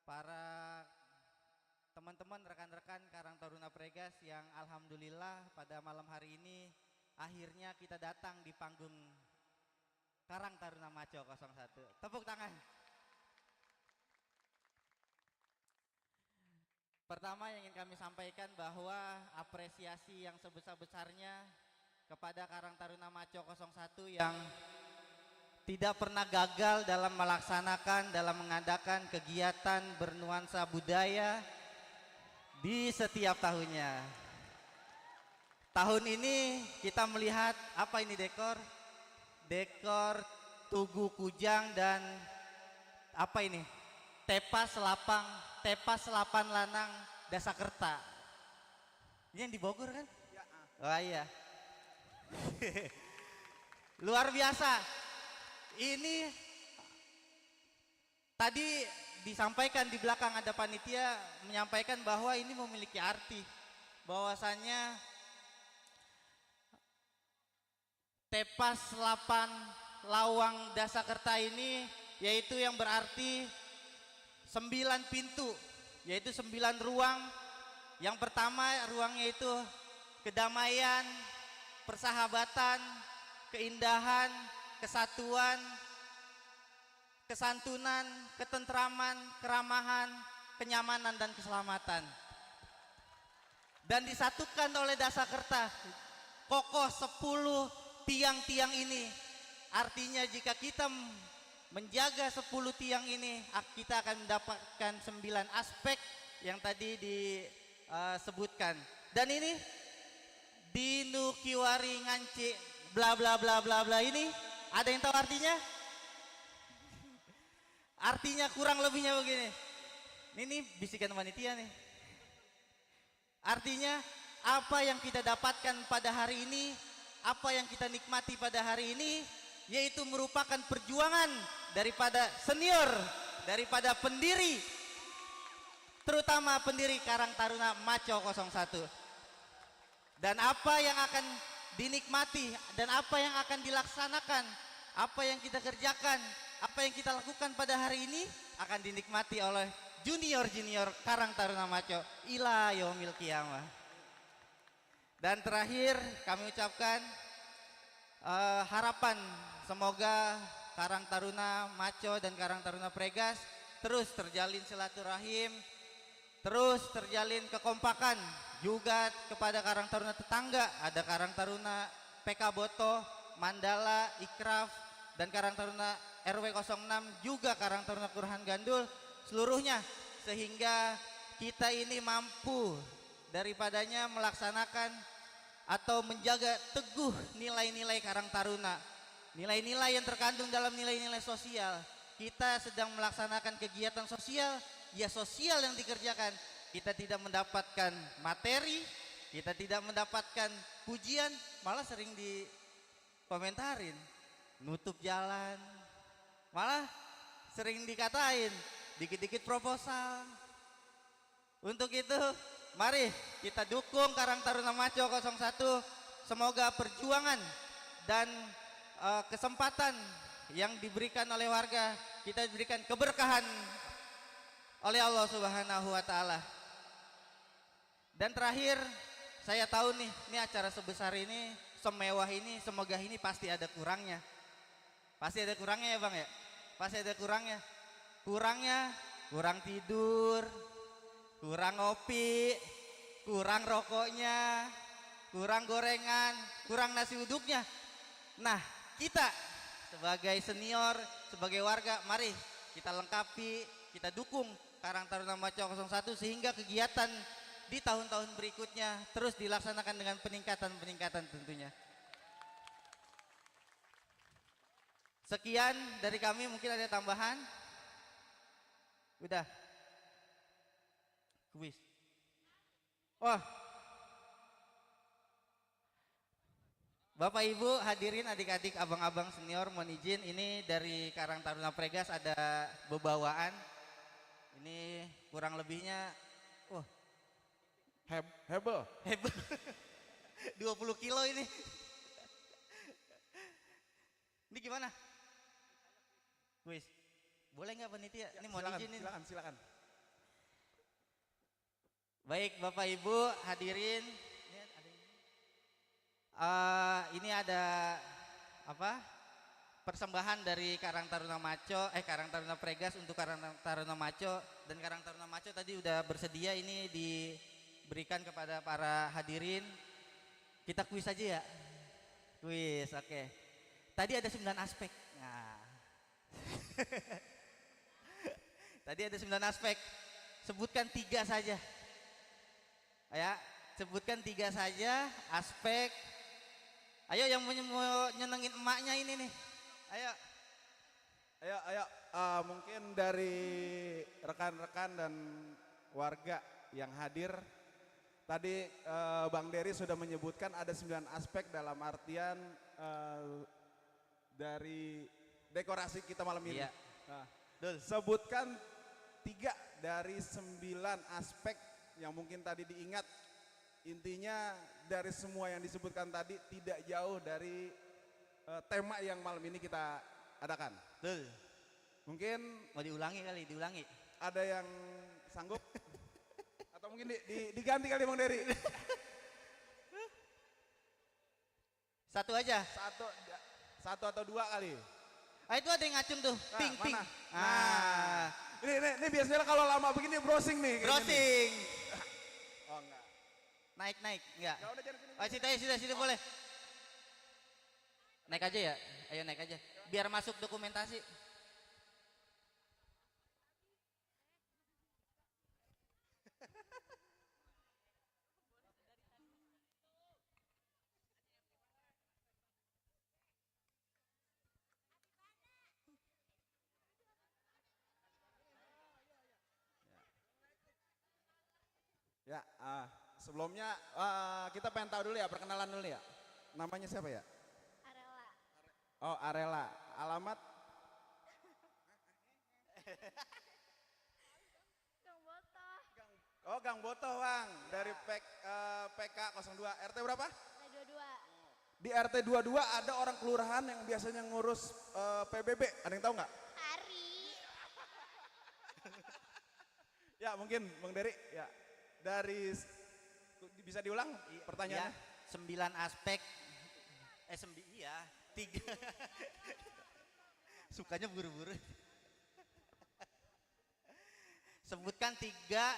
para teman-teman rekan-rekan Karang Taruna Pregas yang alhamdulillah pada malam hari ini akhirnya kita datang di panggung Karang Taruna Maco 01. Tepuk tangan. Pertama yang ingin kami sampaikan bahwa apresiasi yang sebesar-besarnya kepada Karang Taruna Maco 01 yang tidak pernah gagal dalam mengadakan kegiatan bernuansa budaya di setiap tahunnya. Tahun ini kita melihat apa ini dekor Tugu Kujang dan apa ini? Tepas Lapan Lanang Dasakerta. Ini yang di Bogor kan? Ya. Oh iya. Luar biasa. Ini tadi disampaikan di belakang ada panitia menyampaikan bahwa ini memiliki arti. Bahwasannya Tepas Lapan Lawang Dasakerta ini yaitu yang berarti 9 pintu, yaitu 9 ruang. Yang pertama ruangnya itu kedamaian, persahabatan, keindahan, kesatuan, kesantunan, ketentraman, keramahan, kenyamanan dan keselamatan. Dan disatukan oleh Dasakerta, kokoh 10 tiang-tiang ini. Artinya jika kita menjaga 10 tiang ini, kita akan mendapatkan 9 aspek yang tadi disebutkan. Dan ini Dinu Kiwari Nganci bla bla bla bla bla ini, ada yang tahu artinya? Artinya kurang lebihnya begini. Ini bisikan panitia nih. Artinya apa yang kita dapatkan pada hari ini, apa yang kita nikmati pada hari ini, yaitu merupakan perjuangan daripada senior, daripada pendiri, terutama pendiri Karang Taruna Maco 01. Dan apa yang akan dinikmati dan apa yang akan dilaksanakan, apa yang kita kerjakan, apa yang kita lakukan pada hari ini akan dinikmati oleh junior-junior Karang Taruna Maco ila yaumil qiyamah. Dan terakhir kami ucapkan harapan semoga Karang Taruna Maco dan Karang Taruna Pregas terus terjalin silaturahim, terus terjalin kekompakan juga kepada Karang Taruna tetangga. Ada Karang Taruna PK Boto, Mandala, Ikraf, dan Karang Taruna RW 06, juga Karang Taruna Kelurahan Gandul seluruhnya, sehingga kita ini mampu daripadanya melaksanakan atau menjaga teguh nilai-nilai Karang Taruna, nilai-nilai yang terkandung dalam nilai-nilai sosial. Kita sedang melaksanakan kegiatan sosial, ya sosial yang dikerjakan. Kita tidak mendapatkan materi, kita tidak mendapatkan pujian, malah sering dikomentarin, nutup jalan, malah sering dikatain, dikit-dikit proposal. Untuk itu, mari kita dukung Karang Taruna Maco 01. Semoga perjuangan dan kesempatan yang diberikan oleh warga, kita diberikan keberkahan oleh Allah Subhanahu wa Ta'ala. Dan terakhir, saya tahu nih, ini acara sebesar ini, semewah ini, semegah ini pasti ada kurangnya. Pasti ada kurangnya ya Bang ya? Pasti ada kurangnya. Kurangnya, kurang tidur, kurang ngopi, kurang rokoknya, kurang gorengan, kurang nasi uduknya. Nah, kita sebagai senior, sebagai warga, mari kita lengkapi, kita dukung Karang Taruna Maco 01 sehingga kegiatan di tahun-tahun berikutnya terus dilaksanakan dengan peningkatan-peningkatan tentunya. Sekian dari kami, mungkin ada tambahan? Udah. Kuis. Wah. Bapak Ibu hadirin, adik-adik, abang-abang senior, mohon izin, ini dari Karang Taruna Pregas ada bebawaan. Ini kurang lebihnya, Hebel. Hebel. 20 kilo ini. Ini gimana? Wis. Boleh nggak panitia? Ini mau izinin. Silakan. Baik Bapak Ibu hadirin. Ini ada apa? Persembahan dari Karang Taruna Maco, Karang Taruna Pregas untuk Karang Taruna Maco, dan Karang Taruna Maco tadi udah bersedia ini diberikan kepada para hadirin. Kita kuis aja ya. Kuis, oke. Tadi ada 9 aspek. Nah. Tadi ada 9 aspek. Sebutkan 3 saja. Ya, sebutkan 3 saja aspek. Ayo yang mau nyenengin emaknya ini nih. Ayo. Mungkin dari rekan-rekan dan warga yang hadir. Tadi Bang Dery sudah menyebutkan ada 9 aspek dalam artian dari dekorasi kita malam ini. Iya. Nah, sebutkan 3 dari 9 aspek yang mungkin tadi diingat. Intinya dari semua yang disebutkan tadi tidak jauh dari tema yang malam ini kita adakan. Betul. Mungkin mau diulangi kali, diulangi. Ada yang sanggup? Atau mungkin diganti kali Bang Dery? Satu aja. Satu atau 2 kali. Itu ada yang ngacung tuh, ping. Nah. Ini biasanya kalau lama begini browsing nih. Browsing. Oh enggak. Naik, enggak. Ya udah jangan sini. Situ boleh. Naik aja ya, ayo naik aja. Biar masuk dokumentasi. Ya, sebelumnya kita pengen tahu dulu ya, perkenalan dulu ya. Namanya siapa ya? Arela. Oh, Arela. Alamat? Gang Boto. Oh, Gang Boto, Bang. Dari PK 02. RT berapa? RT 22. Di RT 22 ada orang kelurahan yang biasanya ngurus PBB. Ada yang tahu nggak? Hari. Ya, mungkin Bang Dery. Ya. Dari bisa diulang pertanyaannya? Ya, 9 aspek. 3. Sukanya buru-buru. Sebutkan 3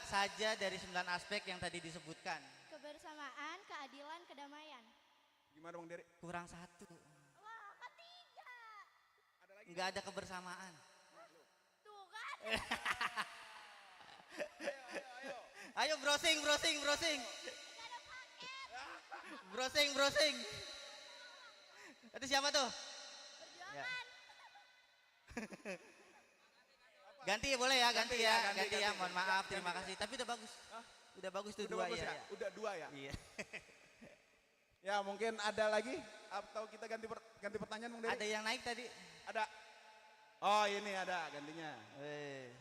saja dari 9 aspek yang tadi disebutkan. Kebersamaan, keadilan, kedamaian. Gimana Bang Dery? Kurang 1. Wah, ketiga. Enggak ada kebersamaan. Tuh kan. Ayo browsing. Browsing. Itu siapa tuh? Ya. Ganti boleh ya, ganti ya. Mohon maaf, terima kasih. Tapi udah bagus. Udah bagus tuh 2 ya. Udah 2 ya? Iya. Ya, mungkin ada lagi atau kita ganti pertanyaan Bang Dery? Ada yang naik tadi? Ada. Oh, ini ada gantinya.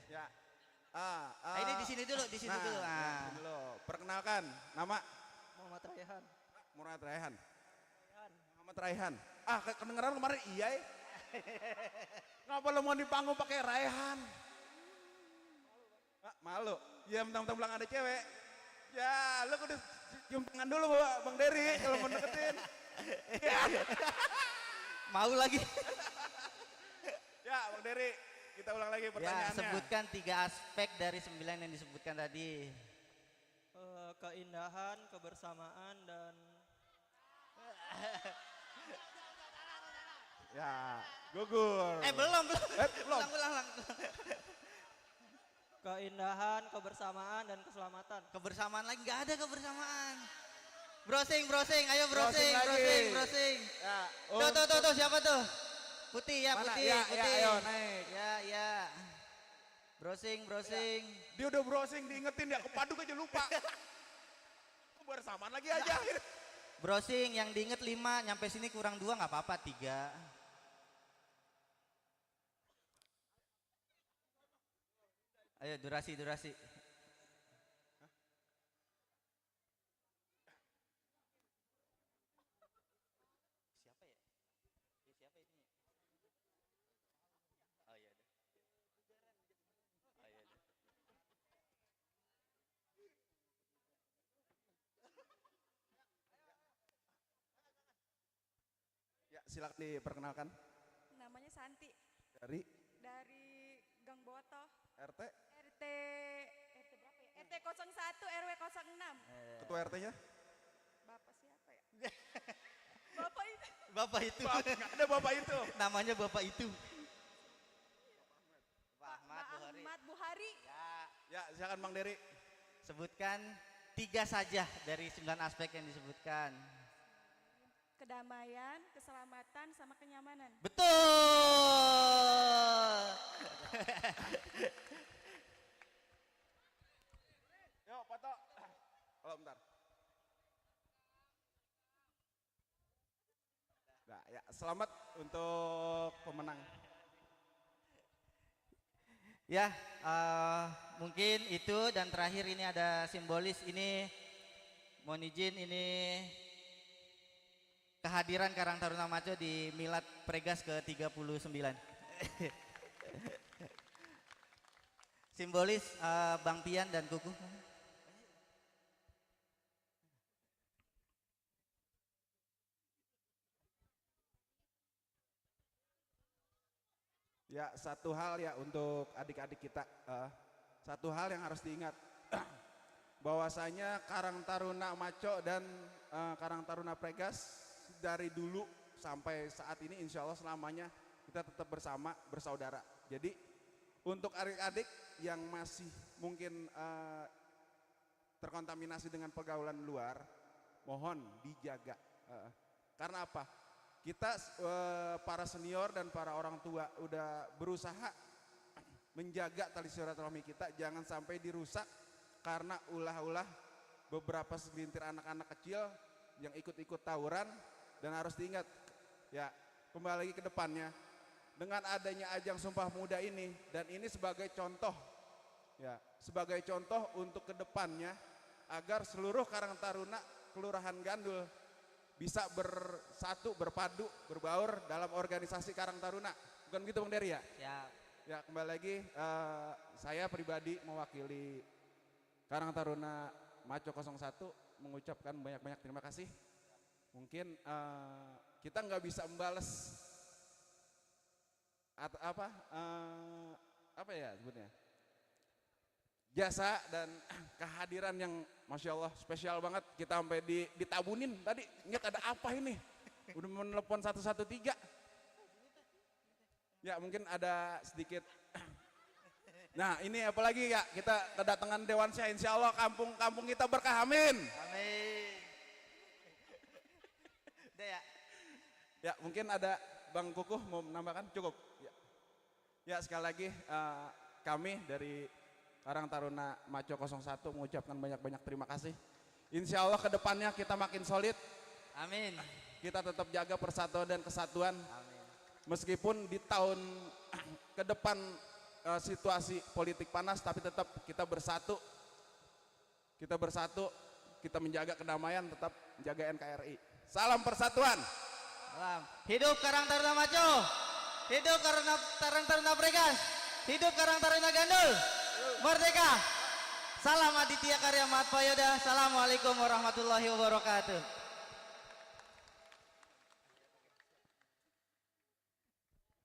Ya. Ini di sini dulu. Sini dulu. Perkenalkan, nama? Muhammad Raihan. Muhammad Raihan. Kedengeran kemarin iya ya? Ngapa lo mau di panggung pakai Raihan? Malu. Ya mentang-mentang bilang ada cewek. Ya, lo kudu cium tangan dulu Bang Dery kalau mau deketin. Mau lagi. Ya, Bang Dery. Kita ulang lagi pertanyaannya. Ya, sebutkan 3 aspek dari 9 yang disebutkan tadi. Keindahan, kebersamaan, dan ya, gugur. Belum. Ulang. Keindahan, kebersamaan, dan keselamatan. Kebersamaan lagi, nggak ada kebersamaan. Browsing, ayo browsing. Ya, Tuh, siapa tuh? Putih ya, mana? putih. Ya, ayo naik. Ya. Browsing. Dia udah browsing, diingetin ya, kepaduk aja lupa. Bersamaan lagi aja. Browsing yang diinget 5, nyampe sini kurang 2 nggak apa-apa, 3. Ayo durasi. silakan diperkenalkan. Namanya Santi. Dari Dari Gang Boto. RT? RT berapa ya? RT 01 RW 06. Ketua RT-nya? Bapak siapa ya? Bapak itu. Bapak itu. Nggak ada bapak itu. Namanya bapak itu. Pak Ahmad Buhari. Ya, silakan Bang Dery. Sebutkan 3 saja dari 9 aspek yang disebutkan. Kedamaian, keselamatan, sama kenyamanan. Betul. Yuk, foto. Oh, bentar. Nah, ya, selamat untuk pemenang. Ya, mungkin itu, dan terakhir ini ada simbolis ini, mohon izin ini kehadiran Karang Taruna Maco di Milad Pregas ke-39. Simbolis Bang Pian dan Kuku. Ya, satu hal ya untuk adik-adik kita, satu hal yang harus diingat, bahwasanya Karang Taruna Maco dan Karang Taruna Pregas dari dulu sampai saat ini insya Allah selamanya kita tetap bersama, bersaudara. Jadi untuk adik-adik yang masih mungkin terkontaminasi dengan pergaulan luar, mohon dijaga. Karena apa? Kita para senior dan para orang tua udah berusaha menjaga tali silaturahmi kita jangan sampai dirusak karena ulah-ulah beberapa segelintir anak-anak kecil yang ikut-ikut tawuran. Dan harus diingat ya, kembali lagi ke depannya dengan adanya ajang Sumpah Muda ini, dan ini sebagai contoh ya, sebagai contoh untuk ke depannya agar seluruh Karang Taruna Kelurahan Gandul bisa bersatu, berpadu, berbaur dalam organisasi Karang Taruna. Bukan begitu Bang Dery ya? Siap. Ya, kembali lagi saya pribadi mewakili Karang Taruna Maco 01 mengucapkan banyak-banyak terima kasih. Mungkin kita nggak bisa membalas apa ya sebutnya, jasa dan kehadiran yang Masya Allah spesial banget. Kita sampai ditabunin tadi, ingat ada apa ini, udah menelepon 113. Ya mungkin ada sedikit. Nah ini apalagi ya, kita kedatangan Dewan Syah, insya Allah kampung kita berkah, amin. Amin. Udah ya? Ya mungkin ada Bang Kukuh mau menambahkan, cukup? Ya sekali lagi kami dari Karang Taruna Maco 01 mengucapkan banyak-banyak terima kasih. Insya Allah kedepannya kita makin solid. Amin. Kita tetap jaga persatuan dan kesatuan. Amin. Meskipun di tahun ke depan situasi politik panas, tapi tetap kita bersatu. Kita bersatu, kita menjaga kedamaian, tetap menjaga NKRI. Salam persatuan. Salam. Hidup Karang Taruna Maco. Hidup Karang Taruna Pregas. Hidup Karang Taruna Gandul. Merdeka. Salam Aditya Karya Matpayoda. Assalamualaikum warahmatullahi wabarakatuh.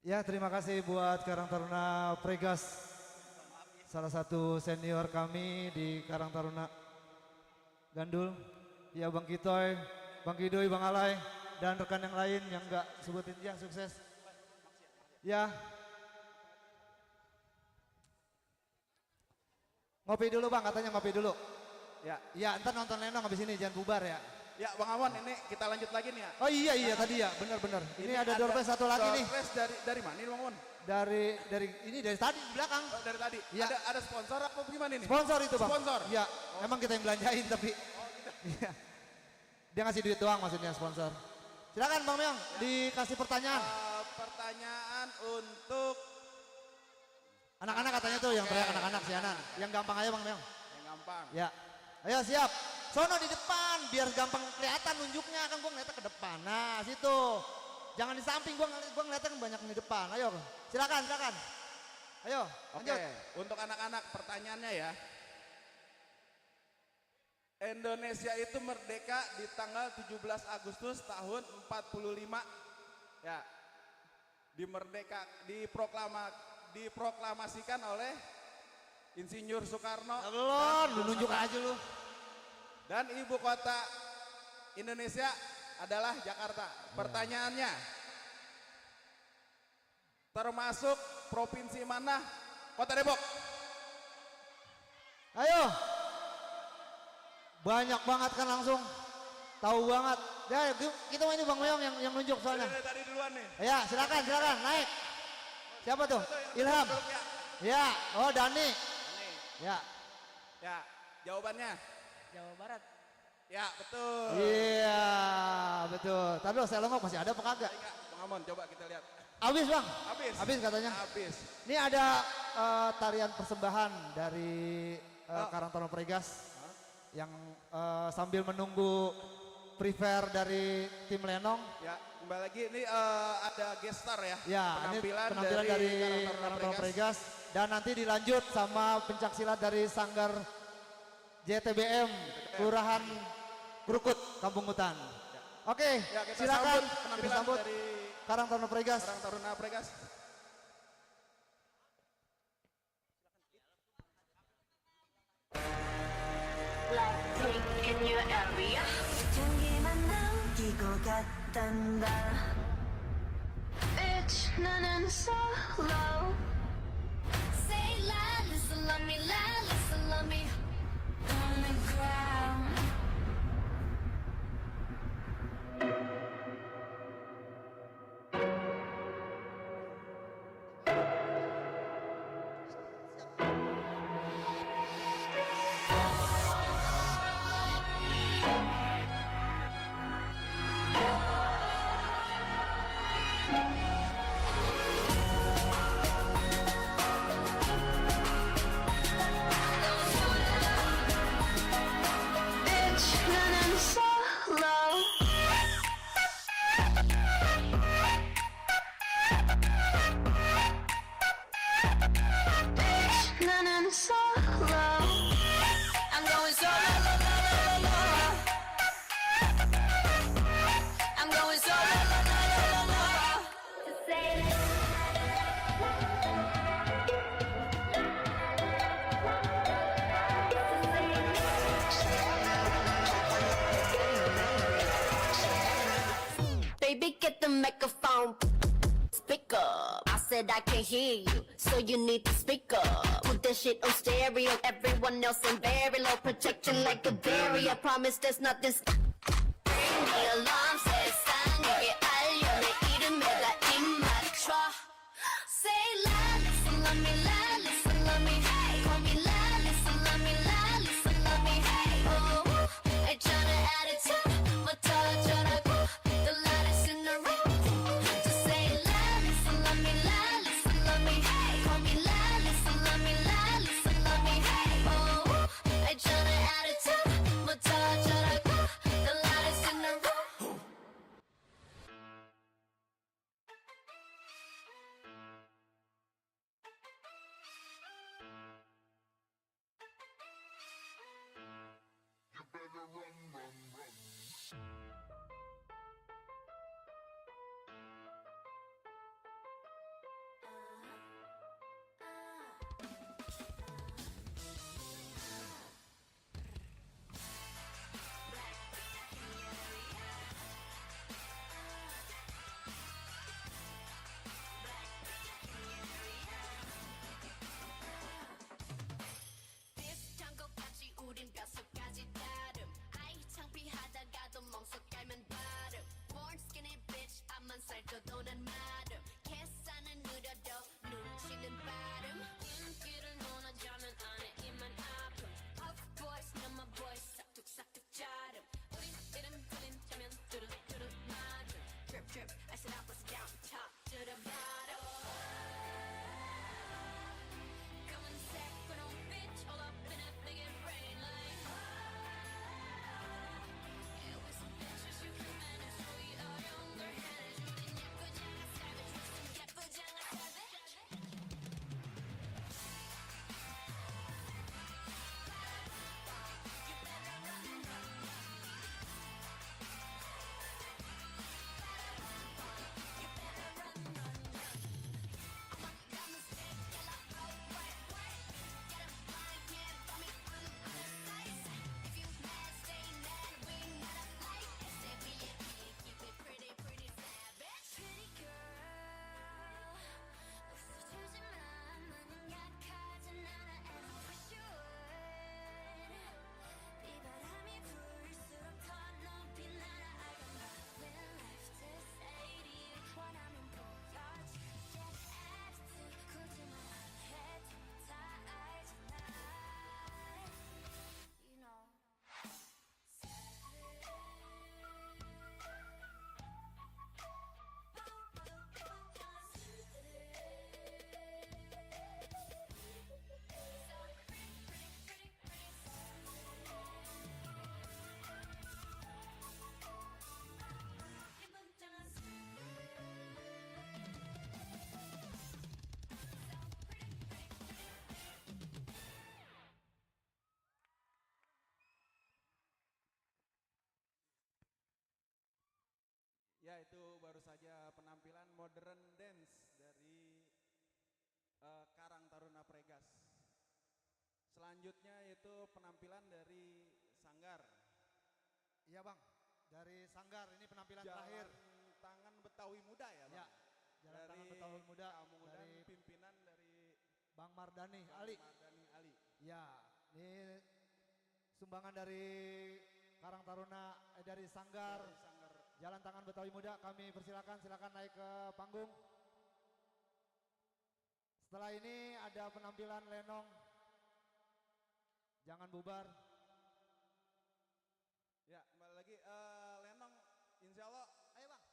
Ya, terima kasih buat Karang Taruna Pregas, salah satu senior kami di Karang Taruna Gandul. Ya, Bang Kitoy, Bang Kidoy, Bang Alay, dan rekan yang lain yang enggak sebutin, ya sukses. Ya, ngopi dulu Bang, katanya ngopi dulu. Ya, ntar nonton Lenong habis ini, jangan bubar ya. Ya Bang Amon, ini kita lanjut lagi nih ya. Oh iya tadi ya, benar-benar. Ini ada door prize satu lagi nih. Door prize dari mana ini Bang Amon? Dari tadi di belakang. Oh, dari tadi. Ya. Ada sponsor apa gimana ini? Sponsor itu Bang. Sponsor. Ya, emang kita yang belanjain tapi. Iya. Dia ngasih duit doang maksudnya sponsor. Silakan Bang Meong, dikasih pertanyaan. Pertanyaan untuk anak-anak katanya tuh, yang teriak anak-anak si Anan. Yang gampang aja Bang Meong. Yang gampang. Ya. Ayo siap. Sono di depan biar gampang kelihatan nunjuknya, kan gua ngeliatnya ke depan. Nah, situ. Jangan di samping, gua ngeliatnya kan banyak di depan. Ayo. Silakan. Ayo, lanjut. Oke, untuk anak-anak pertanyaannya ya. Indonesia itu merdeka di tanggal 17 Agustus tahun 45 Ya. Diproklamasikan oleh Insinyur Soekarno. Belum, lu nunjuk aja lu. Dan ibu kota Indonesia adalah Jakarta. Pertanyaannya, termasuk provinsi mana Kota Depok? Ayo. Banyak banget kan langsung. Tahu banget. Ya, kita ini Bang Meong yang nunjuk soalnya. Tadi duluan nih. Ya, silakan naik. Siapa tuh? Ilham. Ya, oh Dani. Ya. Ya, jawabannya Jawa Barat. ya betul. Iya, betul. Tapi lo Selongok masih ada apa kagak? Bang Amon, coba kita lihat. Habis Bang. Habis Katanya. Habis. Ini ada tarian persembahan dari Karang Taruna Pregas yang sambil menunggu prepare dari tim Lenong. Ya, kembali lagi ini ada guest star ya. Ya, penampilan dari Karang Taruna Pregas dan nanti dilanjut sama pencaksilat dari Sanggar JTBM Kelurahan Krukut, Kampung Hutan. Oke, Ya, kita silakan sambut kita penampilan sambut dari Karang Taruna Pregas. Karang Taruna Pregas. Blackpink in your area. 향기만 남기고 갔단다. Bitch, 나는 solo. Say la, listen, love me. On the ground. Bitch, 나는 solo. Bitch, 나는 solo. I'm going solo. I'm going solo. To say Baby, get the microphone. Speak up. I said I can't hear you, so you need to speak up. Put that shit on stereo. Everyone else in very low, protection like a barrier. Promise there's nothing. Ring the alarm, 세상 이게 알려 내 이름에다 입 맞춰. Say la, listen, love me. Call me la, listen, love me. Oh, 있잖아 attitude, 뭐 터져라고. The loudest in the room. Just say la, listen, love me. Call me la, listen, love me. Oh, 있잖아 attitude, 뭐 터져라고. penampilan modern dance dari Karang Taruna Pregas. Selanjutnya yaitu penampilan dari Sanggar. Iya bang, dari Sanggar ini penampilan Jalan terakhir. Tangan Betawi Muda ya bang? Ya, Jalan Tangan Betawi Muda kemudian dari pimpinan dari Bang Mardani Bang Ali. Mardani Ali. Ya, ini sumbangan dari Karang Taruna dari Sanggar. Dari Sanggar. Jalan Tangan Betawi Muda, kami persilakan, silakan naik ke panggung. Setelah ini ada penampilan Lenong. Jangan bubar. Ya, kembali lagi Lenong, insya Allah, ayo bang,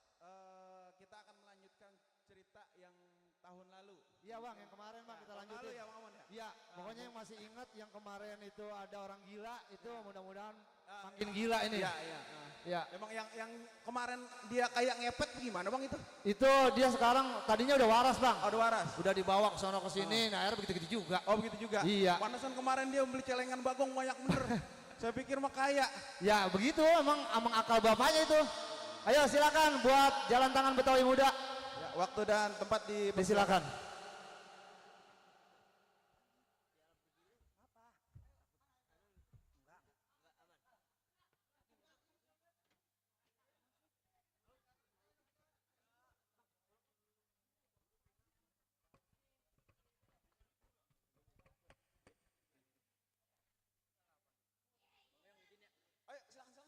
kita akan melanjutkan cerita yang tahun lalu. Iya bang, yang kemarin bang kita tahun lanjutin. lalu ya Bang Amon ya? Iya, pokoknya yang masih ingat yang kemarin itu ada orang gila itu mudah-mudahan makin gila ini. Iya, iya. Iya. Emang yang kemarin dia kayak ngepet gimana bang itu? Itu dia sekarang tadinya udah waras bang. Oh, udah waras. Udah dibawa ke sono ke sini, nah akhirnya begitu-gitu juga. Oh begitu juga? Iya. Pantesan kemarin dia beli celengan bagong banyak bener. Saya pikir mah kaya. Ya begitu, emang akal bapaknya itu. Ayo silakan buat Jalan Tangan Betawi Muda. Ya, waktu dan tempat disilakan. Ayo silakan.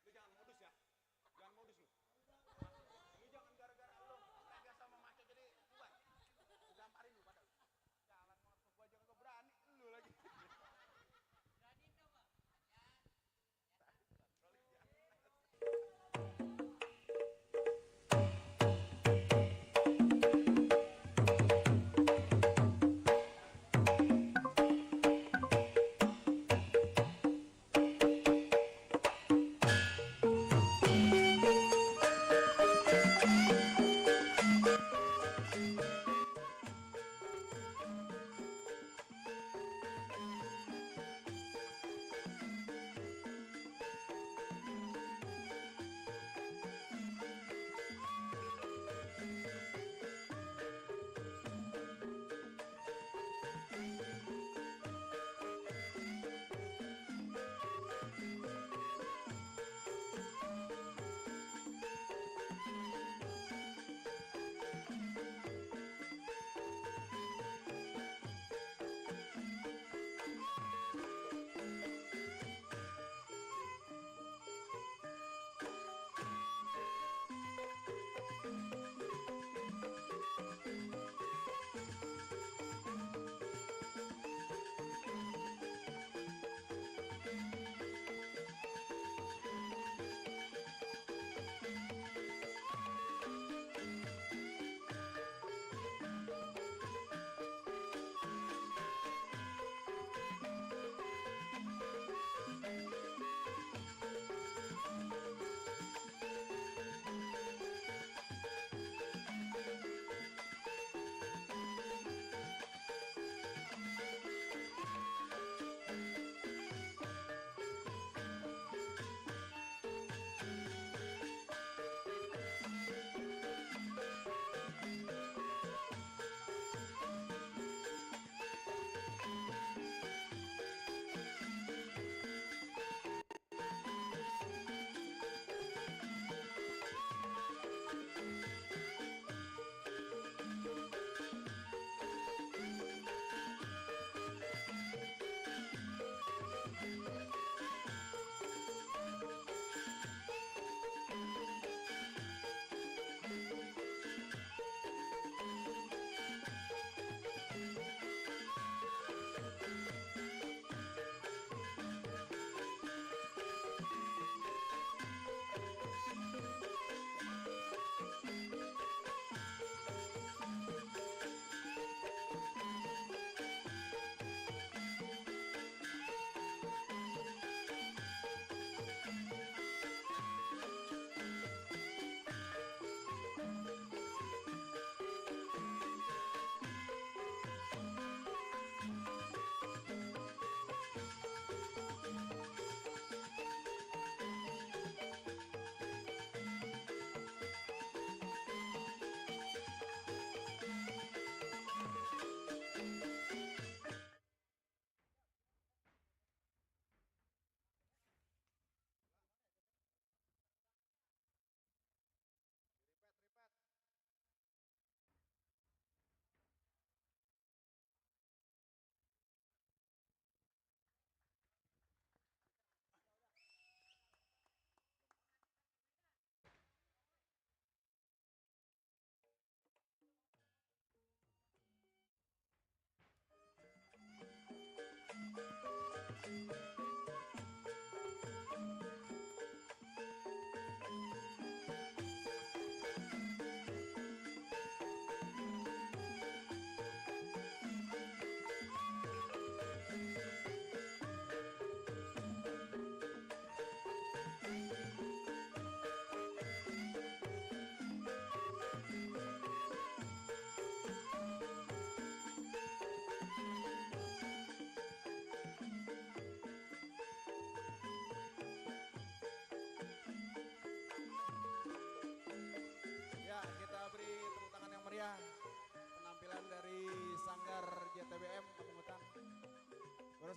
Lu jangan modus ya. Jangan modus lu.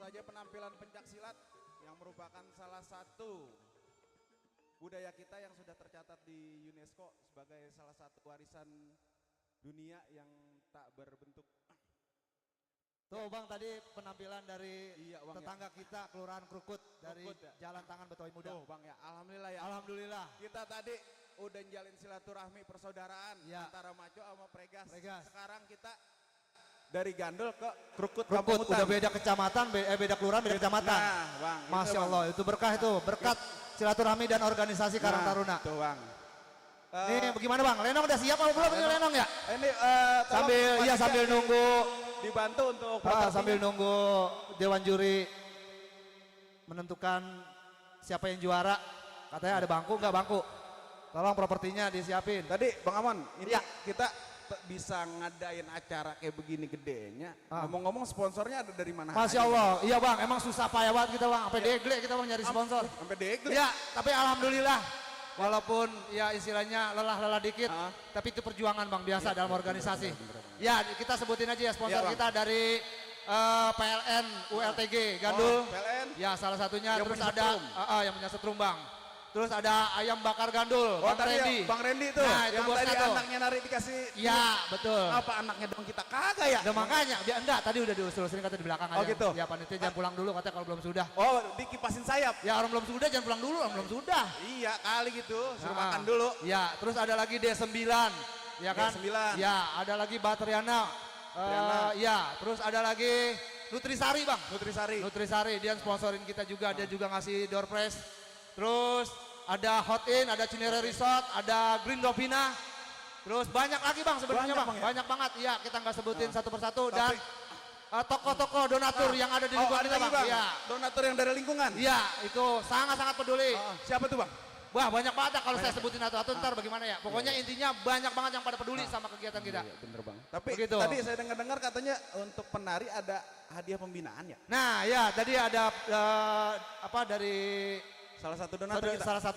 saja penampilan pencaksilat yang merupakan salah satu budaya kita yang sudah tercatat di UNESCO sebagai salah satu warisan dunia yang tak berbentuk. Tuh Bang, tadi penampilan dari Bang, tetangga kita Kelurahan Krukut dari Krukut, ya. Jalan Tangan Betawi Muda. Tuh Bang ya, alhamdulillah ya. Alhamdulillah. Kita tadi udah jalin silaturahmi persaudaraan antara Maco sama Pregas. Sekarang kita dari Gandul ke Krukut, Kampung Krukut udah beda kecamatan, beda kelurahan, beda kecamatan. Nah, Bang, Masya itu, Allah, itu berkah itu, berkat silaturahmi dan organisasi Karang Taruna. Tuh Bang. Nih bagaimana Bang? Lenong udah siap apa belum ini Lenong ya? Ini sambil nunggu dibantu untuk sambil nunggu Dewan Juri menentukan siapa yang juara. Katanya ada bangku, enggak bangku. Tolong propertinya disiapin. Tadi Bang Amon, ini kita bisa ngadain acara kayak begini gedenya. Ngomong-ngomong sponsornya ada dari mana? Masya Allah, iya Bang, emang susah payah banget kita Bang, sampai degle kita Bang nyari sponsor. Sampai degle? Iya, tapi alhamdulillah, walaupun ya istilahnya lelah-lelah dikit, tapi itu perjuangan Bang, biasa dalam organisasi. Ya, kita sebutin aja ya sponsor kita dari PLN ULTG Gandul. PLN? Ya, salah satunya. Yang Terus punya ada yang punya setrum Bang. Terus ada ayam bakar Gandul, Bang Randy. Bang Randy tuh, nah, itu yang tadi anaknya nari dikasih. Iya, betul. Apa anaknya dong kita kagak ya? Udah makanya, enggak tadi udah diusul-usulin kata di belakang aja. Oh gitu? Ya panitia jangan pulang dulu katanya kalau belum sudah. Oh dikipasin sayap? Ya orang belum sudah jangan pulang dulu, orang belum sudah. Iya kali gitu, suruh makan dulu. Ya, terus ada lagi D9, ya kan? D9. Ya, ada lagi Batriana. Ya, terus ada lagi Nutrisari Bang. Nutrisari, dia sponsorin kita juga, dia juga ngasih door prize. Terus ada Hot In, ada Cinere Resort, ada Green Dovina. Terus banyak lagi Bang sebenarnya Bang, banyak banget. Iya, kita nggak sebutin satu persatu. Dan toko-toko donatur yang ada di lingkungan kita Bang. Iya. Donatur yang dari lingkungan? Iya, itu sangat-sangat peduli. Siapa tuh Bang? Wah banyak banget kalau saya sebutin satu-satu ntar bagaimana ya. Pokoknya intinya banyak banget yang pada peduli sama kegiatan kita. Iya bener Bang. Tapi begitu. Tadi saya dengar-dengar katanya untuk penari ada hadiah pembinaan ya? Nah ya tadi ada dari salah satu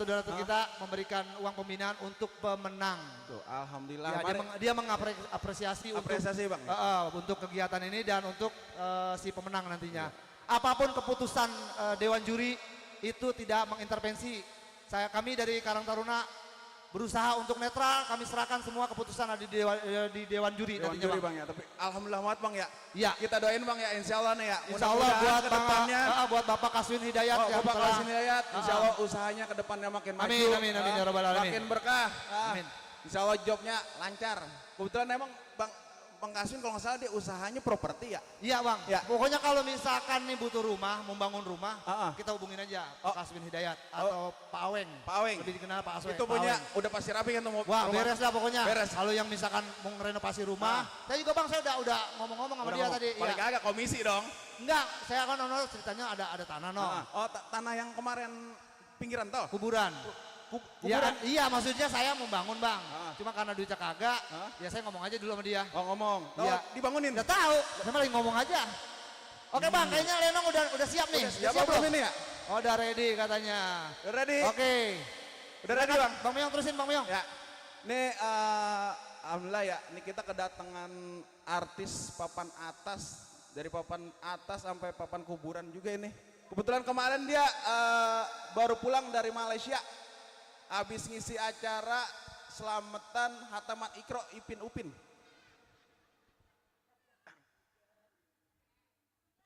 donatur kita memberikan uang pembinaan untuk pemenang. Tuh, alhamdulillah. Ya, dia mengapresiasi Bang. Untuk kegiatan ini dan untuk si pemenang nantinya. Apapun keputusan Dewan Juri itu tidak mengintervensi. Kami dari Karang Taruna berusaha untuk netral, kami serahkan semua keputusan ada di Dewan Juri nantinya Bang ya. Tapi alhamdulillah banget Bang ya. Iya. Kita doain Bang ya, insya Allah nih ya. Insya Allah buat Bapak Kaswin Hidayat yang Bapak Kaswin Hidayat, insya Allah usahanya ke depannya makin maju. Amin ya rabbal alamin. Makin berkah. Amin. Insya Allah jobnya lancar. Kebetulan emang Bang Kaswin kalau nggak salah dia usahanya properti ya? Iya Bang, pokoknya kalau misalkan nih butuh rumah, membangun rumah, kita hubungin aja Pak Kaswin Hidayat atau Pak Aweng. Pak Aweng. Lebih dikenal Pak Asweng. Itu punya udah pasti rapi kan tuh. Wah beres lah pokoknya. Beres. Kalau yang misalkan mau renovasi rumah, saya juga Bang saya udah ngomong-ngomong sama dia tadi. Paling kagak komisi dong. Enggak, saya kan ceritanya ada tanah tanah yang kemarin pinggiran toh? Kuburan. Iya maksudnya saya membangun Bang, cuma karena duitnya kagak, ya saya ngomong aja dulu sama dia. Oh ngomong, dibangunin? Udah tahu, saya malah ngomong aja. Oke Bang, kayaknya Lenong udah siap nih. Udah siap belum ini ya? Oh udah ready katanya. Udah ready? Oke. Udah ready Bang? Bang Meong terusin Bang Meong. Ya, ini alhamdulillah ya, ini kita kedatangan artis papan atas, dari papan atas sampai papan kuburan juga ini. Kebetulan kemarin dia baru pulang dari Malaysia. Habis ngisi acara selamatan Hataman Iqra Ipin Upin.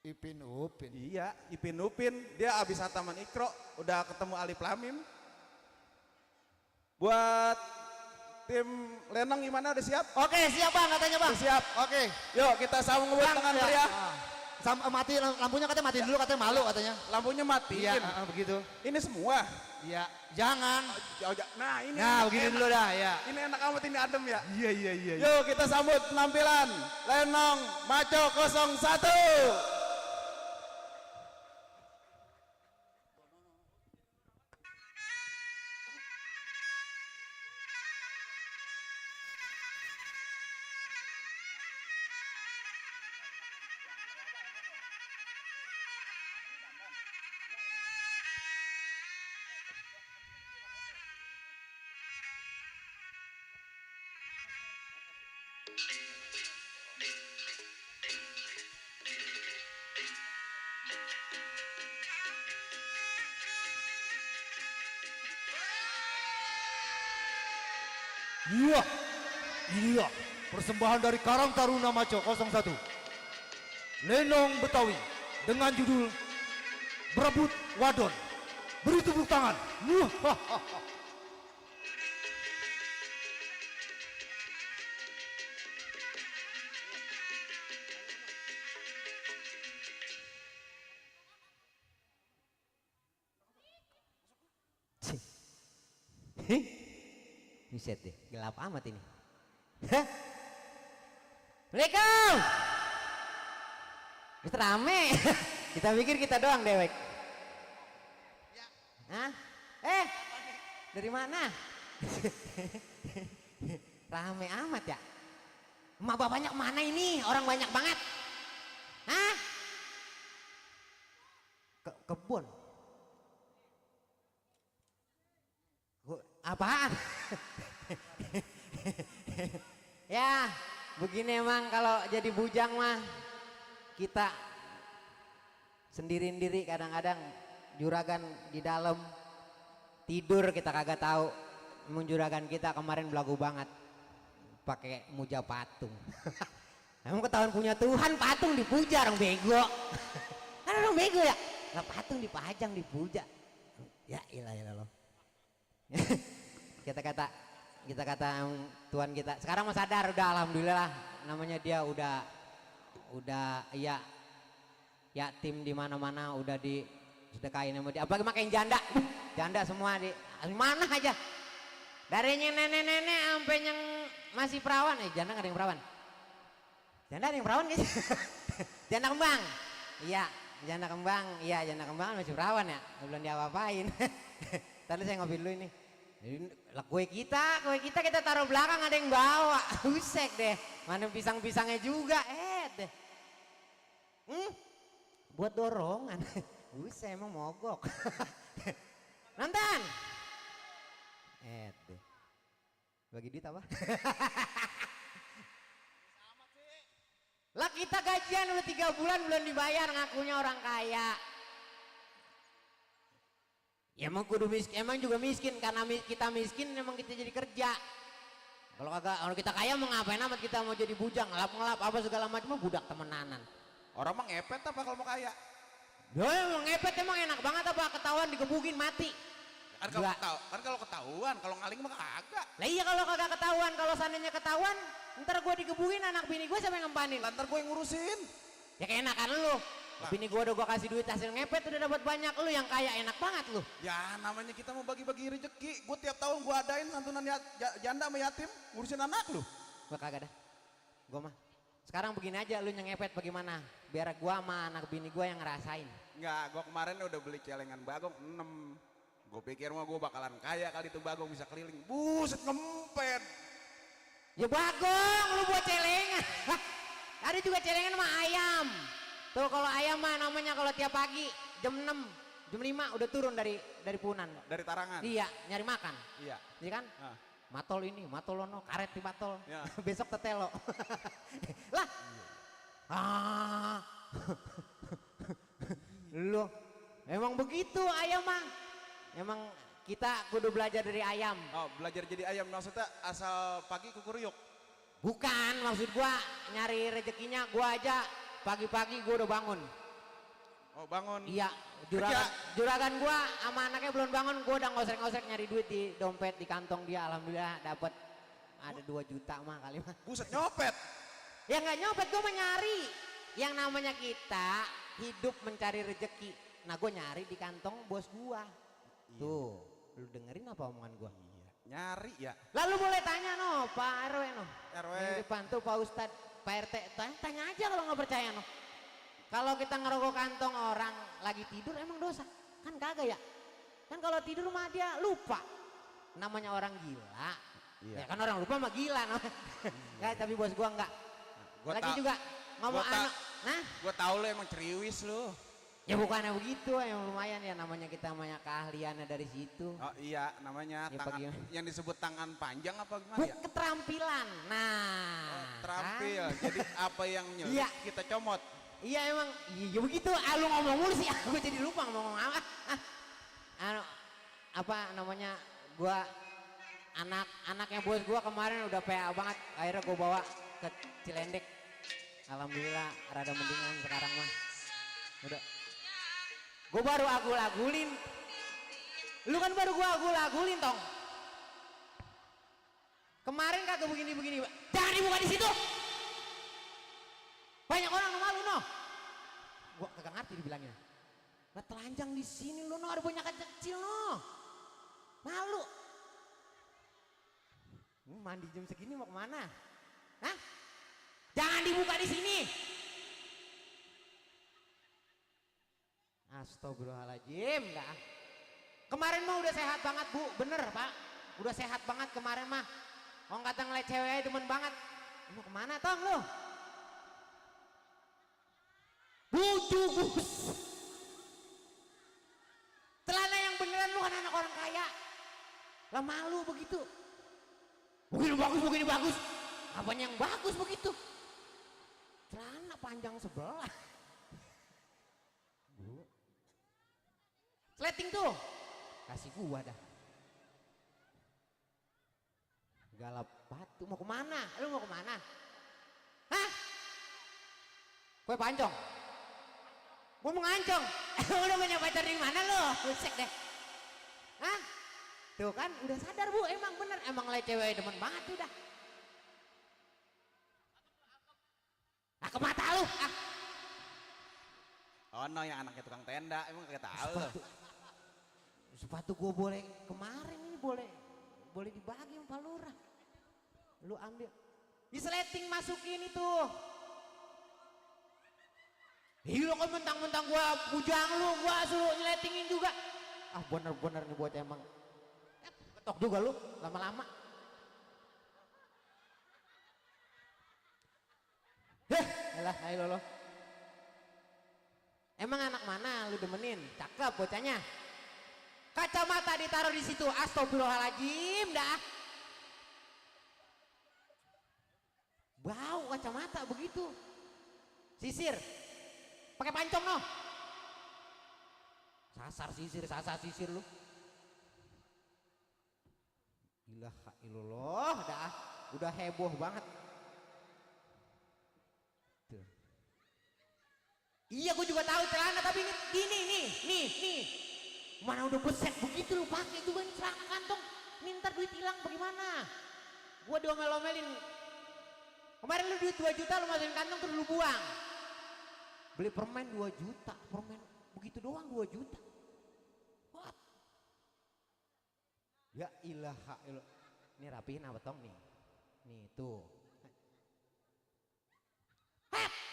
Ipin Upin. Iya, Ipin Upin. Dia habis Hataman Iqra, udah ketemu Alif Lamim. Buat tim Lenong gimana, udah siap? Oke, siap Bang katanya Bang. Udah siap. Oke. Yuk kita sambung buat tangan meriah. Mati lampunya katanya matiin dulu katanya malu katanya. Lampunya matiin. Iya, begitu. Ini semua. Iya, jangan. Nah, ini. Nah, begini dulu dah, ya. Ini enak amat, ini adem ya. Iya. Yuk kita sambut penampilan Lenong Maco 01. Iya, iya, persembahan dari Karang Taruna Maco 01. Lenong Betawi dengan judul Berebut Wadon. Beri tepuk tangan. Buset deh, gelap amat ini. Hah? Assalamualaikum. Itu rame. Kita pikir kita doang dewek. Hah? Dari mana? Rame amat ya. Emak bapaknya kemana ini? Orang banyak banget. Hah? Kebun. Apaan? Ya, begini emang kalau jadi bujang mah kita sendiri-sendiri kadang-kadang juragan di dalam tidur kita kagak tahu. Emang juragan kita kemarin belagu banget pakai muja patung. Emang ketahuan punya Tuhan patung dipuja orang bego. Kan orang bego ya? Lah patung dipajang dipuja. Ya ilah loh. kita kata Tuhan kita sekarang mah sadar udah alhamdulillah namanya dia udah ya yatim di mana-mana udah disedekain sama dia apalagi makin janda semua di mana aja dari yang nenek-nenek sampai yang masih perawan janda nggak ada yang perawan janda ada yang perawan guys janda kembang janda kembang masih perawan ya belum diapa-apain. Tadi saya ngopi dulu ini. Kue kita kita taruh belakang ada yang bawa. Usek deh. Mana pisang-pisangnya juga. Deh. Buat dorongan. Usek emang mogok. Nonton. Deh. Bagi duit apa? Lah kita gajian udah 3 bulan belum dibayar ngakunya orang kaya. Ya emang kudu miskin, emang juga miskin karena kita miskin emang kita jadi kerja. Kalau kita kaya mau ngapain amat kita mau jadi bujang, ngelap apa segala macam budak temenanan. Orang mah ngepet apa kalau mau kaya? Ya emang ngepet emang enak banget apa ketahuan digebukin mati. Kan kalau ketahuan, kalau ngaling mah kagak. Lah iya kalau kagak ketahuan, kalau seandainya ketahuan, ntar gue digebukin anak bini gue siapa yang ngempanin? Ntar gue yang ngurusin. Ya keenakan lu. Bini gue udah gue kasih duit hasil ngepet udah dapat banyak, lu yang kaya enak banget lu. Ya namanya kita mau bagi-bagi rezeki, gue tiap tahun gue adain santunan janda sama yatim, ngurusin anak lu. Gue kagak dah, gue mah. Sekarang begini aja lu yang ngepet bagaimana? Biar gue sama anak bini gue yang ngerasain. Enggak, gue kemarin udah beli celengan bagong 6. Gue pikir mah gue bakalan kaya kali itu bagong bisa keliling. Buset ngempet. Ya bagong lu buat celengan. Ada juga celengan sama ayam. Tuh kalau ayam mah namanya kalau tiap pagi jam 6, jam 5 udah turun dari punan. Dari tarangan? Iya, nyari makan. Iya. Iya kan? Matol ini, matolono, karet di matol. Ya. Besok tetelo. Lah. Lu emang begitu ayam mah. Emang kita kudu belajar dari ayam. Oh, belajar jadi ayam maksudnya asal pagi kukuruyuk? Bukan, maksud gua nyari rezekinya gua aja pagi-pagi gue udah bangun. Oh bangun? Iya, juragan gue sama anaknya belum bangun, gue udah ngosek-ngosek nyari duit di dompet, di kantong dia. Alhamdulillah dapat ada 2 juta mah kali mah. Buset nyopet? Ya nggak nyopet, gue mah nyari. Yang namanya kita hidup mencari rezeki. Nah gue nyari di kantong bos gue. Tuh, lu dengerin apa omongan gue? Iya. Nyari ya? Lalu boleh tanya no, Pak RW no. RW. Di depan tuh Pak Ustadz. Pak RT, tanya aja kalau nggak percaya no. Kalau kita ngerokok kantong orang lagi tidur emang dosa? Kan kagak ya? Kan kalau tidur mah dia lupa. Namanya orang gila. Iya. Ya kan orang lupa mah gila no. Ya, tapi bos gua enggak. Lagi juga ngomong anak. Nah, gua tahu lo emang ceriwis lo. Ya bukannya begitu, emang lumayan ya namanya kita banyak keahliannya dari situ. Oh iya, namanya ya, tangan, yang disebut tangan panjang apa gimana ya? Keterampilan. Nah, terampil. Kan? Jadi apa yang nyulik iya. Kita comot. Iya emang, iya begitu. Lu ngomong mulu sih, aku jadi lupa ngomong apa. Apa namanya? Gua anaknya bos gua kemarin udah PA banget, akhirnya gua bawa ke Cilendek. Alhamdulillah rada mendingan sekarang mah. Udah. Gua baru agul-agulin. Lu kan baru gua agul-agulin tong. Kemarin kagak begini-begini. Jangan dibuka di situ. Banyak orang no malu no. Gua kagak ngerti dibilangnya. Nah telanjang di sini lu no, ada banyak kecil no. Malu. Mandi jam segini mau kemana? Hah? Jangan dibuka di sini. Astagfirullahaladzim, dah. Kemarin mah udah sehat banget bu, bener pak. Udah sehat banget kemarin mah. Orang kata ngeliat cewek demen banget. Mau kemana tong lu? Bujubus. Celana yang beneran lu kan anak orang kaya. Lah malu begitu. Begini bagus. Apanya yang bagus begitu? Celana panjang sebelah. Sleting tuh. Kasih gua dah. Galap batu mau kemana? Lu mau kemana? Hah? Kue pancong? Gua mau ngancong. Udah punya pacar di mana lu? Busek deh. Hah? Tuh kan udah sadar bu, emang bener, emang lagi cewek demen banget udah. Ah ke mata lu. Ah. Oh no, yang anaknya tukang tenda, emang kagak tahu. Sepatu gua boleh kemarin ini boleh dibagi sama Pak Lurah. Lu ambil. Disleting masukin itu. Iya kan mentang-mentang gua bujang lu, gua suruh nyeletingin juga. Ah bener-bener nih buat emang. Ketok juga lu lama-lama. Elah, ayo lo. Emang anak mana lu demenin? Cakep bocahnya. Kacamata ditaruh di situ. Astagfirullahaladzim dah. Bau kacamata begitu. Sisir. Pakai pancong no. Sasar sisir lu. Ilaha illallah dah. Udah heboh banget. Tuh. Iya gue juga tahu celana tapi ini gini nih. Mana udah beset begitu lu pakai juga ini celana kantong. Minta duit hilang bagaimana? Gua diomel-omelin. Kemarin lu duit 2 juta lu masukin kantong terus lu buang. Beli permen 2 juta, permen begitu doang 2 juta. What? Ya ilaha illallah. Ini rapihin apa tong nih? Nih tuh.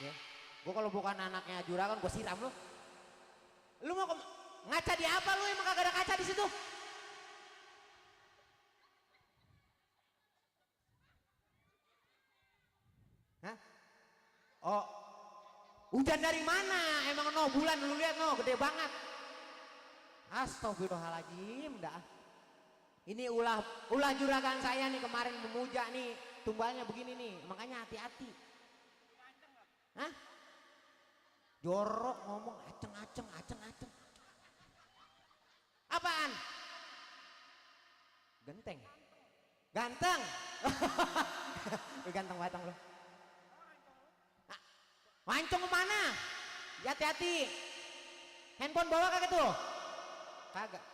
Ya. Gua kalau bukan anaknya juragan gua siram lu. Lu mau ngaca di apa lu, emang kagak ada kaca di situ? Hah? Oh. Hujan dari mana? Emang no bulan lu lihat no gede banget. Astagfirullahaladzim dah. Ini ulah juragan saya nih kemarin memuja nih, tumbalnya begini nih, makanya hati-hati. Hah? Jorok ngomong aceng. Apaan? Ganteng. Ganteng batang lo. Mancong kemana? Hati-hati. Handphone bawa kagak tuh? Kagak.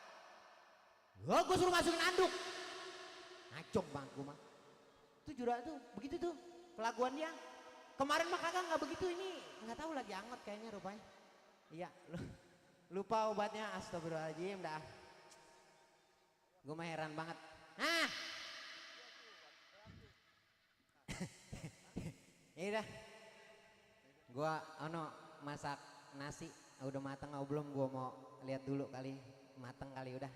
Oh, gue suruh masukin anduk. Ngacong banget gue mah. Itu jurah tuh, begitu tuh kelakuan dia. Kemarin mah kagak nggak begitu, ini nggak tahu lagi anget kayaknya rupanya. Iya, lupa obatnya. Astagfirullahaladzim dah. Gue mah heran banget. Nah, ini dah. Gue masak nasi udah matang atau belum? Gue mau lihat dulu kali matang kali udah.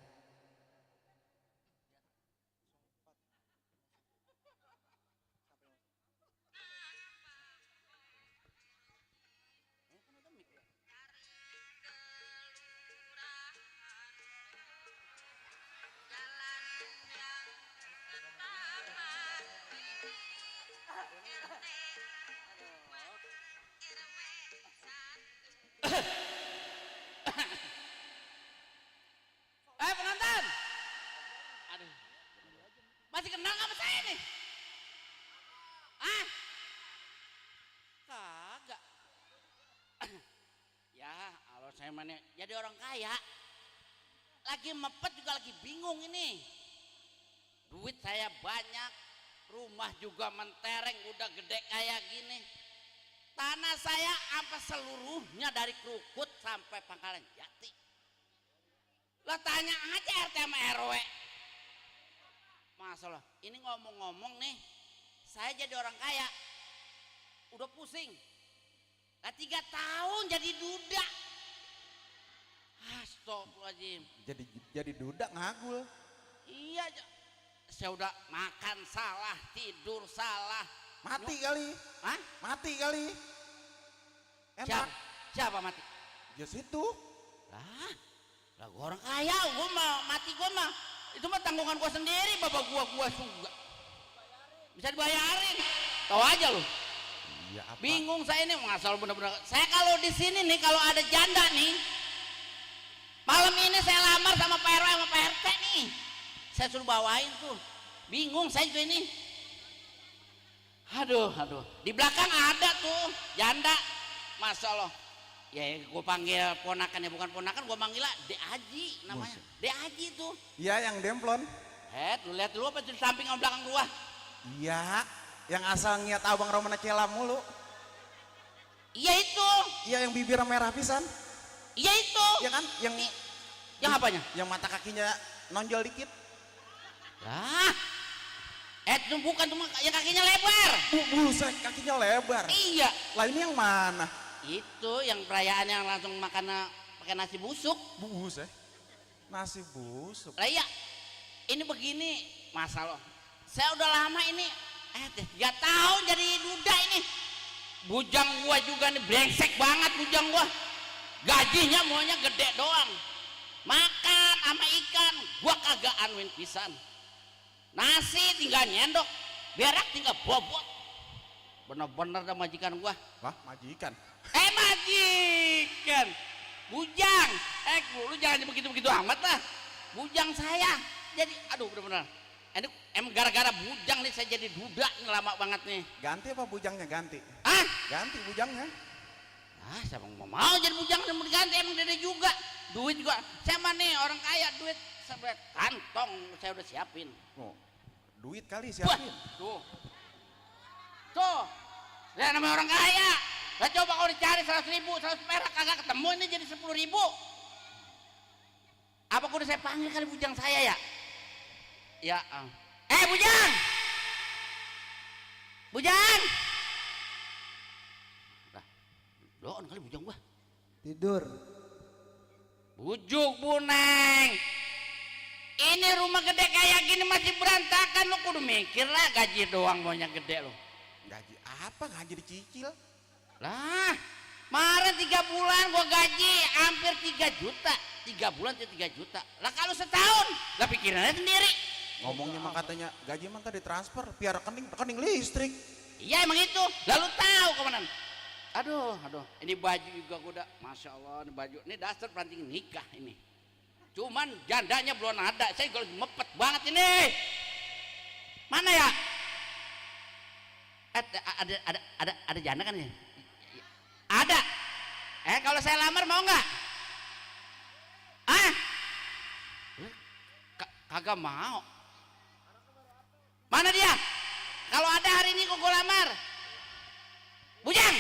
Masih kenal nggak sama saya nih? Ah? Kagak. Ya, kalau saya mana jadi orang kaya. Lagi mepet juga lagi bingung ini. Duit saya banyak, rumah juga mentereng, udah gede kayak gini. Tanah saya apa seluruhnya dari Krukut sampai Pangkalan Jati. Lah tanya aja RT sama RW. Masalah, ini ngomong-ngomong nih, saya jadi orang kaya, udah pusing. Lah 3 tahun jadi duda. Astagfirullahaladzim. Jadi duda ngagul. Iya, saya udah makan salah, tidur salah. Mati kali. Hah? Mati kali. Enak. Siapa mati? Ya situ. Lah gua orang kaya, gua mah mati gua mah. Itu mah tanggungan gua sendiri, bapak gua juga. Bisa dibayarin. Tahu aja lu. Iya apa? Bingung saya ini ngasal bener-bener. Saya kalau di sini nih kalau ada janda nih, malam ini saya lamar sama Pak RW sama Pak RT nih. Saya suruh bawain tuh. Bingung saya juga ini. Aduh. Di belakang ada tuh janda. Masya Allah. Ya gue panggil ponakan, ya bukan ponakan, gue manggil lah Dek Haji namanya. Dek Haji tuh. Iya yang demplon. Lu lihat dulu apa di samping sama belakang gua? Iya, yang asal ngiat abang Romana Cela mulu. Iya itu. Iya yang bibir merah pisan. Iya itu. Iya kan? Yang apanya? Yang mata kakinya nonjol dikit. Lah. Itu bukan cuma yang kakinya lebar. Buset, kakinya lebar. Iya. Lah ini yang mana? Itu yang perayaan yang langsung makan pakai nasi busuk. Buset. Nasi busuk. Lah iya. Ini begini, masalah. Saya udah lama ini 3 tahun jadi duda ini. Bujang gua juga nih brengsek banget bujang gua. Gajinya maunya gede doang. Makan sama ikan gua kagak anuin pisan. Nasi tinggal nyendok, berak tinggal bobot. Bener-bener dah majikan gua. Wah, majikan. Majikan. Bujang. Lu jangan begitu-begitu amat lah. Bujang saya. Jadi aduh bener-bener. Ini emang gara-gara bujang nih saya jadi duda nih lama banget nih. Ganti apa bujangnya ganti? Ah? Ganti bujangnya. Siapa mau jadi bujang dan mau diganti, emang dede juga. Duit juga. Saya mah nih orang kaya, duit sampai kantong saya udah siapin. Oh, duit kali siapin. Tuh. Ya namanya orang kaya. Lah coba kalau dicari 100.000, 100 perak kagak ketemu, ini jadi 10.000. Apa kudu saya panggil kali bujang saya ya? Ya. Bujang. Bujang. Lah, doon kali bujang gua. Tidur. Bujuk Bu Neng. Ini rumah gede kayak gini masih berantakan, lo kudu mikir lah gaji doang maunya gede lo. Gaji apa? Gaji dicicil. Lah, kemarin 3 bulan gua gaji hampir 3 juta. 3 bulan itu 3 juta. Lah kalau setahun, lah pikirannya sendiri. Ngomongnya mah katanya gaji mah tadi transfer, biar rekening listrik. Iya emang itu. Lalu tahu kemana? Aduh. Ini baju juga gua udah, masya Allah, ini baju. Ini dasar peranting nikah ini. Cuman jandanya belum ada. Saya juga lagi mepet banget ini. Mana ya? Ada janda kan ya? Ada. Kalau saya lamar mau nggak? Kagak mau. Mana dia? Kalau ada hari ini kok gue lamar. Bujang.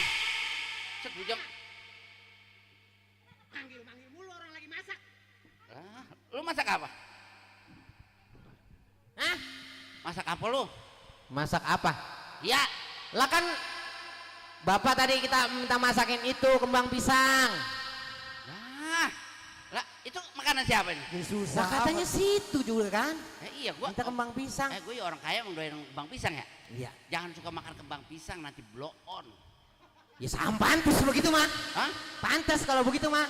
Bujang. Manggil mulu orang lagi masak. Lu masak apa? Hah? Masak apa lu? Masak apa? Ya. Lah kan Bapak tadi kita minta masakin itu kembang pisang. Lah itu makanan siapa ini? Susah. Lah katanya situ juga kan? Iya gua. Minta kembang pisang. Gue ya orang kaya mendoain kembang pisang ya. Iya. Jangan suka makan kembang pisang nanti blow on. Ya pantas begitu mah. Hah? Pantas kalau begitu mah.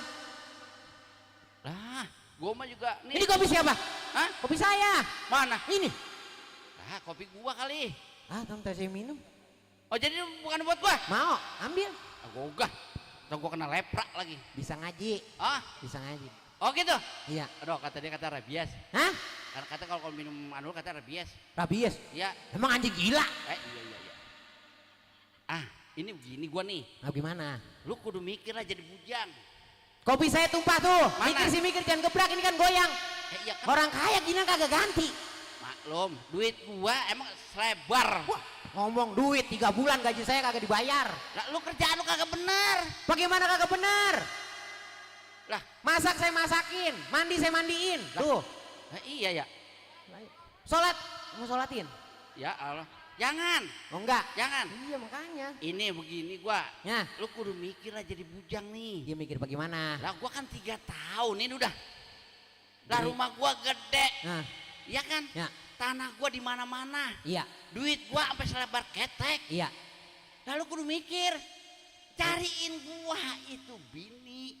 Lah, gua mah juga nih. Ini kopi siapa? Hah? Kopi saya. Mana? Ini. Kopi gua kali. Tante saya minum. Oh jadi bukan buat gua? Mau, ambil. Gogah. Atau gua kena leprak lagi. Bisa ngaji. Ah? Bisa ngaji. Oh gitu? Iya. Aduh kata dia kata rabies. Hah? Karena kata kalau minum anu kata rabies. Rabies? Iya. Emang anjing gila? Iya. Ah, ini begini gua nih. Nah, gimana? Lu kudu mikir lah jadi bujang. Kopi saya tumpah tuh. Mana? Mikir sih mikir, jangan gebrak, ini kan goyang. Iya kan. Orang kaya gini kagak ganti. Maklum, duit gua emang selebar. Wah, ngomong duit 3 bulan gaji saya kagak dibayar. Lah lu kerjaan lu kagak bener. Bagaimana kagak bener? Lah, masak saya masakin, mandi saya mandiin. Lah. Tuh. Nah, iya ya. Sholat, mau sholatin? Ya Allah. Jangan. Oh enggak? Jangan. Iya makanya. Ini begini gua. Ya. Lu kudu mikir lah jadi bujang nih. Dia mikir bagaimana? Lah gua kan 3 tahun ini udah. Lah rumah gua gede. Nah. Iya kan? Ya. Tanah gua di mana-mana. Iya. Duit gua sampai selebar ketek. Iya. Lalu kudu mikir. Cariin gua itu bini.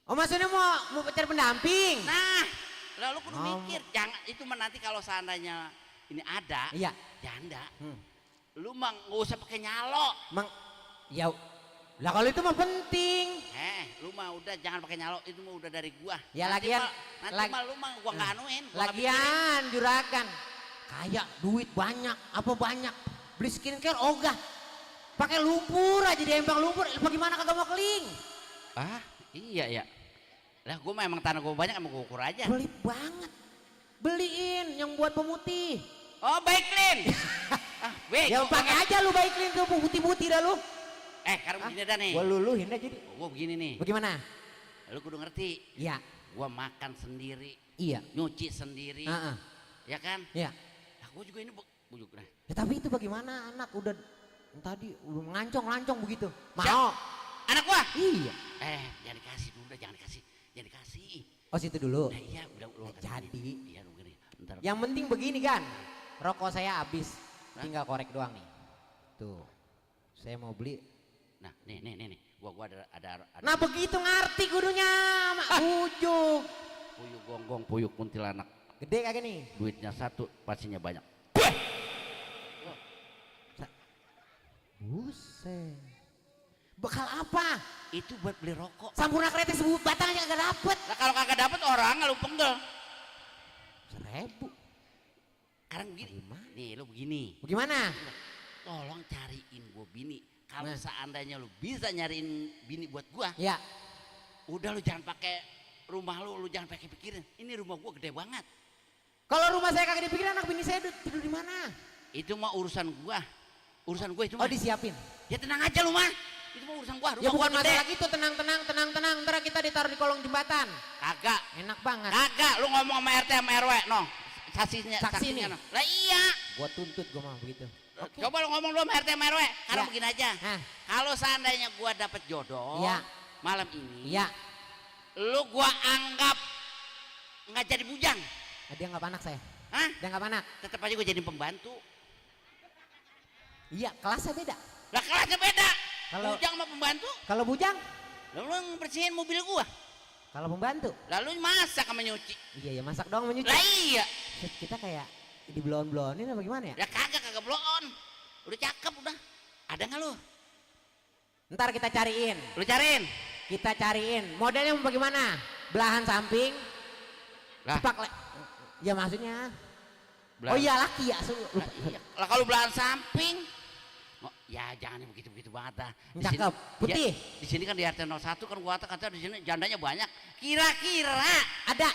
Oh maksudnya mau cari pendamping? Nah, lalu kudu mikir. Jangan itu mah nanti kalau seandainya ini ada. Iya. Janda. Lu mah nggak usah pakai nyalo. Ya. Lah kalau itu mah penting. Lu mah udah jangan pakai nyalo, itu mah udah dari gua. Ya nanti lagian nanti mah lu mah gua nggak anuin. Lagian juragan. Kayak duit banyak, apa banyak. Beli skincare ogah. Pakai lumpur aja diempang lumpur. Bagaimana kagak mau keling? Ah, iya ya. Lah gua mah emang tanah gua banyak emang gua ukur aja. Beli banget. Beliin yang buat pemutih. Oh, Baiklin. Ya pakai aja lu Baiklin tuh putih-putih dah lu. Sekarang begini dah nih. Gua luluhin dah jadi. Gua begini nih. Bagaimana? Lu kudu ngerti. Iya. Gua makan sendiri. Iya. Nyuci sendiri. Ya kan? Iya. Lah gua juga ini bujuk nah. Ya tapi itu bagaimana anak udah tadi udah ngancong-lancong begitu. Mau? Anak gua? Iya. Jangan dikasih dulu dah, jangan dikasih. Jangan dikasih. Oh situ dulu. Nah, iya, udah jadi. Iya, begini. Bentar. Yang penting begini kan. Rokok saya habis. Tinggal korek doang nih. Tuh. Saya mau beli. Nah, nih. Gua ada. Nah, begitu ngerti kudunya, mak bujuk. Puyuk gonggong, puyuk kuntilanak. Gede kagak nih? Duitnya 1, pastinya banyak. Buset. Bekal apa? Itu buat beli rokok. Sampurna kereta sebut batang aja kagak dapet. Lah kalau kagak dapet orang lu penggel. 1000. Sekarang begini. Nih lu begini. Bagaimana? Tolong cariin gua bini. Kalau seandainya lu bisa nyariin bini buat gua. Ya. Udah lu jangan pakai rumah lu jangan pakai pikirin. Ini rumah gua gede banget. Kalau rumah saya kagak dipikirin, anak bini saya tidur di mana? Itu mah urusan gua. Urusan gua itu mah. Oh disiapin. Ya tenang aja lu mah. Itu mah urusan gua. Ya bukan masalah gitu, tenang. Ntar kita ditaruh di kolong jembatan. Kagak. Enak banget. Kagak, lu ngomong sama RT sama RW, no. Saksi nih. No. Lah iya. Gua tuntut gua mah begitu. Okay. Coba lu ngomong dulu sama RT sama RW. Karena begini aja. Kalau seandainya gua dapet jodoh malam ini. Iya. Lu gua anggap nggak jadi bujang. Dia nggak anak saya. Hah? Dia nggak anak. Tetap aja gua jadi pembantu. Iya, kelasnya beda. Lah kelasnya beda. Kalau bujang sama pembantu? Kalau bujang? Lu bersihin mobil gua. Kalau pembantu? Lalu masak sama nyuci. Iya, masak doang menyuci. Lah iya. Kita kayak diblon-blonin apa gimana ya? Ya kagak blon. Udah cakep udah. Ada nggak lu? Ntar kita cariin. Lu cariin? Kita cariin. Modelnya mau bagaimana? Belahan samping. Lah. Cepak ya maksudnya. Belahan. Oh iya laki ya. Iya. Lah kalau belahan samping. Oh, ya jangan begitu banget dah. Cakep, putih. Ya, di sini kan di RT 01 kan gua kata di sini jandanya banyak. Kira-kira ada.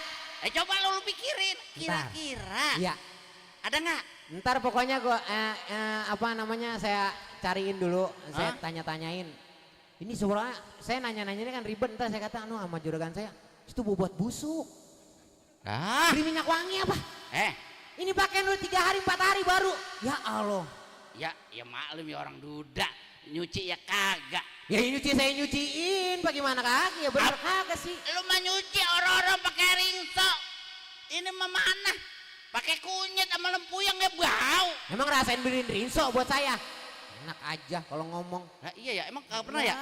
Coba lu pikirin. Kira-kira. Iya. Ada nggak? Ntar pokoknya gua saya cariin dulu, saya tanya-tanyain. Ini sebenarnya saya nanya-nanya ini kan ribet, ntar saya kata sama juragan saya, itu buat busuk. Beli minyak wangi apa? Ini pakaian lu 3 hari 4 hari baru. Ya Allah. Ya maklum ya orang duda, nyuci ya kagak. Ya nyuci saya nyuciin, bagaimana kagak? Ya bener kagak sih. Lu mah nyuci orang-orang pakai rinso. Ini mah mana? Pakai kunyit sama lempuyang ya bau. Emang rasain beliin rinso buat saya? Enak aja kalau ngomong. Nah, iya ya, emang kagak pernah ya?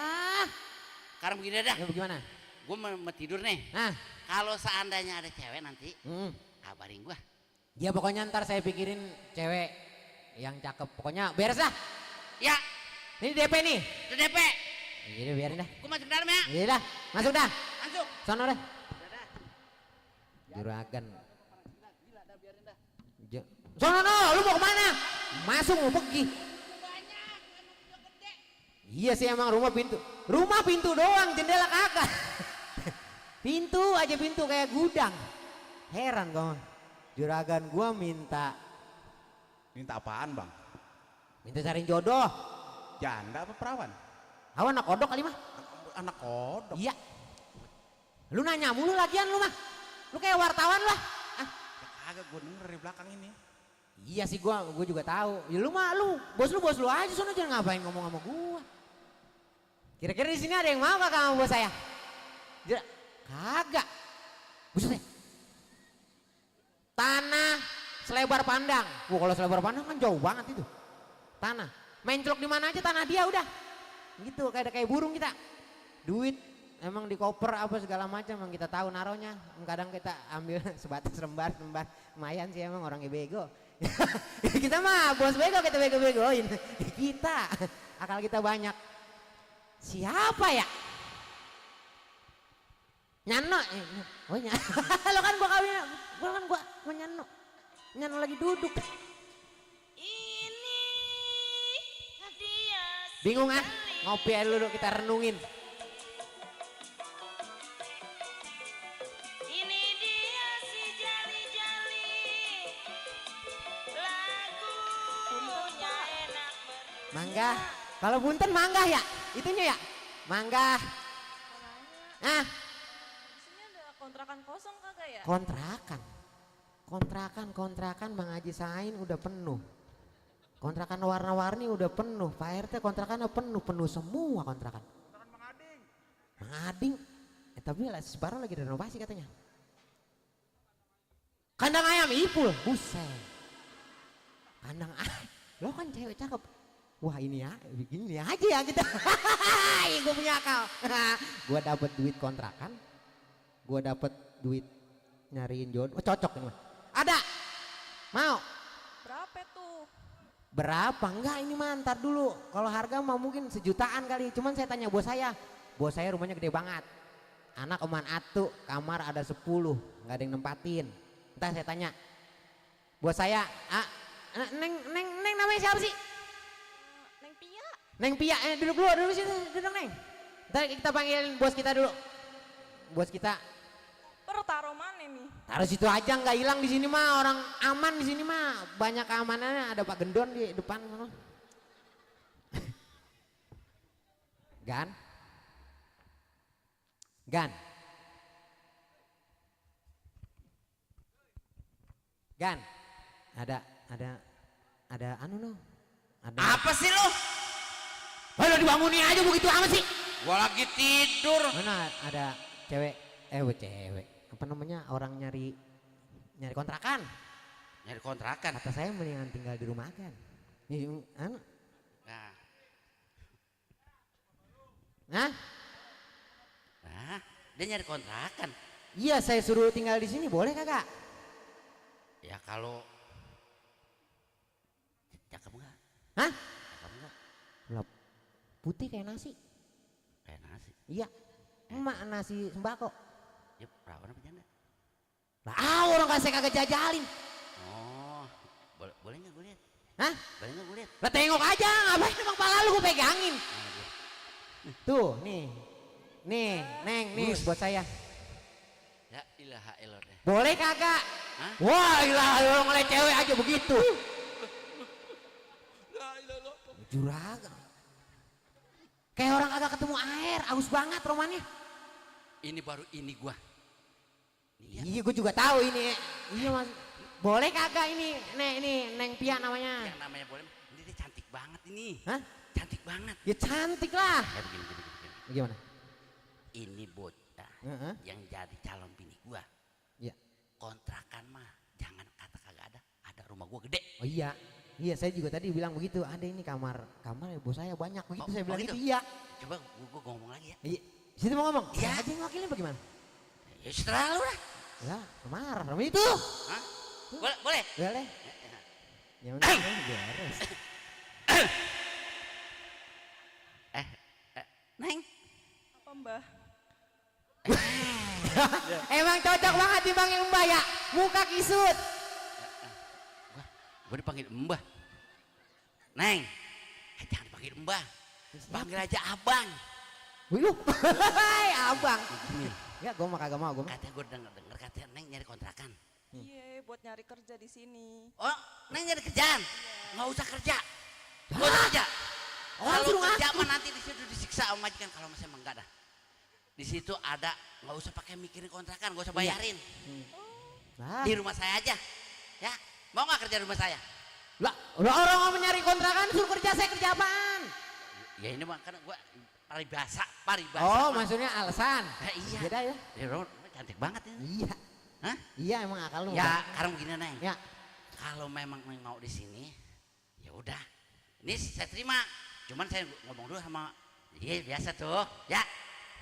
Sekarang begini dah. Ya bagaimana? Gue mau tidur nih. Kalau seandainya ada cewek nanti, kabarin gue. Ya pokoknya ntar saya pikirin cewek yang cakep. Pokoknya beres dah. Ya. Ini DP nih. Itu DP. Jadi biarin dah. Gue masuk dalam ya. Iya dah, masuk dah. Masuk. Sono dah. Juragan. Sono no, lu mau kemana? Masuk mau pergi. Iya sih emang rumah pintu doang, jendela kagak. Pintu aja pintu kayak gudang. Heran kawan. Juragan gua minta apaan bang? Minta cariin jodoh. Janda apa perawan? Awan anak kodok kali mah. Anak kodok? Iya. Lu nanya mulu lagian lu mah. Lu kayak wartawan lah. Kagak, gue denger di belakang ini. Iya sih gua juga tahu. Ya lu mah bos lu aja sono, jangan ngapain ngomong sama gua. Kira-kira di sini ada yang mau kagak sama bos saya? Kagak. Buset deh. Tanah selebar pandang. Wah kalau selebar pandang kan jauh banget itu. Tanah. Menclok di mana aja tanah dia udah. Gitu kayak burung kita. Duit emang di koper apa segala macam emang kita tahu naronya. Kadang kita ambil sebatas lembar lumayan sih emang orangnya bego. Kita mah bos bego, kita bego-begoin. Kita akal kita banyak. Siapa ya? Nyano. Oh lo kan gua kawin, gua Nyano. Nyano lagi duduk. Bingung ah? Ngopi aja dulu kita renungin. Mangga. Kalau punten mangga ya? Itunya ya? Mangga. Ah. Di sini ada kontrakan kosong kagak ya? Kontrakan Bang Haji Sain udah penuh. Kontrakan warna-warni udah penuh. Pak RT kontrakannya penuh semua kontrakan. Bang Ading. Tapi sekarang lagi renovasi katanya. Kandang ayam Ipul, buset. Kandang ayam. Lo kan cewek cakep. Wah ini ya, begini aja ya kita. Gue punya akal. Gue dapet duit kontrakan, gue dapet duit nyariin jodoh. Oh, cocok ini mah. Ada, mau? Berapa tuh? Berapa? Enggak ini mah ntar dulu. Kalau harga mah mungkin sejutaan kali. Cuman saya tanya bos saya rumahnya gede banget. Anak oman atu, kamar ada 10, nggak ada yang nempatin. Ntar saya tanya, bos saya, neng namanya siapa sih? Neng Pia, duduk situ, duduk Neng. Ntar kita panggilin bos kita dulu. Bos kita. Taruh mana nih? Taruh situ aja, nggak hilang di sini mah, orang aman di sini mah, banyak keamanannya. Ada Pak Gendon di depan sana. Gan. Ada anu no. Apa sih lo? Lo dibangunin aja begitu amat sih. Gua lagi tidur. Mana ada cewek, apa namanya, orang nyari kontrakan. Nyari kontrakan. Kata saya mendingan tinggal di rumah kan. Nah, dia nyari kontrakan. Iya, saya suruh tinggal di sini, boleh kagak? Ya kalau cakep enggak? Hah? Cakep enggak? Putih kayak nasi. Kayak nasi? Iya. Emak nasi sembako. Ya perawan apa janda? Lah orang kasih kagak jajalin. Oh, boleh nggak gue lihat? Hah? Boleh nggak gue lihat? Lah tengok aja, ngapain emang pala lu gue pegangin. Tuh, nih, Neng, nih buat saya. Ya ilaha illallah. Boleh kagak? Hah? Wah ilah, lo ngeliat cewek aja begitu. Juragan. Kayak orang agak ketemu air, aus banget romannya. Ini baru ini gua. Iya, gue juga tahu ini. Iya mas. Boleh kagak ini? Ini Neng Pia namanya. Yang namanya boleh. Ini dia cantik banget ini. Hah? Cantik banget. Ya cantik lah. Begini. Gimana? Ini bocah yang jadi calon bini gua. Iya. Kontrakan mah jangan kata kagak ada. Ada rumah gua gede. Oh iya. Iya saya juga tadi bilang begitu. Ada ini kamar ya bos saya banyak begitu. Saya bilang gitu? itu iya. Coba gua ngomong lagi ya. Iya. Situ mau ngomong? Iya. Saya aja yang wakilnya bagaimana? Ya setelah lu lah. Ya marah sama itu. Hah? Boleh? Boleh. Ya udah beres. Neng. Apa mbah? Emang cocok banget dipanggil Mbak ya. Muka kisut. Gue dipanggil Mbah. Neng, jangan dipanggil Mbah. Panggil aja Abang. Wih lu, abang. Ya gue mah kagak mau. Katanya gue denger katanya Neng nyari kontrakan. Iya, buat nyari kerja di sini. Oh, Neng nyari kerjaan? Nggak usah kerja. Nggak usah kerja. Orang Kalau suruh kerja ngaku. mah nanti di situ disiksa sama majikan. Kalau masih emang enggak dah. Di situ ada, nggak usah pakai mikirin kontrakan, nggak usah bayarin. Di rumah saya aja. Ya, mau nggak kerja di rumah saya? Lah, udah orang mau nyari kontrakan suruh kerja, saya kerja apaan? Ya ini mah karena gue paribasa. Oh, maksudnya alasan. Iya. Beda ya? Ya, cantik banget ini. Iya. Hah? Iya emang akal lu. Ya, sekarang begini Neng. Ya. Kalau memang Neng mau di sini, ya udah. Ini saya terima. Cuman saya ngomong dulu sama, iya biasa tuh, ya.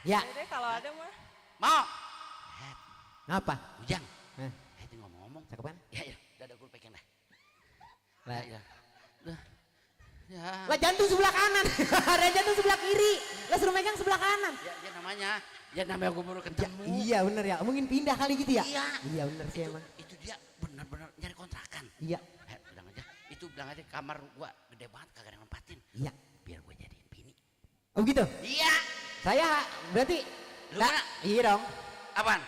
Ya. Deh kalau ada mah. Mau? Apa? Ujang. Itu ngomong-ngomong. Cakep kan? Ya, udah gue pegang dah. Lah, Ya. lah jantung sebelah kanan, ada jantung sebelah kiri. Lah suruh megang sebelah kanan. Ya namanya gue baru ketemu. Iya bener ya, mungkin pindah kali gitu ya. Iya. Iya bener sih emang. Itu dia benar-benar nyari kontrakan. Iya. Bilang aja kamar gua gede banget kagak ada yang nempatin. Iya. Biar gua jadiin bini. Oh gitu? Iya. Saya berarti. Lu mana? Iya dong. Apaan?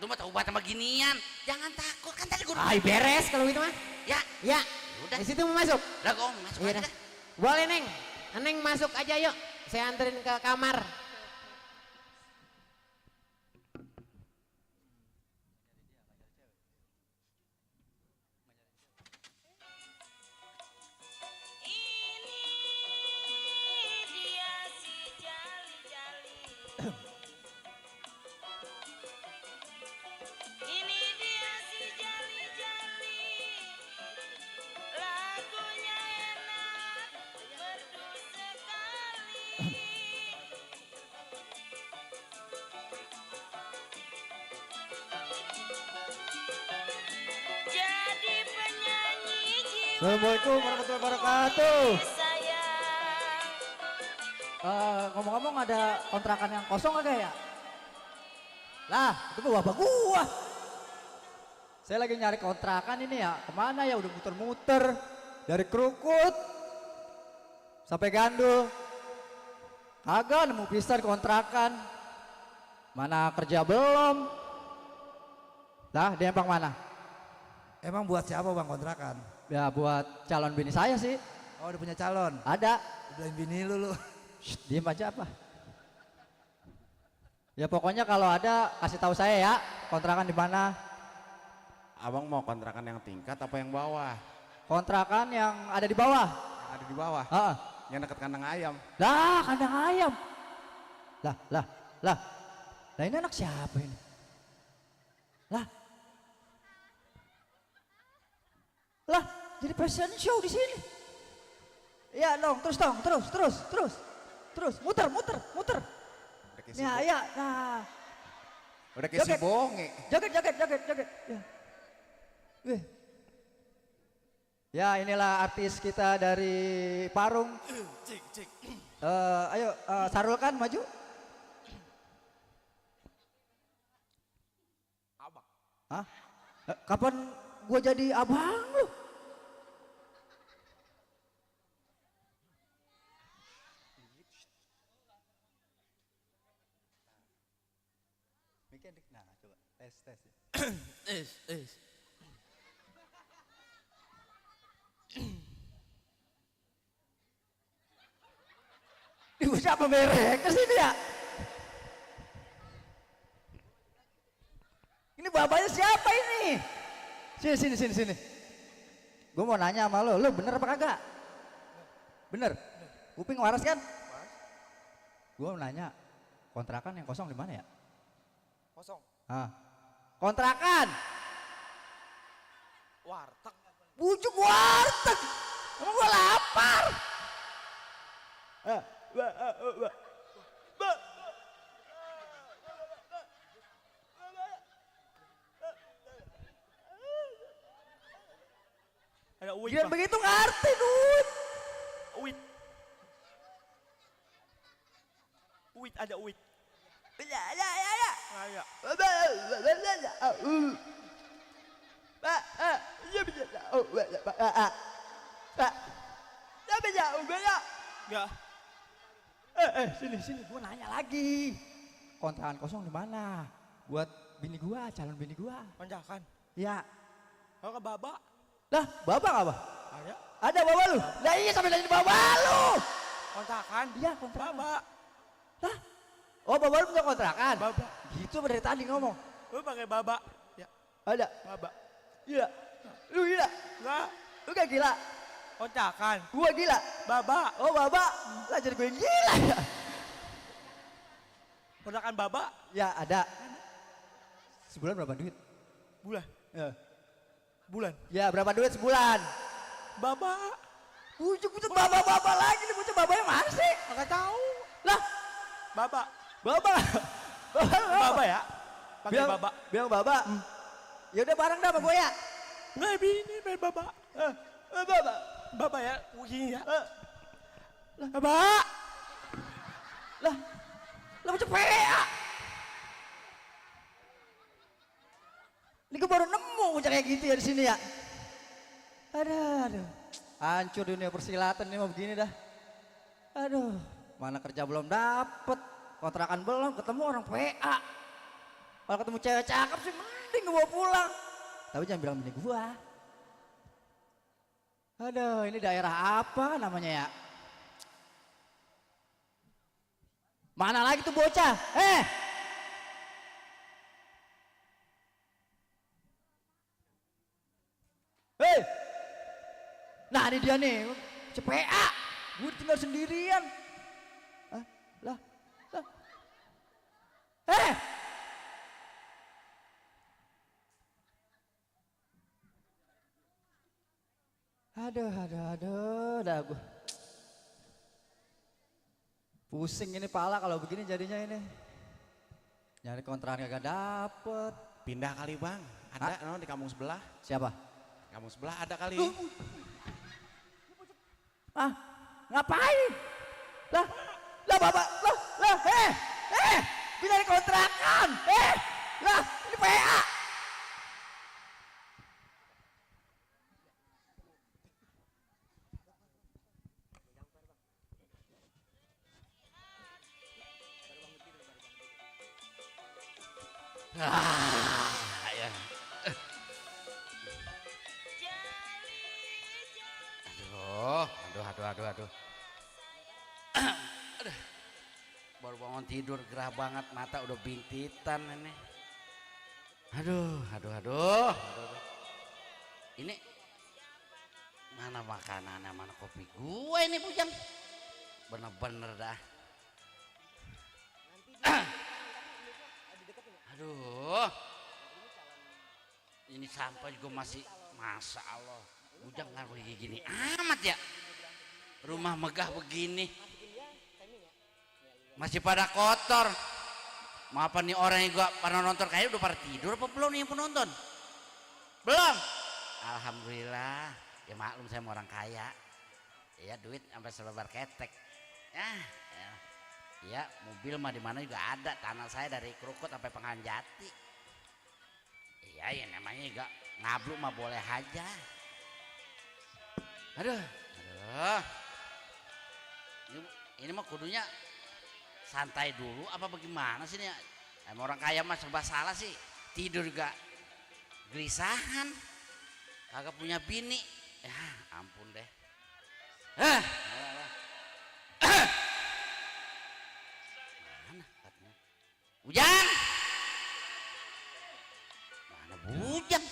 Lu mah tahu banget sama ginian. Jangan takut kan tadi gua. Ay beres kalau gitu mah. Ya. Ya. Udah. Di situ mau masuk. Lah gua mau masuk aja. Boleh Neng. Neng masuk aja yuk. Saya anterin ke kamar. Ini dia si jali-jali, lagunya enak, merdu sekali. Jadi penyanyi jiwa Assalamualaikum warahmatullahi wabarakatuh. sayang. Ngomong-ngomong ada kontrakan yang kosong agak ya? Lah, itu mah bapak gua. Saya lagi nyari kontrakan ini ya. Kemana ya? Udah muter-muter. Dari Krukut sampai Gandul. Kagak nemu pisan kontrakan. Mana kerja belum? Lah, dia emang mana? Emang buat siapa bang kontrakan? Ya buat calon bini saya sih. Oh udah punya calon? Ada. Udah bini lu. Diem aja apa? Ya pokoknya kalau ada kasih tahu saya ya, kontrakan di mana. Abang mau kontrakan yang tingkat apa yang bawah? Kontrakan yang ada di bawah. Yang ada di bawah? Yang dekat kandang ayam. Lah, kandang ayam. Lah. Lah ini anak siapa ini? Lah, jadi fashion show di sini. Ya dong, terus, muter. Ya, nah. Udah kayak si bonge. Joget. Ya. Ya inilah artis kita dari Parung. Ayo Sarulkan maju. Abang. Hah? Kapan gua jadi abang lu? Nah, coba tes. Tes. Ibu siapa merek ke sini ya? Ini bapaknya siapa ini? Sini. Gue mau nanya sama lo bener apa kagak? Bener? Kuping waras kan? Gue mau nanya, kontrakan yang kosong di mana ya? Kosong. Kontrakan. Warteg. Bujuk warteg. Emang gue lapar. Ada uit. Jangan begitu ngerti duit. Uit ada uit. Ya. Enggak. Sini, gua nanya lagi. Kontrakan kosong di mana? Buat bini gua, calon bini gua. Kontrakan. Ya. Kalau ke Baba. Lah, bapak apa? Ada. Ada bapak lu? Lah iya sampai nanya bapak lu. Kontrakan. Iya, kontrakan. Baba. Lah. Oh, bapak lu punya kontrakan? Baba. Gitu dari tadi ngomong. Lu pakai Baba. Ya. Ada. Baba. Gila. Lu gila? Enggak. Lu gak gila? Kontrakan. Gua gila. Baba. Oh, bapak. Lah jadi gue yang gila ya. Kontrakan Baba. Ya, ada. Sebulan berapa duit? Bulan. Ya. Bulan. Ya, berapa duit sebulan? Baba. Bujuk-bujuk bapak-bapak lagi nih, bocah bapak yang mana sih? Enggak tahu. Lah, Baba. bapak. Baba ya. Pakai Baba. Bilang bapak. Ya udah bareng dah sama gue ya. Nggak ini main Baba. Bapak. Baba ya. Begini ya. Baba. Lah bocah PA. Ini gue baru nemu bocah kayak gitu ya di sini ya. Aduh. Hancur dunia persilatan ini mah begini dah. Aduh, mana kerja belum dapet, kontrakan belum, ketemu orang PA. Kalau ketemu cewek cakep sih mending gue bawa pulang. Tapi jangan bilang bini gua. Aduh, ini daerah apa namanya ya? Mana lagi tuh bocah? Hei! Nah ini dia nih, CPA. Gue tinggal sendirian. Lah. Aduh, dah gue. Pusing ini pala kalau begini jadinya ini. Nyari kontrakan kagak dapet. Pindah kali bang, ada no, di kampung sebelah. Siapa? Kampung sebelah ada kali. Ngapain? Lah bapak, pindah di kontrakan, lah ini PA. Ya. Aduh. Baru bangun tidur gerah banget, mata udah bintitan ini. Aduh. Ini mana makanannya, mana kopi gue ini bujang. Bener-bener dah. Aduh. Ini sampah juga masih, masa Allah. Bujang nggak kayak gini amat ya. Rumah megah begini masih pada kotor. Maaf nih orang yang gua pernah nonton, kayaknya udah pada tidur apa belum nih yang penonton? Belum? Alhamdulillah. Ya maklum saya mau orang kaya. Ya duit sampai selebar ketek. Ya mobil mah di mana juga ada. Tanah saya dari Krukut sampai Pengajian Jati. Iya ya namanya juga ngablu mah boleh aja. Aduh. Ini mah kudunya santai dulu apa bagaimana sih nih? Emang orang kaya mah serba salah sih. Tidur juga gelisahan. Kagak punya bini. Ya ampun deh. Mana katanya? Bujang. Mana bujang?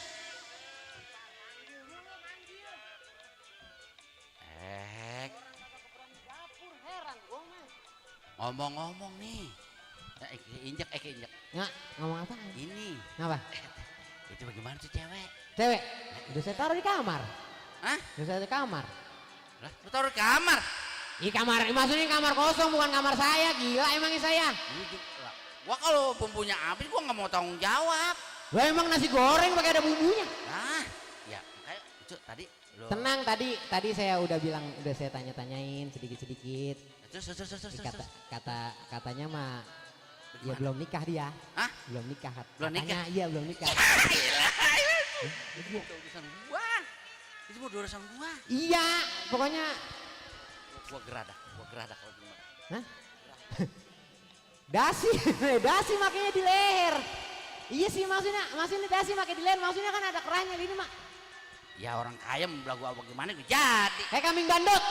Ngomong-ngomong nih, injek. Ya, ngomong apa? Ini. Ngapa? Itu bagaimana tuh cewek? Cewek? Udah saya taruh di kamar. Hah? Udah saya di kamar. Lah, lu taruh di kamar? Di kamar, maksudnya kamar kosong bukan kamar saya. Gila emangnya saya. Gua kalau bumbunya habis gua nggak mau tanggung jawab. Lah emang nasi goreng pakai ada bumbunya. Nah, ya kayak itu tadi. Tenang, tadi saya udah bilang, udah saya tanya-tanyain sedikit-sedikit. Terus. Katanya mah ya belum nikah dia. Hah? Belum nikah. Belum nikah? Iya belum nikah. Itu urusan gua. Itu mau urusan gua. Iya, pokoknya. Gua geradak kalau gimana. Hah? Dasi, dasi makanya di leher. Iya sih maksudnya dasi pakai di leher, maksudnya kan ada kerahnya gini mak. Ya orang kaya belagu apa gimana gue jadi. Kayak kambing bandot.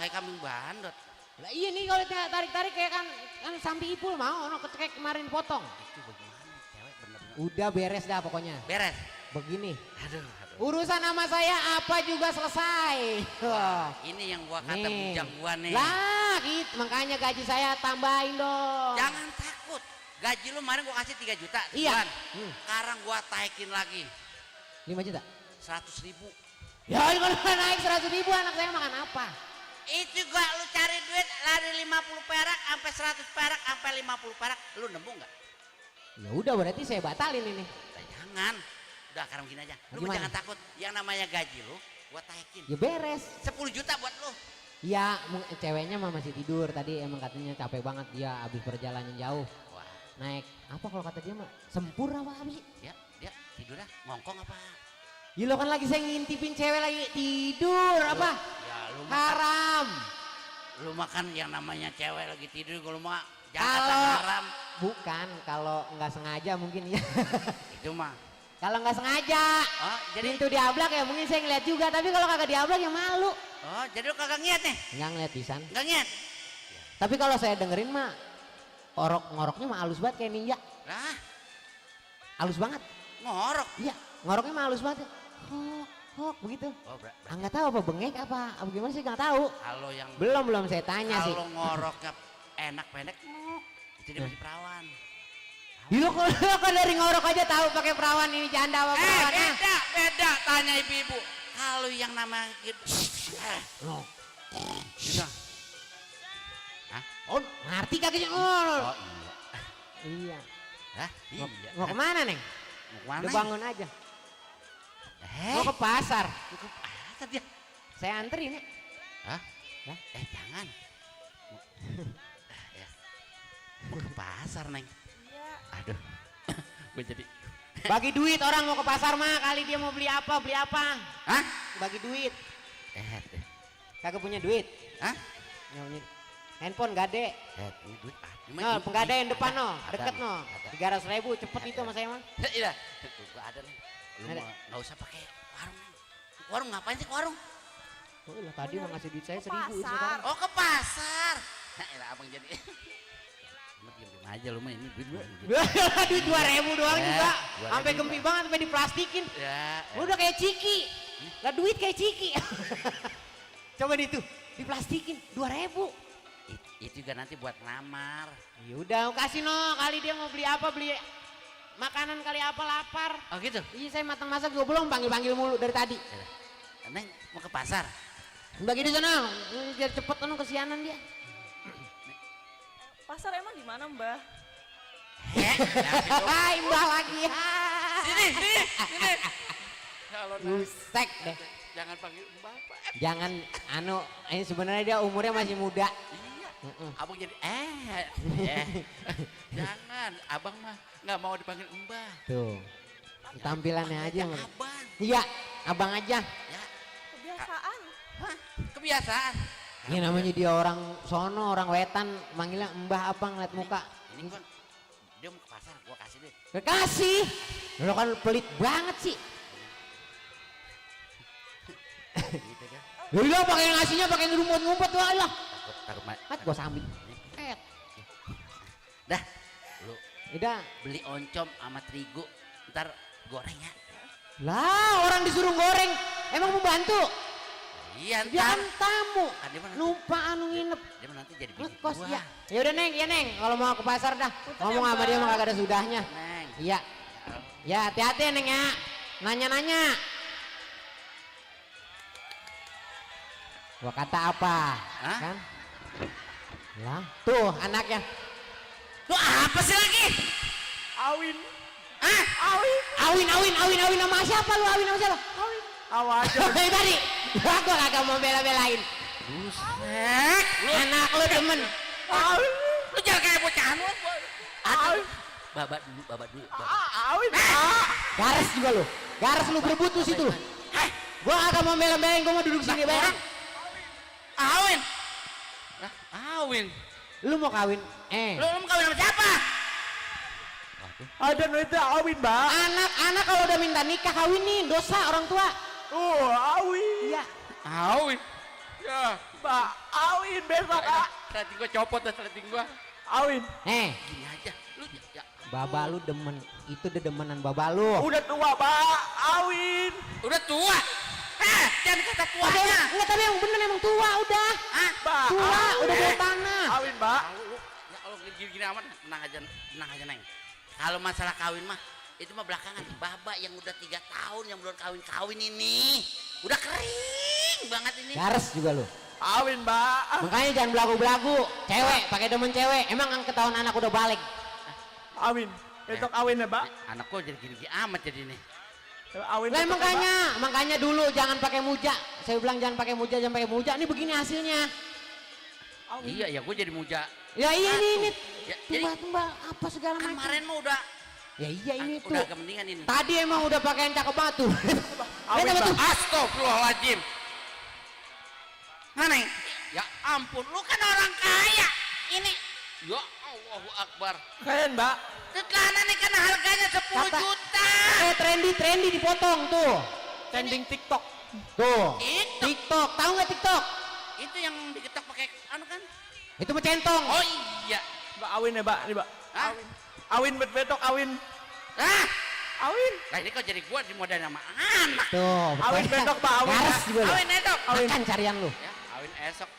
Kayak kambing bandot. Lah iya nih kalau tarik-tarik kayak kan sampai ipul mau, kayak kemarin potong. Itu bagaimana cewek bener-bener. Udah beres dah pokoknya. Beres. Begini. Aduh. Urusan nama saya apa juga selesai. Wah, ini yang gua kata bujang gua nih. Lah, gitu. Makanya gaji saya tambahin dong. Jangan takut. Gaji lu kemarin gua kasih 3 juta. Iya. Sekarang gua taikin lagi. 5 juta? 100.000. Ya kalau naik 100.000 anak saya makan apa? Itu gua lu cari duit lari 50 perak sampai 100 perak sampai 50 perak. Lu nemu nggak? Ya udah berarti saya batalin ini. Jangan. Udah sekarang gini aja. Lu jangan takut. Yang namanya gaji lu gua taikin. Ya beres. 10 juta buat lu. Ya ceweknya mah masih tidur tadi, emang katanya capek banget dia habis perjalanan jauh. Wah. Naik apa kalau kata dia mah sempur apa sih? Dia tidur dah ngongkong apa? Ya lo kan lagi saya ngintipin cewek lagi tidur apa? Ya lu haram. Lu makan yang namanya cewek lagi tidur kalau mah Kalau haram. Bukan, kalau nggak sengaja mungkin ya. Itu mah. Kalau nggak sengaja, jadi pintu diablak ya mungkin saya ngeliat juga. Tapi kalau kagak diablak ya malu. Oh, jadi lu kagak ngiat nih? Nggak ngeliat pisan. Nggak ngiat? Tapi kalau saya dengerin mah, ngoroknya mah halus banget kayak ninja. Lah? Halus banget. Ngorok? Iya, ngoroknya mah halus banget. Hok, begitu. Oh, nggak tahu apa bengek apa gimana sih nggak tahu. Kalau yang belum saya tanya sih. Kalau ngoroknya enak pendek, itu dia masih perawan. Lo kalau dari ngorok aja tahu pakai perawan ini janda apa perawan? Beda, tanya ibu-ibu. Kalau yang nama gitu. Hah? Oh, ngerti kagaknya? Oh iya. Hah? Iya. Mau kemana neng? Mau kemana? Udah bangun aja. Mau ke pasar. Mau ke pasar dia. Saya anterin ya. Hah? Jangan. Mau ke pasar neng. Aduh, gue jadi bagi duit orang mau ke pasar mah kali dia mau beli apa? Hah? Bagi duit. Kagak punya duit? Hah? Handphone gade. Punya duit. No, penggadaian depan no, deket no. 300.000 cepet itu mas saya mah. Iya, gue ada nih. Lu nggak usah pakai warung. Warung ngapain sih ke warung? Oh lah tadi mau ngasih duit saya 1.000 sekarang. Oh ke pasar. Nah, abang jadi. Diam aja lu mah ini duit duit 2.000 doang juga. Sampai gempi banget sampai diplastikin. Lu udah kayak Ciki. Lah duit kayak Ciki. Coba itu diplastikin 2.000. Itu juga nanti buat ngamar. Ya udah kasih no, kali dia mau beli apa, beli makanan kali apa lapar. Oh gitu. Iya saya matang masak gue belum panggil mulu dari tadi. Neng mau ke pasar. Bagi di sana, biar cepet anu kesianan dia. Pasar emang di mana, Mbah? Hai, Mbah lagi. Sini. Kalau Busek deh. Jangan panggil Mbah, Pak. Jangan ini sebenarnya dia umurnya masih muda. Iya. Abang jadi jangan, abang mah nggak mau dipanggil Mbah. Tuh. Tampilannya aja. Abang. Iya, abang aja. Ya. Kebiasaan. Hah? Kebiasaan. Ini namanya dia orang sono, orang wetan, manggilnya mbah abang liat muka. Ini kan dia mau ke pasar, gua kasih deh. Kasih. Lo kan pelit banget sih. Gitu kan. Lo pakai ngasihnya pakai ngumpet-ngumpet tuh lah. Takut mat gua sambil. Dah. Lu udah beli oncom sama terigu, ntar goreng ya. Lah orang disuruh goreng, emang mau bantu? Iya, dia kan tamu, numpang nginep. Dia nanti jadi bini kos gua. ya. Ya udah neng, ya neng, kalau mau ke pasar dah, ngomong sama dia mah kagak ada sudahnya. Neng. Iya. Ya hati-hati ya neng ya, nanya-nanya. Gua kata apa? Hah? Kan? Lah, tuh anaknya. Lu apa sih lagi? Awin. Hah? Awin sama siapa lu? Awin sama siapa? Awin. Awaja. Hei tadi, gua kagak mau bela-belain. Buset. Anak lu demen. Awin. Lu jangan kayak bocahan lu. Awin. Babat dulu. Awin. Gares juga lu. Gares lu berebut tuh situ. Gua agak mau bela-belain, gua mau duduk sini bayang. Kawin. Lah, kawin. Lu mau kawin? Lu mau kawin sama siapa? Ada duit kawin, Mbak. Anak kalau udah minta nikah kawinin, dosa orang tua. Oh, kawin. Iya. Kawin. Ya, Mbak, kawin besok, Kak. Tadi gua copot dah tadi gua. Kawin. Gini aja. Lu ya. Baba lu demen, itu demenan baba lu. Udah tua, Pak. Kawin. Udah tua. Jangan kata tuanya. Enggak, tapi yang bener emang tua udah. Mbak, Tua, kawin. udah bawa tanah. Kawin, Mbak. Ya Allah gini-gini amat. Tenang aja Neng. Kalau masalah kawin mah itu mah belakangan. Baba yang udah 3 tahun yang belum kawin ini udah kering banget ini. Gares juga lu. Kawin, Mbak. Makanya jangan belagu-belagu. Cewek, pakai demen cewek. Emang yang ketahuan anak udah balik. Kawin. Besok kawin ya, Mbak. Anak gua jadi gini amat jadi nih. Kawin. Lah besok, makanya dulu jangan pakai muja. Saya bilang jangan pakai muja. Ini begini hasilnya. Iya ya, gua jadi muja. Ya iya ini. Ya, jadi Tumbal apa segala macam. kemarin mah udah. Ya iya ini tuh. Udah agak mendingan ini. Tadi emang udah pakai yang cakep banget tuh. Astagfirullahaladzim. Neng, ya ampun, lu kan orang kaya. Ini, ya Allahu Akbar. Keren, Mbak. Celana nih kan harganya 10 juta. Trendy dipotong tuh. Trending TikTok. Tuh. TikTok, tahu nggak TikTok? Itu yang diketok pakai anu kan? Itu mah centong. Oh iya. Mbak awin ya, Mbak. Nih, Mbak. Awin betok awin. Awin. Lah ini kok jadi gua dimodalin sama anak. Tuh. Awin betok, Pak. Awin. Garis juga lu. Awin edok. Makan carian lu. Ya, awin esok.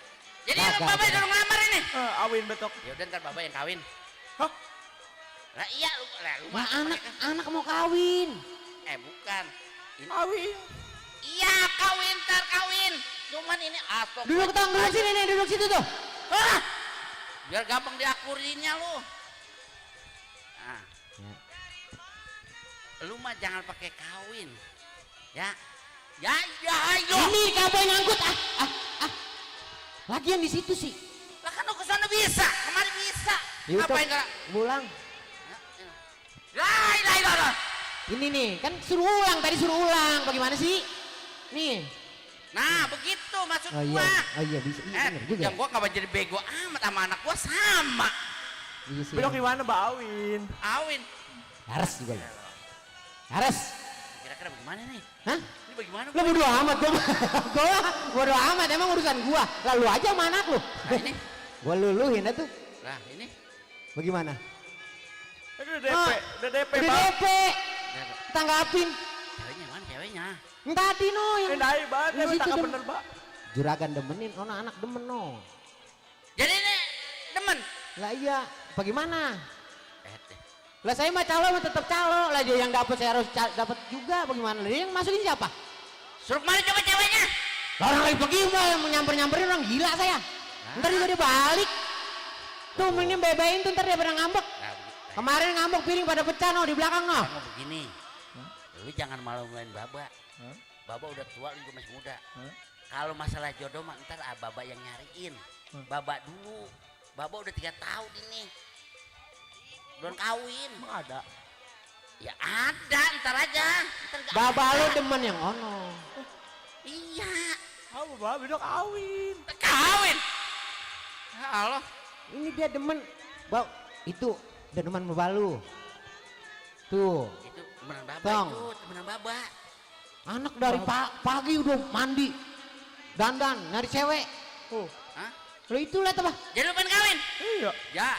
Jadi lu Bapak suruh ngelamar ini. Awin betok. Ya udah ntar Bapak yang kawin. Hah? Lah iya lu Nah, anak mau kawin. Bukan. Ini. Kawin. Iya, kawin ntar kawin. Cuman ini asok. Duduk sini nih, duduk situ tuh. Biar gampang diakurinya lu. Nah. Lu mah jangan pakai kawin. Ya. Ya, ayo. Ini kabel nyangkut. Lagian di situ sih. Lah kan lu ke sana bisa, kemari bisa. Ngapain enggak? Pulang. Lah. Ini nih, kan suruh ulang, tadi suruh ulang. Bagaimana sih? Nih. Nah, begitu maksud Oh gua. iya bisa. Iya, bener juga. Yang gua enggak jadi bego amat sama anak gua sama. Iya sih. Belok gimana, Mbak Awin? Awin. Harus juga ya. Harus. Kira-kira bagaimana nih? Hah? Ini bagaimana? Lu bodo amat gua bodo amat, emang urusan gua. Lalu aja sama anak lu. Nah, ini. Gua luluhin itu. Lah, ini. Bagaimana? Udah DP, Udah DP. Tanggapin. Ceweknya mana ceweknya? Tadi no yang Naik banget, di situ tak bener, Mbak. Juragan demenin, anak demen no. Jadi ini demen. Lah iya, bagaimana? Lah saya mah calo mah tetap calo. Lah dia yang dapat saya harus dapat juga. Bagaimana? Dia yang masukin siapa? Suruh kemana coba ceweknya? Lah orang lagi pergi mah yang nyamperin orang gila saya. Ntar juga dia balik. Tuh ini bebain tuh ntar dia pada ngambek. Kemarin ngambek piring pada pecah no di belakang no. Kamu begini. Lu jangan malu-maluin Baba. Baba udah tua, lu masih muda. Kalau masalah jodoh mah ntar Baba yang nyariin. Baba dulu. Baba udah 3 tahun ini. Belum kawin. Emang ada? Ya ada, ntar aja. Baba lu demen yang ono. Iya. Kamu Mbak, besok kawin. Kawin? Halo. Ini dia demen. Itu udah demen sama lu. Tuh. Itu temenan Baba Tong. itu, temenan Baba. Anak dari pagi udah mandi. Dandan, nyari cewek. Hah? Lo itu lihat apa? Jadi lu pengen kawin? Iya. Ya,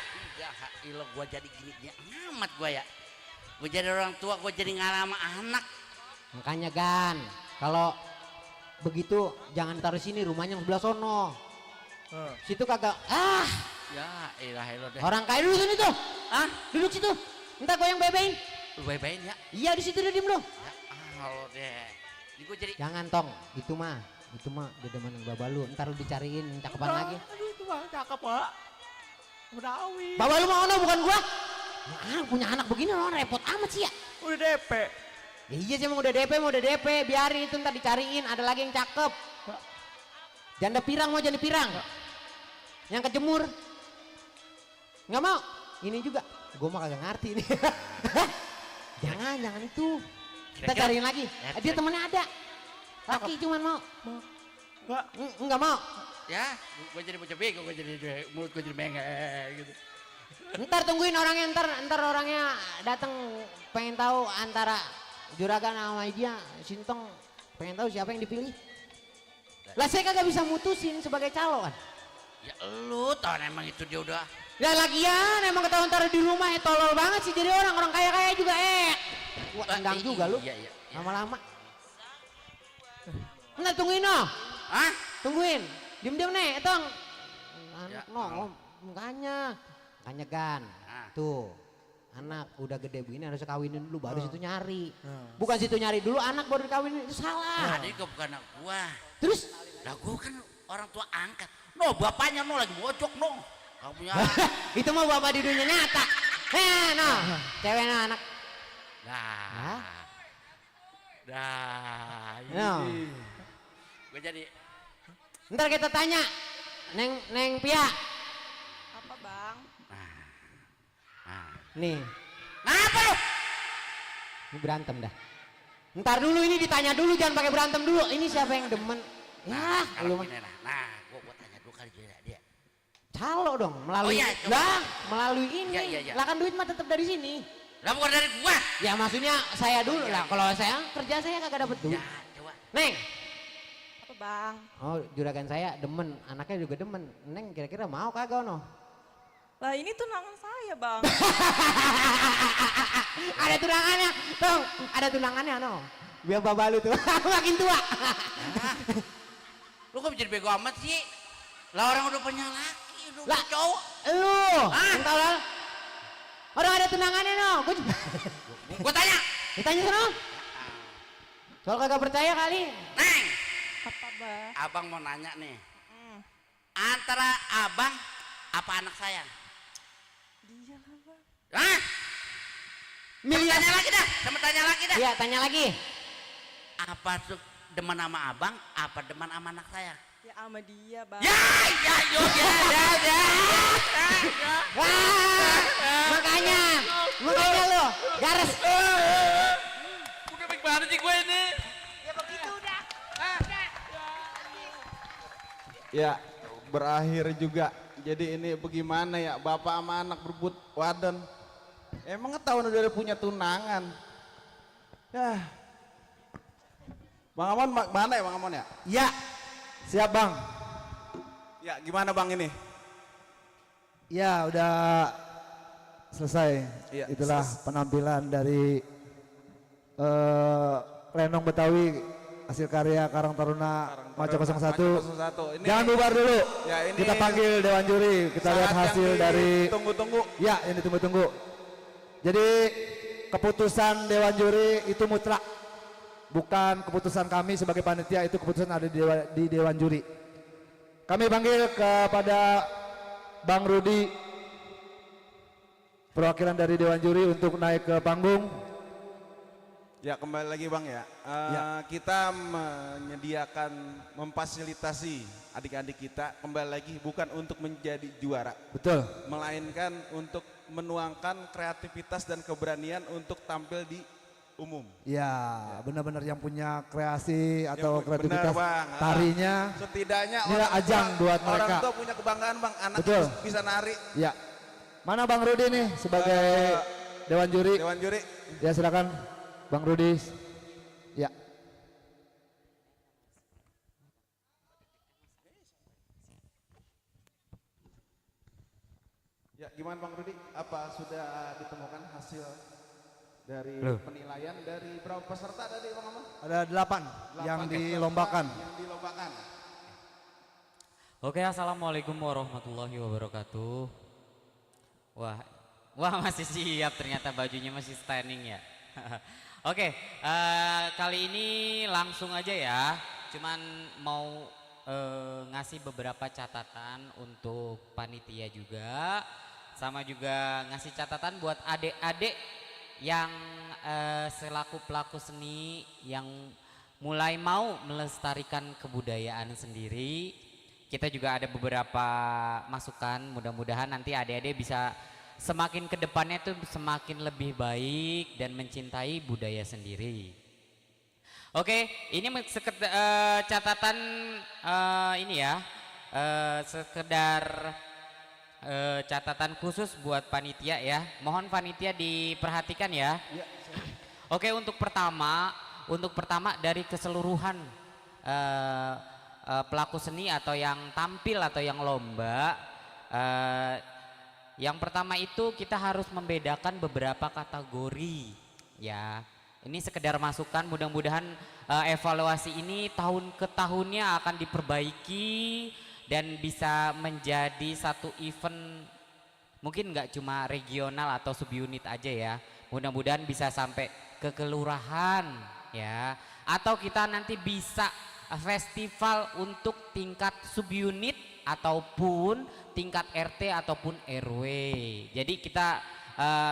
ilah gua jadi gini amat gua ya. Gua jadi orang tua, gua jadi ngalah sama anak. Makanya Gan, kalau begitu jangan taruh sini, rumahnya yang sebelah sono. Situ kagak. Ya, ilah deh. Orang kaya dulu sini tuh. Duduk situ. Entar gue yang bebein. Lu bebein ya? Iya di situ dia diem lu. Ya, halo deh. Ini gua jadi. Jangan Tong, itu mah udah demen yang baba lu. Ntar lu dicariin yang cakepan lagi. Aduh, itu Mbak, cakep, Pak. Udah awin. Baba lu mau ono bukan gua. Ya, punya anak begini lo repot amat sih ya. Udah DP. Ya, iya sih emang udah DP, biarin itu ntar dicariin, ada lagi yang cakep. Janda pirang mau janda pirang. Yang kejemur. Nggak mau. Ini juga. Gue mah kagak ngerti ini. jangan itu. Kita cariin lagi. Dia temennya ada. Laki cuman mau. Enggak mau. Ya, gue jadi bocah bego, gue jadi mulut gue jadi mengek gitu. Ntar tungguin orangnya, ntar orangnya datang pengen tahu antara Juragan sama dia, Sintong pengen tahu siapa yang dipilih. Lah saya kagak bisa mutusin sebagai calon. Ya lu tau emang itu dia udah. Ya lagian emang ketahuan ntar di rumah tolol banget sih jadi orang kaya juga Wah tendang juga lu. Iya. Lama-lama. Ntar tungguin no. Hah? Tungguin. Diem-diem nih, etong. Ya, Mukanya Gan. Tuh. Anak udah gede begini harus kawinin dulu baru situ nyari. Bukan situ nyari dulu anak baru dikawinin itu salah. Nah, ini bukan anak gua. Terus? Lah gua kan orang tua angkat. No, bapaknya no lagi bocok no. Gak punya. Itu mah bapak di dunia nyata. No. Cewek no anak. Dah. No. Gua jadi. Ntar kita tanya. Neng Pia. Apa bang? Nih. Ngapa lu? Ini berantem dah. Ntar dulu ini ditanya dulu jangan pakai berantem dulu. Ini siapa yang demen? Ya, lu Gua tanya dulu kali dia. Calo dong melalui. Lah, melalui ini. Iya. Lah kan duit mah tetap dari sini. Lah bukan dari gua. Ya maksudnya saya dulu lah. Kalau saya kerja saya kagak dapet duit. Coba. Neng. Apa bang? Oh, juragan saya demen, anaknya juga demen. Neng kira-kira mau kagak no? Lah ini tunangan saya bang. Ada tunangannya, Tong. Ada tunangannya no. Biar bapak lu tuh makin tua. Lu kok jadi bego amat sih? Lah orang udah punya laki, udah punya cowok. Lu, entah lah. Orang ada tunangannya no. Gua tanya. Ditanya sono. Soal kagak percaya kali. Neng. Apa bang? Abang mau nanya nih. Antara abang apa anak saya? Dia lah bang. Hah? Tanya lagi dah, tanya lagi dah. Iya, tanya lagi. Apa tuh demen sama abang, apa demen sama anak saya? Ya sama dia bang. Ya. Makanya lu garis. Udah baik banget sih gue ini. Ya begitu udah. Ya, berakhir juga. Jadi ini bagaimana ya, bapak sama anak berebut wadon. Emang ketahuan udah punya tunangan. Ya. Bang Amon mana ya Bang Amon ya? Ya, siap Bang. Ya, gimana Bang ini? Ya, udah selesai. Ya, itulah penampilan dari Lenong Betawi hasil karya Karang Taruna Maco 01. Jangan bubar dulu. Ya, ini kita panggil Dewan Juri, kita lihat hasil dari tunggu-tunggu. Ya, ini ditunggu-tunggu. Jadi keputusan Dewan Juri itu mutlak. Bukan keputusan kami sebagai panitia, itu keputusan ada di Dewan Juri. Kami panggil kepada Bang Rudi, perwakilan dari Dewan Juri untuk naik ke panggung. Ya, kembali lagi Bang ya. Kita menyediakan, memfasilitasi adik-adik kita kembali lagi bukan untuk menjadi juara. Betul. Melainkan untuk menuangkan kreativitas dan keberanian untuk tampil di umum. Ya, benar-benar yang punya kreasi atau Ya, kreativitas benar, Bang. tarinya. Setidaknya inilah ajang buat mereka. Orang tua punya kebanggaan Bang, anak Betul. bisa nari. Ya. Mana Bang Rudi nih sebagai Dewan Juri? Dewan Juri. Ya, silakan Bang Rudi. Ya. Ya, gimana Bang Rudi? Apa sudah ditemukan hasil dari Loh. penilaian dari berapa peserta tadi Bang Amon? Ada 8 yang dilombakan. Yang dilombakan. Oke, assalamualaikum warahmatullahi wabarakatuh. Wah masih siap, ternyata bajunya masih standing ya. Oke, kali ini langsung aja ya. Cuman mau ngasih beberapa catatan untuk panitia juga, sama juga ngasih catatan buat adik-adik yang selaku pelaku seni yang mulai mau melestarikan kebudayaan sendiri. Kita juga ada beberapa masukan, mudah-mudahan nanti adik-adik bisa semakin ke depannya tuh semakin lebih baik dan mencintai budaya sendiri. Oke, ini catatan ini ya, sekedar catatan khusus buat panitia ya. Mohon panitia diperhatikan ya. Oke, untuk pertama dari keseluruhan pelaku seni atau yang tampil atau yang lomba, yang pertama itu kita harus membedakan beberapa kategori ya. Ini sekedar masukan, mudah-mudahan evaluasi ini tahun ke tahunnya akan diperbaiki dan bisa menjadi satu event, mungkin nggak cuma regional atau subunit aja ya, mudah-mudahan bisa sampai ke kelurahan ya, atau kita nanti bisa festival untuk tingkat subunit ataupun tingkat RT ataupun RW. Jadi kita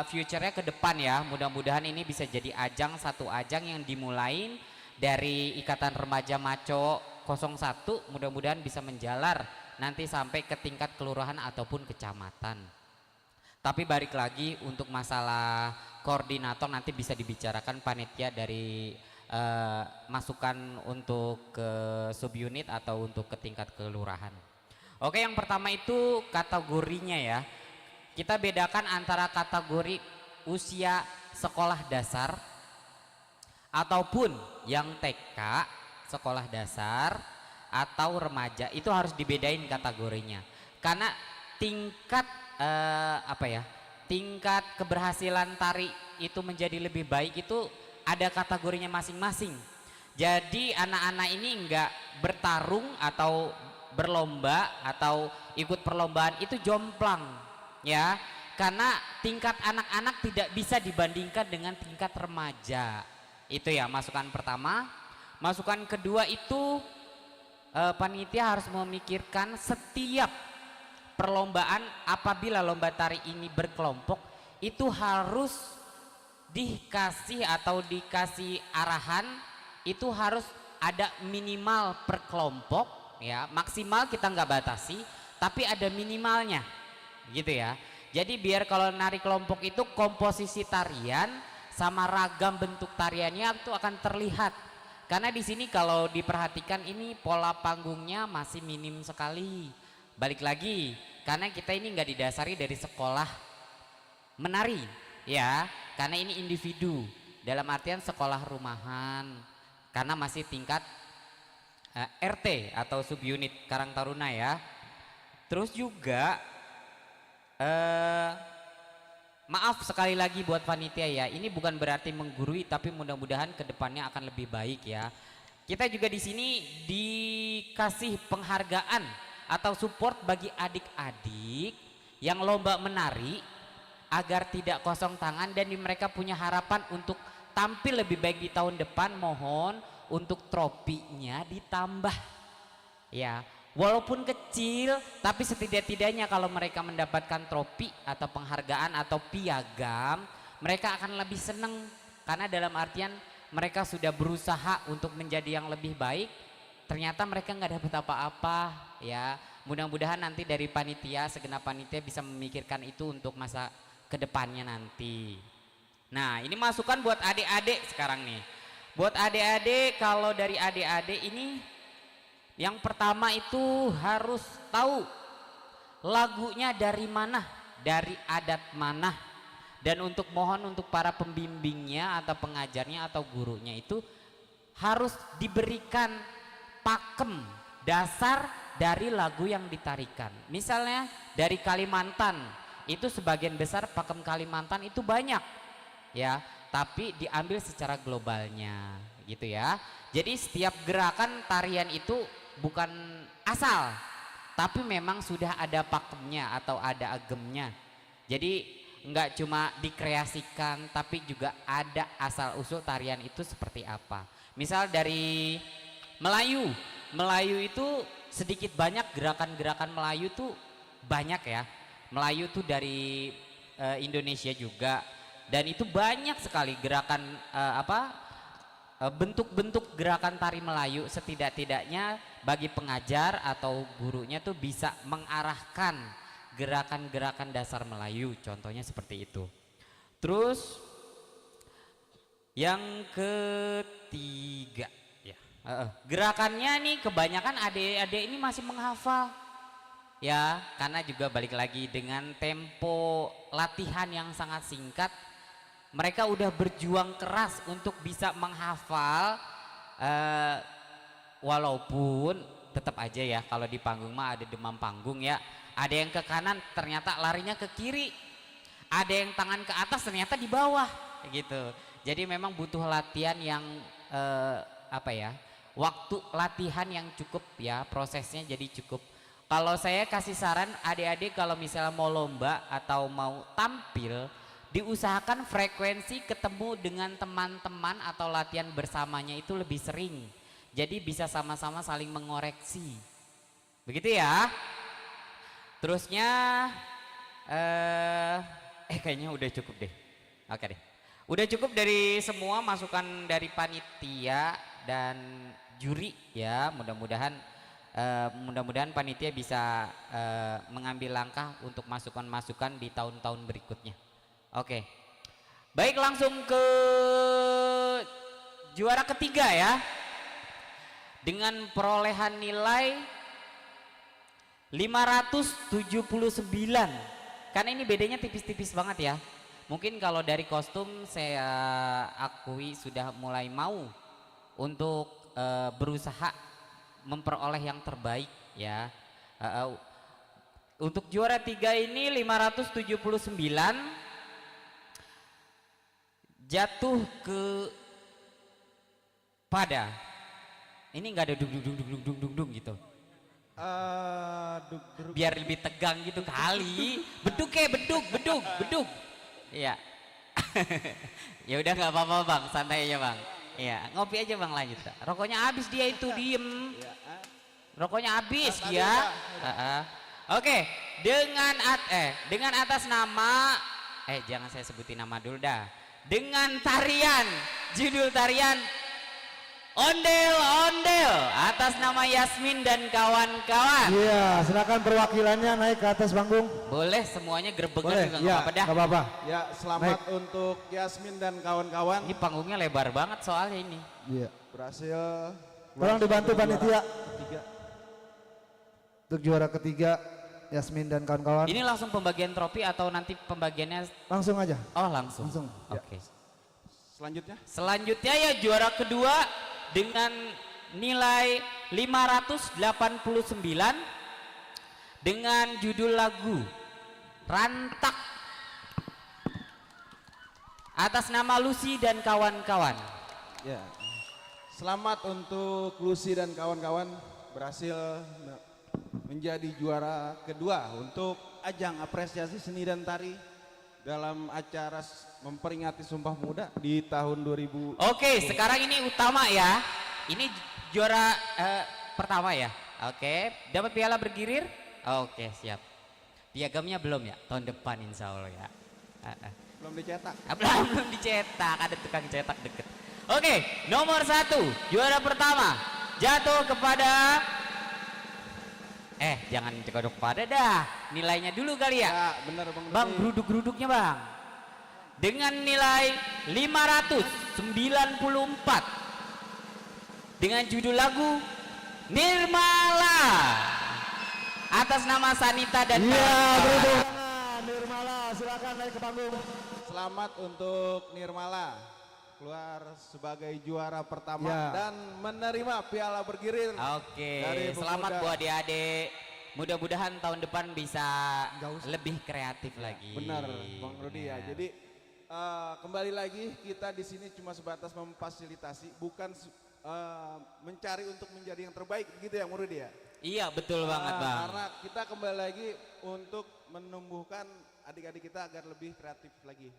future-nya ke depan ya, mudah-mudahan ini bisa jadi satu ajang yang dimulai dari Ikatan Remaja Maco 01, mudah-mudahan bisa menjalar nanti sampai ke tingkat kelurahan ataupun kecamatan. Tapi balik lagi untuk masalah koordinator nanti bisa dibicarakan panitia dari masukan untuk ke subunit atau untuk ke tingkat kelurahan. Oke, yang pertama itu kategorinya ya. Kita bedakan antara kategori usia sekolah dasar ataupun yang TK, sekolah dasar atau remaja, itu harus dibedain kategorinya. Karena tingkat tingkat keberhasilan tari itu menjadi lebih baik itu ada kategorinya masing-masing. Jadi anak-anak ini enggak bertarung atau berlomba atau ikut perlombaan itu jomplang ya, karena tingkat anak-anak tidak bisa dibandingkan dengan tingkat remaja. Itu ya masukan pertama. Masukan kedua itu panitia harus memikirkan setiap perlombaan apabila lomba tari ini berkelompok itu harus dikasih arahan, itu harus ada minimal per kelompok ya, maksimal kita nggak batasi tapi ada minimalnya gitu ya. Jadi biar kalau nari kelompok itu komposisi tarian sama ragam bentuk tariannya itu akan terlihat. Karena di sini kalau diperhatikan ini pola panggungnya masih minim sekali. Balik lagi, karena kita ini nggak didasari dari sekolah menari ya, karena ini individu dalam artian sekolah rumahan, karena masih tingkat RT atau subunit Karang Taruna ya. Terus juga maaf sekali lagi buat panitia ya, ini bukan berarti menggurui tapi mudah-mudahan kedepannya akan lebih baik ya. Kita juga di sini dikasih penghargaan atau support bagi adik-adik yang lomba menari agar tidak kosong tangan dan mereka punya harapan untuk tampil lebih baik di tahun depan. Mohon untuk tropinya ditambah ya. Walaupun kecil, tapi setidak-tidaknya kalau mereka mendapatkan tropi atau penghargaan atau piagam, mereka akan lebih senang. Karena dalam artian mereka sudah berusaha untuk menjadi yang lebih baik, ternyata mereka nggak dapat apa-apa ya. Mudah-mudahan nanti dari panitia, segenap panitia bisa memikirkan itu untuk masa kedepannya nanti. Nah, ini masukan buat adik-adik sekarang nih. Buat adik-adik, kalau dari adik-adik ini yang pertama itu harus tahu lagunya dari mana, dari adat mana. Dan untuk mohon untuk para pembimbingnya atau pengajarnya atau gurunya itu harus diberikan pakem dasar dari lagu yang ditarikan. Misalnya dari Kalimantan, itu sebagian besar pakem Kalimantan itu banyak ya, tapi diambil secara globalnya gitu ya. Jadi setiap gerakan tarian itu bukan asal, tapi memang sudah ada pakemnya atau ada agemnya. Jadi enggak cuma dikreasikan, tapi juga ada asal usul tarian itu seperti apa. Misal dari Melayu, Melayu itu sedikit banyak gerakan-gerakan Melayu tuh banyak ya. Melayu tuh dari Indonesia juga, dan itu banyak sekali gerakan bentuk-bentuk gerakan tari Melayu. Setidak-tidaknya bagi pengajar atau gurunya tuh bisa mengarahkan gerakan-gerakan dasar Melayu, contohnya seperti itu. Terus Yang ketiga, ya. Gerakannya nih kebanyakan adik-adik ini masih menghafal, ya, karena juga balik lagi dengan tempo latihan yang sangat singkat, mereka udah berjuang keras untuk bisa menghafal, walaupun tetap aja ya kalau di panggung mah ada demam panggung ya, ada yang ke kanan ternyata larinya ke kiri, ada yang tangan ke atas ternyata di bawah, gitu. Jadi memang butuh latihan yang waktu latihan yang cukup ya, prosesnya jadi cukup. Kalau saya kasih saran adik-adik kalau misalnya mau lomba atau mau tampil, diusahakan frekuensi ketemu dengan teman-teman atau latihan bersamanya itu lebih sering. Jadi bisa sama-sama saling mengoreksi. Begitu ya. Terusnya kayaknya udah cukup deh. Oke deh. Udah cukup dari semua masukan dari panitia dan juri ya. Mudah-mudahan panitia bisa mengambil langkah untuk masukan-masukan di tahun-tahun berikutnya. Oke. Baik, langsung ke juara ketiga ya. Dengan perolehan nilai 579. Karena ini bedanya tipis-tipis banget ya. Mungkin kalau dari kostum saya akui sudah mulai mau untuk berusaha memperoleh yang terbaik ya. Untuk juara 3 ini 579 jatuh ke pada ini nggak ada dung gitu. Biar lebih tegang gitu kali. Beduk ya, beduk. Iya. Ya udah nggak apa-apa bang, santai aja bang. Iya, ngopi aja bang, lanjut. Rokoknya habis dia itu, diem. Rokoknya habis dia. Oke, dengan atas nama, jangan saya sebutin nama dulu dah. Dengan tarian, judul tarian Ondel-ondel atas nama Yasmin dan kawan-kawan. Iya, silakan perwakilannya naik ke atas panggung. Boleh, semuanya gerebegan juga ya, nggak apa-apa dah. Nggak apa-apa. Ya, selamat untuk Yasmin dan kawan-kawan. Ini panggungnya lebar banget soalnya ini. Iya. Berhasil. Tolong dibantu panitia. Untuk juara ketiga Yasmin dan kawan-kawan. Ini langsung pembagian trofi atau nanti pembagiannya? Langsung aja. Oh langsung. Ya. Oke. Selanjutnya ya juara kedua dengan nilai 589 dengan judul lagu Rantak atas nama Lucy dan kawan-kawan. Ya. Selamat untuk Lucy dan kawan-kawan berhasil menjadi juara kedua untuk ajang apresiasi seni dan tari dalam acara memperingati Sumpah Pemuda di tahun 2000. Oke, sekarang ini utama ya. Ini juara pertama ya. Oke, dapat piala bergirir? Oke, siap. Piagamnya belum ya? Tahun depan insya Allah ya. Belum dicetak. Belum dicetak, ada tukang cetak deket. Oke, nomor 1, juara pertama jatuh kepada jangan cekodok pada dah. Nilainya dulu kali ya. Ya, benar Bang. Bang, geruduk-geruduknya Bang. Dengan nilai 594 dengan judul lagu Nirmala atas nama Sanita dan Nirmala, silakan naik ke panggung. Selamat untuk Nirmala keluar sebagai juara pertama dan menerima piala bergirir. Oke, selamat buat adik-adik. Mudah-mudahan tahun depan bisa lebih kreatif lagi. Benar, Bang Rudi ya. Jadi kembali lagi kita di sini cuma sebatas memfasilitasi, bukan mencari untuk menjadi yang terbaik, begitu ya, Bang Rudi ya. Iya, betul banget Bang. Karena kita kembali lagi untuk menumbuhkan adik-adik kita agar lebih kreatif lagi.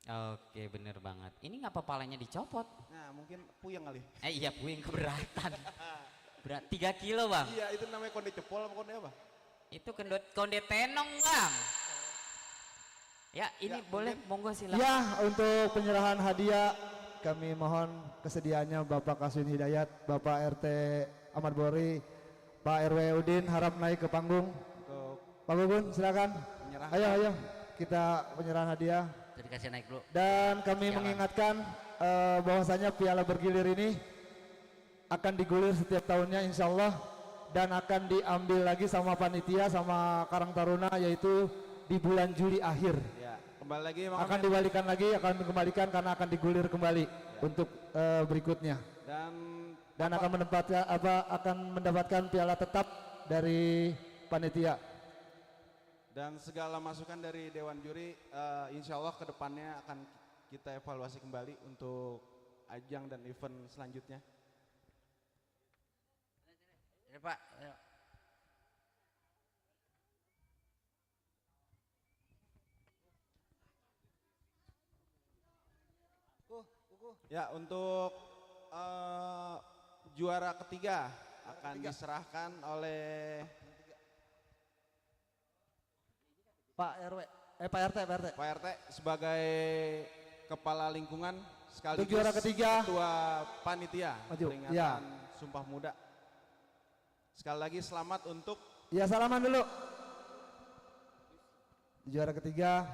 Oke, bener banget. Ini ngapa palanya dicopot? Nah, mungkin puyeng kali. Iya, puyeng keberatan. Berat 3 kilo Bang. Iya, itu namanya konde cepol apa konde apa? Itu konde tenong Bang. Ya, ini boleh, monggo silakan. Ya, untuk penyerahan hadiah kami mohon kesediaannya Bapak Kaswin Hidayat, Bapak RT Ahmad Bori, Pak RW Udin harap naik ke panggung. Pak Gugun silakan. Ayo kita penyerahan hadiah. Dikasih naik dulu. Dan kami mengingatkan bahwasanya piala bergilir ini akan digulir setiap tahunnya insya Allah, dan akan diambil lagi sama panitia sama Karang Taruna yaitu di bulan Juli akhir. Ya, kembali lagi Akan dibalikan lagi, akan dikembalikan karena akan digulir kembali untuk berikutnya. Dan akan mendapatkan piala tetap dari panitia. Dan segala masukan dari Dewan Juri, insya Allah kedepannya akan kita evaluasi kembali untuk ajang dan event selanjutnya. Ya Pak, ayo. Ya, untuk juara ketiga akan diserahkan oleh Pak RW, Pak RT. Pak RT sebagai kepala lingkungan sekaligus Untuk juara ketiga, ketua panitia maju. peringatan Ya. Sumpah Muda. Sekali lagi selamat untuk Ya, salaman dulu. Juara ketiga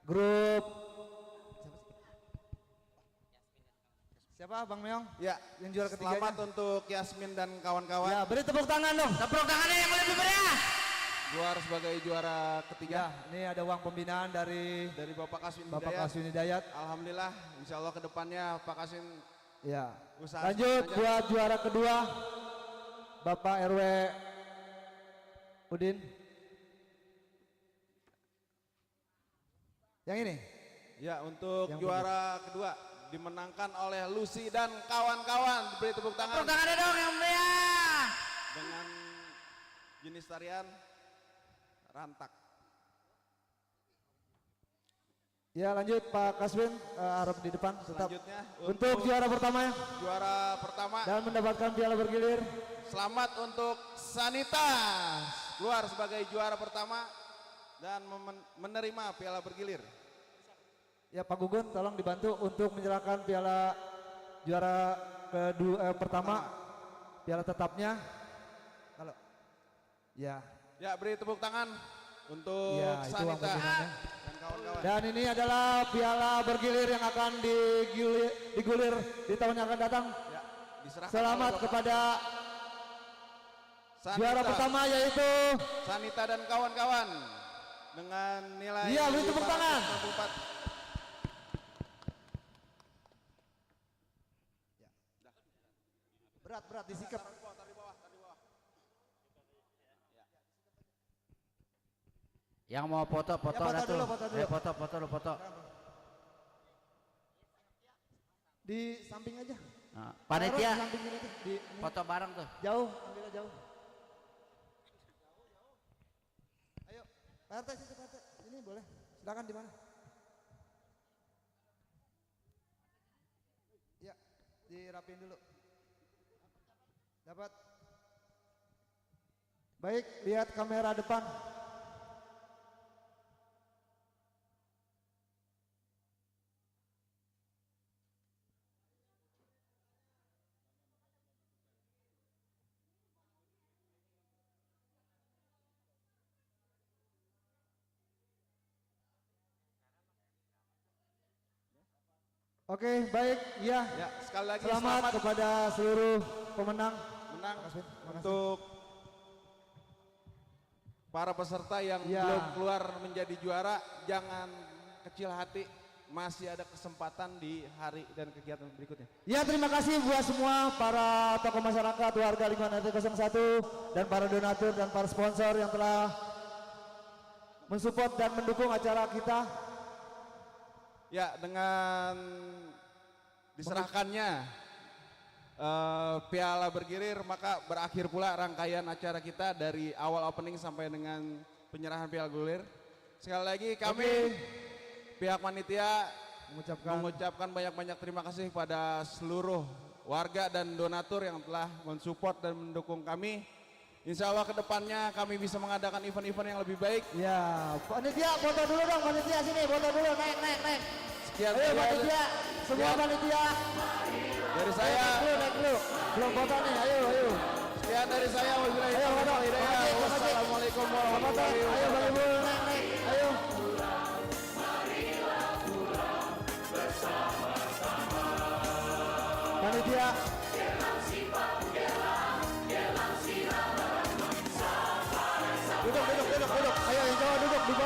grup siapa Bang Meong? Ya, yang juara ketiga. Selamat untuk Yasmin dan kawan-kawan. Ya, beri tepuk tangan dong. Tepuk tangannya yang lebih meriah. Keluar sebagai juara ketiga. Ya, ini ada uang pembinaan dari Bapak Kaswin Bapak Hidayat. Kaswin Hidayat. Alhamdulillah, insya Allah kedepannya Pak Kaswin Ya. usaha Lanjut semuanya. buat juara kedua Bapak RW Udin. Yang ini? Ya, untuk Yang juara kedua dimenangkan oleh Lucy dan kawan-kawan. Beri tepuk tangan. Tepuk tangannya dong yang meriah. Dengan jenis tarian rantak. Ya, lanjut Pak Kaswin, harap di depan tetap. Selanjutnya Untuk juara pertama ya. Juara pertama Dan mendapatkan piala bergilir. selamat untuk Sanita keluar sebagai juara pertama dan menerima piala bergilir. Ya, Pak Gugun tolong dibantu untuk menyerahkan piala juara kedua pertama, piala tetapnya. Kalau ya. Ya, beri tepuk tangan untuk Ya, itu uang Sanita pembinaannya. dan kawan-kawan. Dan ini adalah piala bergilir yang akan digulir di tahun yang akan datang. Ya, diserahkan Selamat oleh Bapak kepada Sanita. juara pertama yaitu Sanita dan kawan-kawan dengan nilai Iya, beri tepuk tangan. 544. berat disikap. Yang mau foto Ya, foto dah tuh. dulu, foto dulu. Foto. Di samping aja. Nah, Taruh panitia di samping ini aja. Di, ini. foto bareng tuh. Jauh, ambilnya jauh. Ayo, Pak RT situ Pak RT. Ini boleh. Silakan di mana? Ya, dirapiin dulu. Dapat. Baik, lihat kamera depan. Oke, baik, ya. Ya, sekali lagi selamat kepada seluruh pemenang. Menang untuk para peserta yang Ya. belum keluar menjadi juara, jangan kecil hati, masih ada kesempatan di hari dan kegiatan berikutnya. Ya, terima kasih buat semua para tokoh masyarakat, warga lingkungan RT 01 dan para donatur dan para sponsor yang telah mensupport dan mendukung acara kita. Ya, dengan diserahkannya piala bergilir, maka berakhir pula rangkaian acara kita dari awal opening sampai dengan penyerahan piala bergilir. Sekali lagi kami pihak panitia mengucapkan banyak-banyak terima kasih pada seluruh warga dan donatur yang telah mensupport dan mendukung kami. Insya Allah kedepannya kami bisa mengadakan event-event yang lebih baik. Ya, panitia foto dulu dong, panitia sini foto dulu, naik. Sekian Ayo panitia, semua panitia. Dari saya. Naik dulu, belum foto nih, ayo. Sekian dari saya, wabillahi Ayo foto, taufiq wal hidayah. Wassalamualaikum warahmatullahi Ayo Bang wabarakatuh. Ibu, naik, ayo. Bersama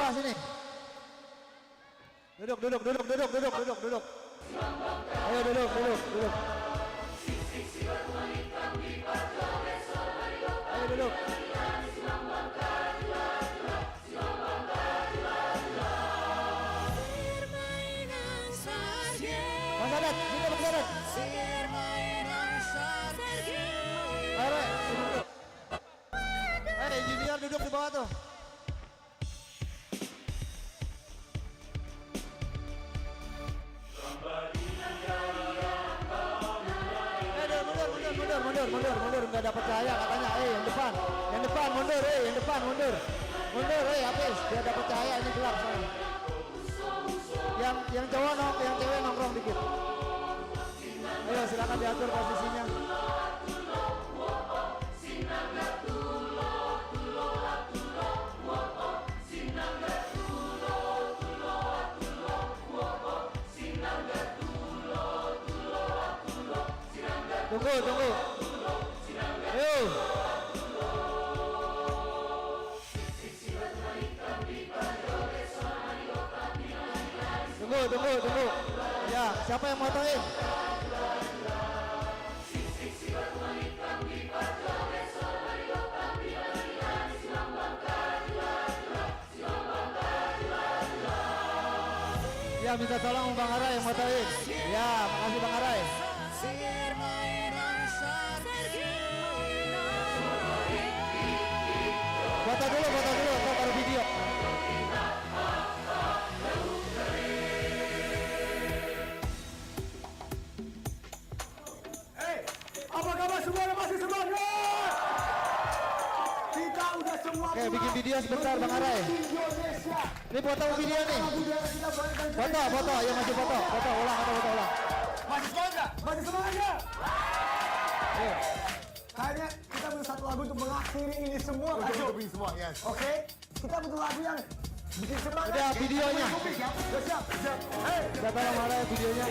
bawah sini. Duduk. Ayo duduk. Ayo duduk. Mas Adat, sini Mas Adat. Ayo, engineer duduk di bawah tuh. Mundur, nggak dapat cahaya katanya. Yang depan mundur. Mundur, habis, biar dapat cahaya ini gelap sana. Yang cewek nongkrong dikit. Ayo silakan diatur posisinya. Tunggu. Ayo. Tunggu. Ya, siapa yang motoin? Ya, minta tolong Bang Arai yang motoin. Ya, makasih Bang Arai. Foto dulu, baru video. Apa kabar semuanya, masih semangat? Kita udah semua. Oke, bikin video sebentar Bang Arai. Ini foto video nih. Foto, ayo masih foto. Foto ulang. Masih semangat? Ayo. Kayaknya kita butuh satu lagu untuk mengakhiri ini semua. Yes. Oke, kita butuh lagu yang bikin semangat. Udah videonya. Siap. Hey, udah tolong Arai videonya.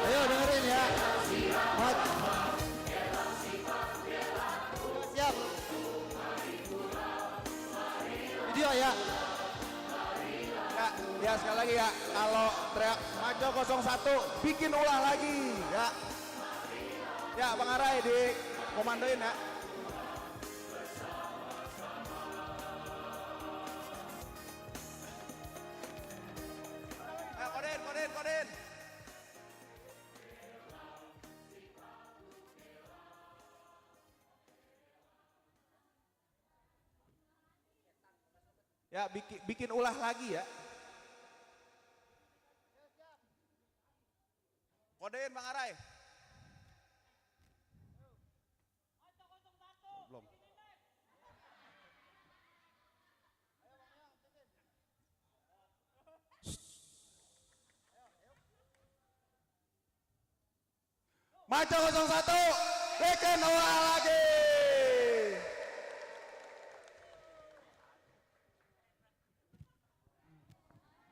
Ayo dengerin ya. Siap. Video ya. Ya sekali lagi ya, kalau teriak Maco 01 bikin ulah lagi ya. Ya Bang Arai di komandoin ya. Koden. Ya bikin ulah lagi ya. Kodein Bang Arai. Belum. Maco 01, bikin ulah lagi.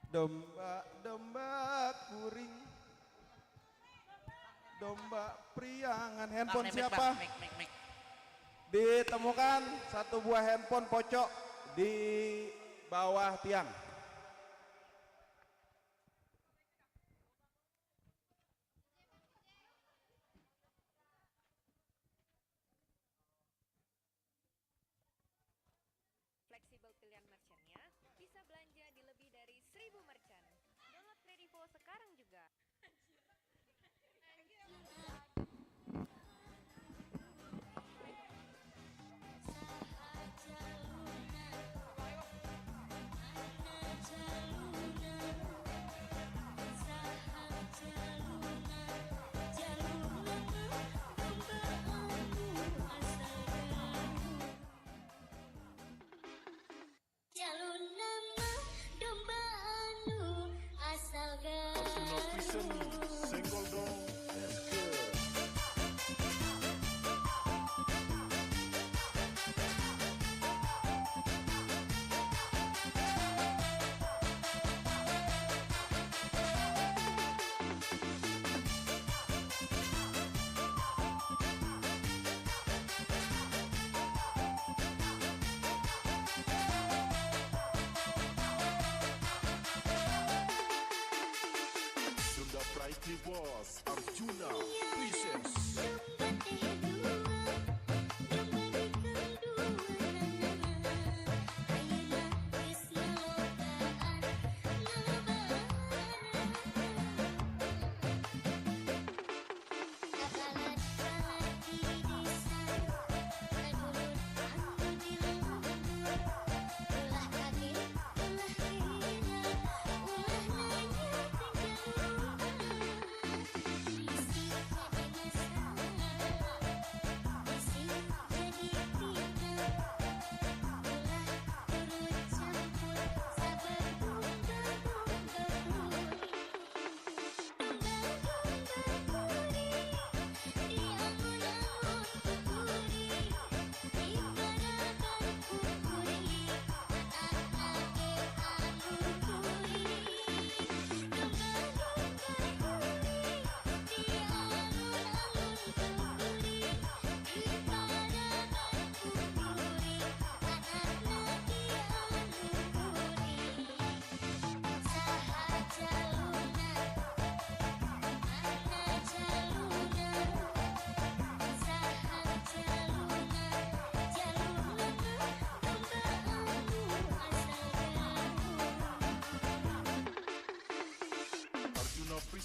Domba kuring, domba priangan. Handphone siapa? Ditemukan satu buah handphone pocok di bawah tiang. Fleksibel pilihan merchantnya, bisa belanja di lebih dari 1000 merchant. Download Kredivo sekarang juga.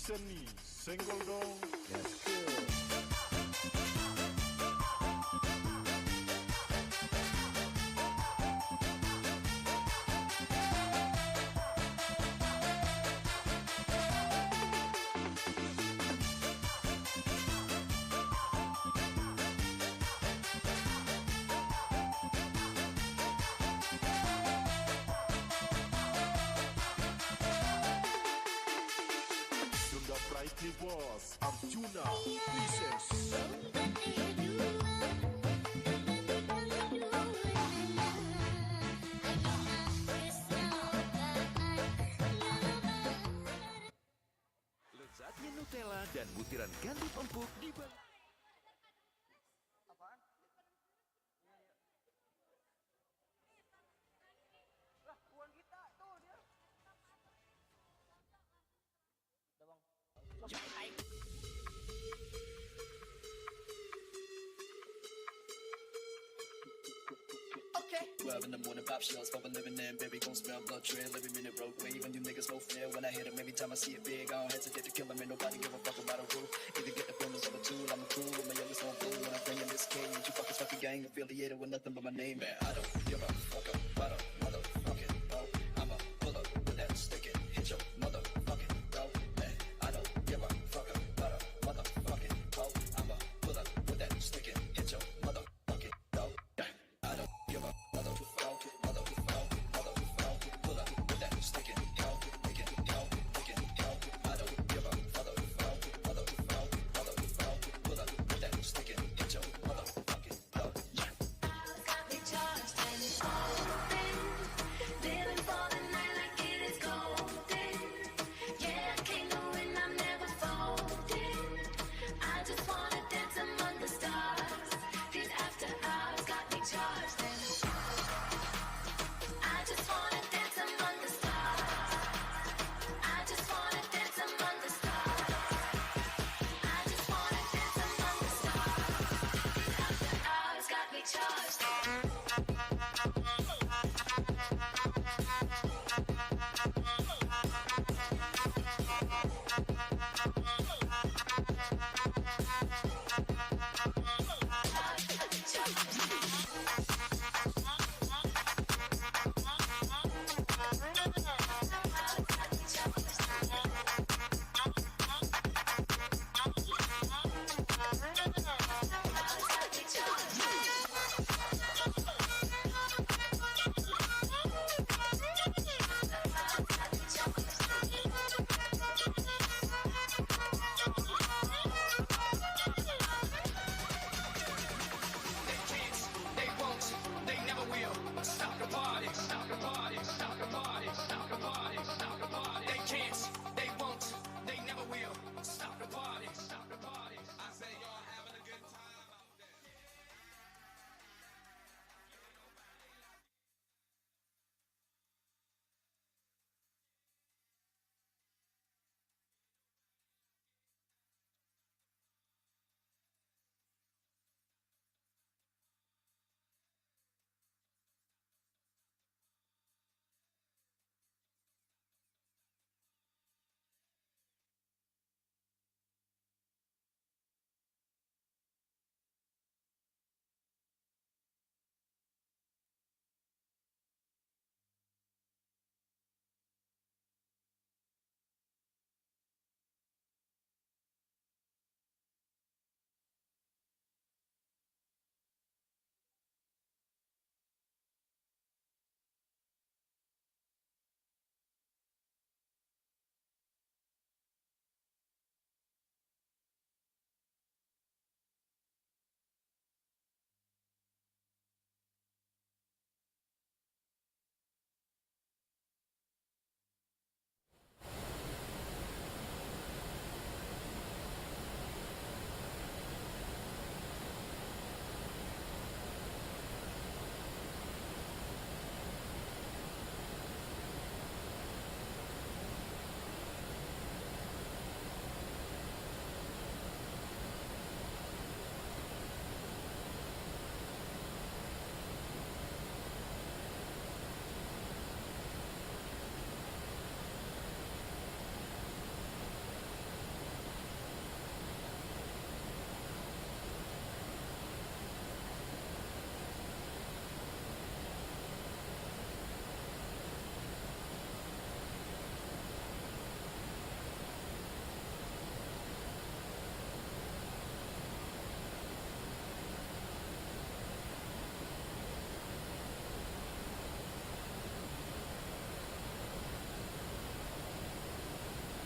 Seni senggol dong. Sunda Pride nih bos, Arjuna Princess. Lezatnya Nutella dan butiran gandum empuk di Okay. 12 in the morning, pop shells, for a living in, baby, gon' smell blood trail every minute, road wave, and you niggas no fair. When I hit him, every time I see it big, I don't hesitate to kill him, ain't nobody give a fuck about a rule. Either get the bonus of a tool, I'm a cool, with my youngest on blue, when I bring in this cage, you fuckers fucking gang affiliated with nothing but my name, man, I don't give a fuck.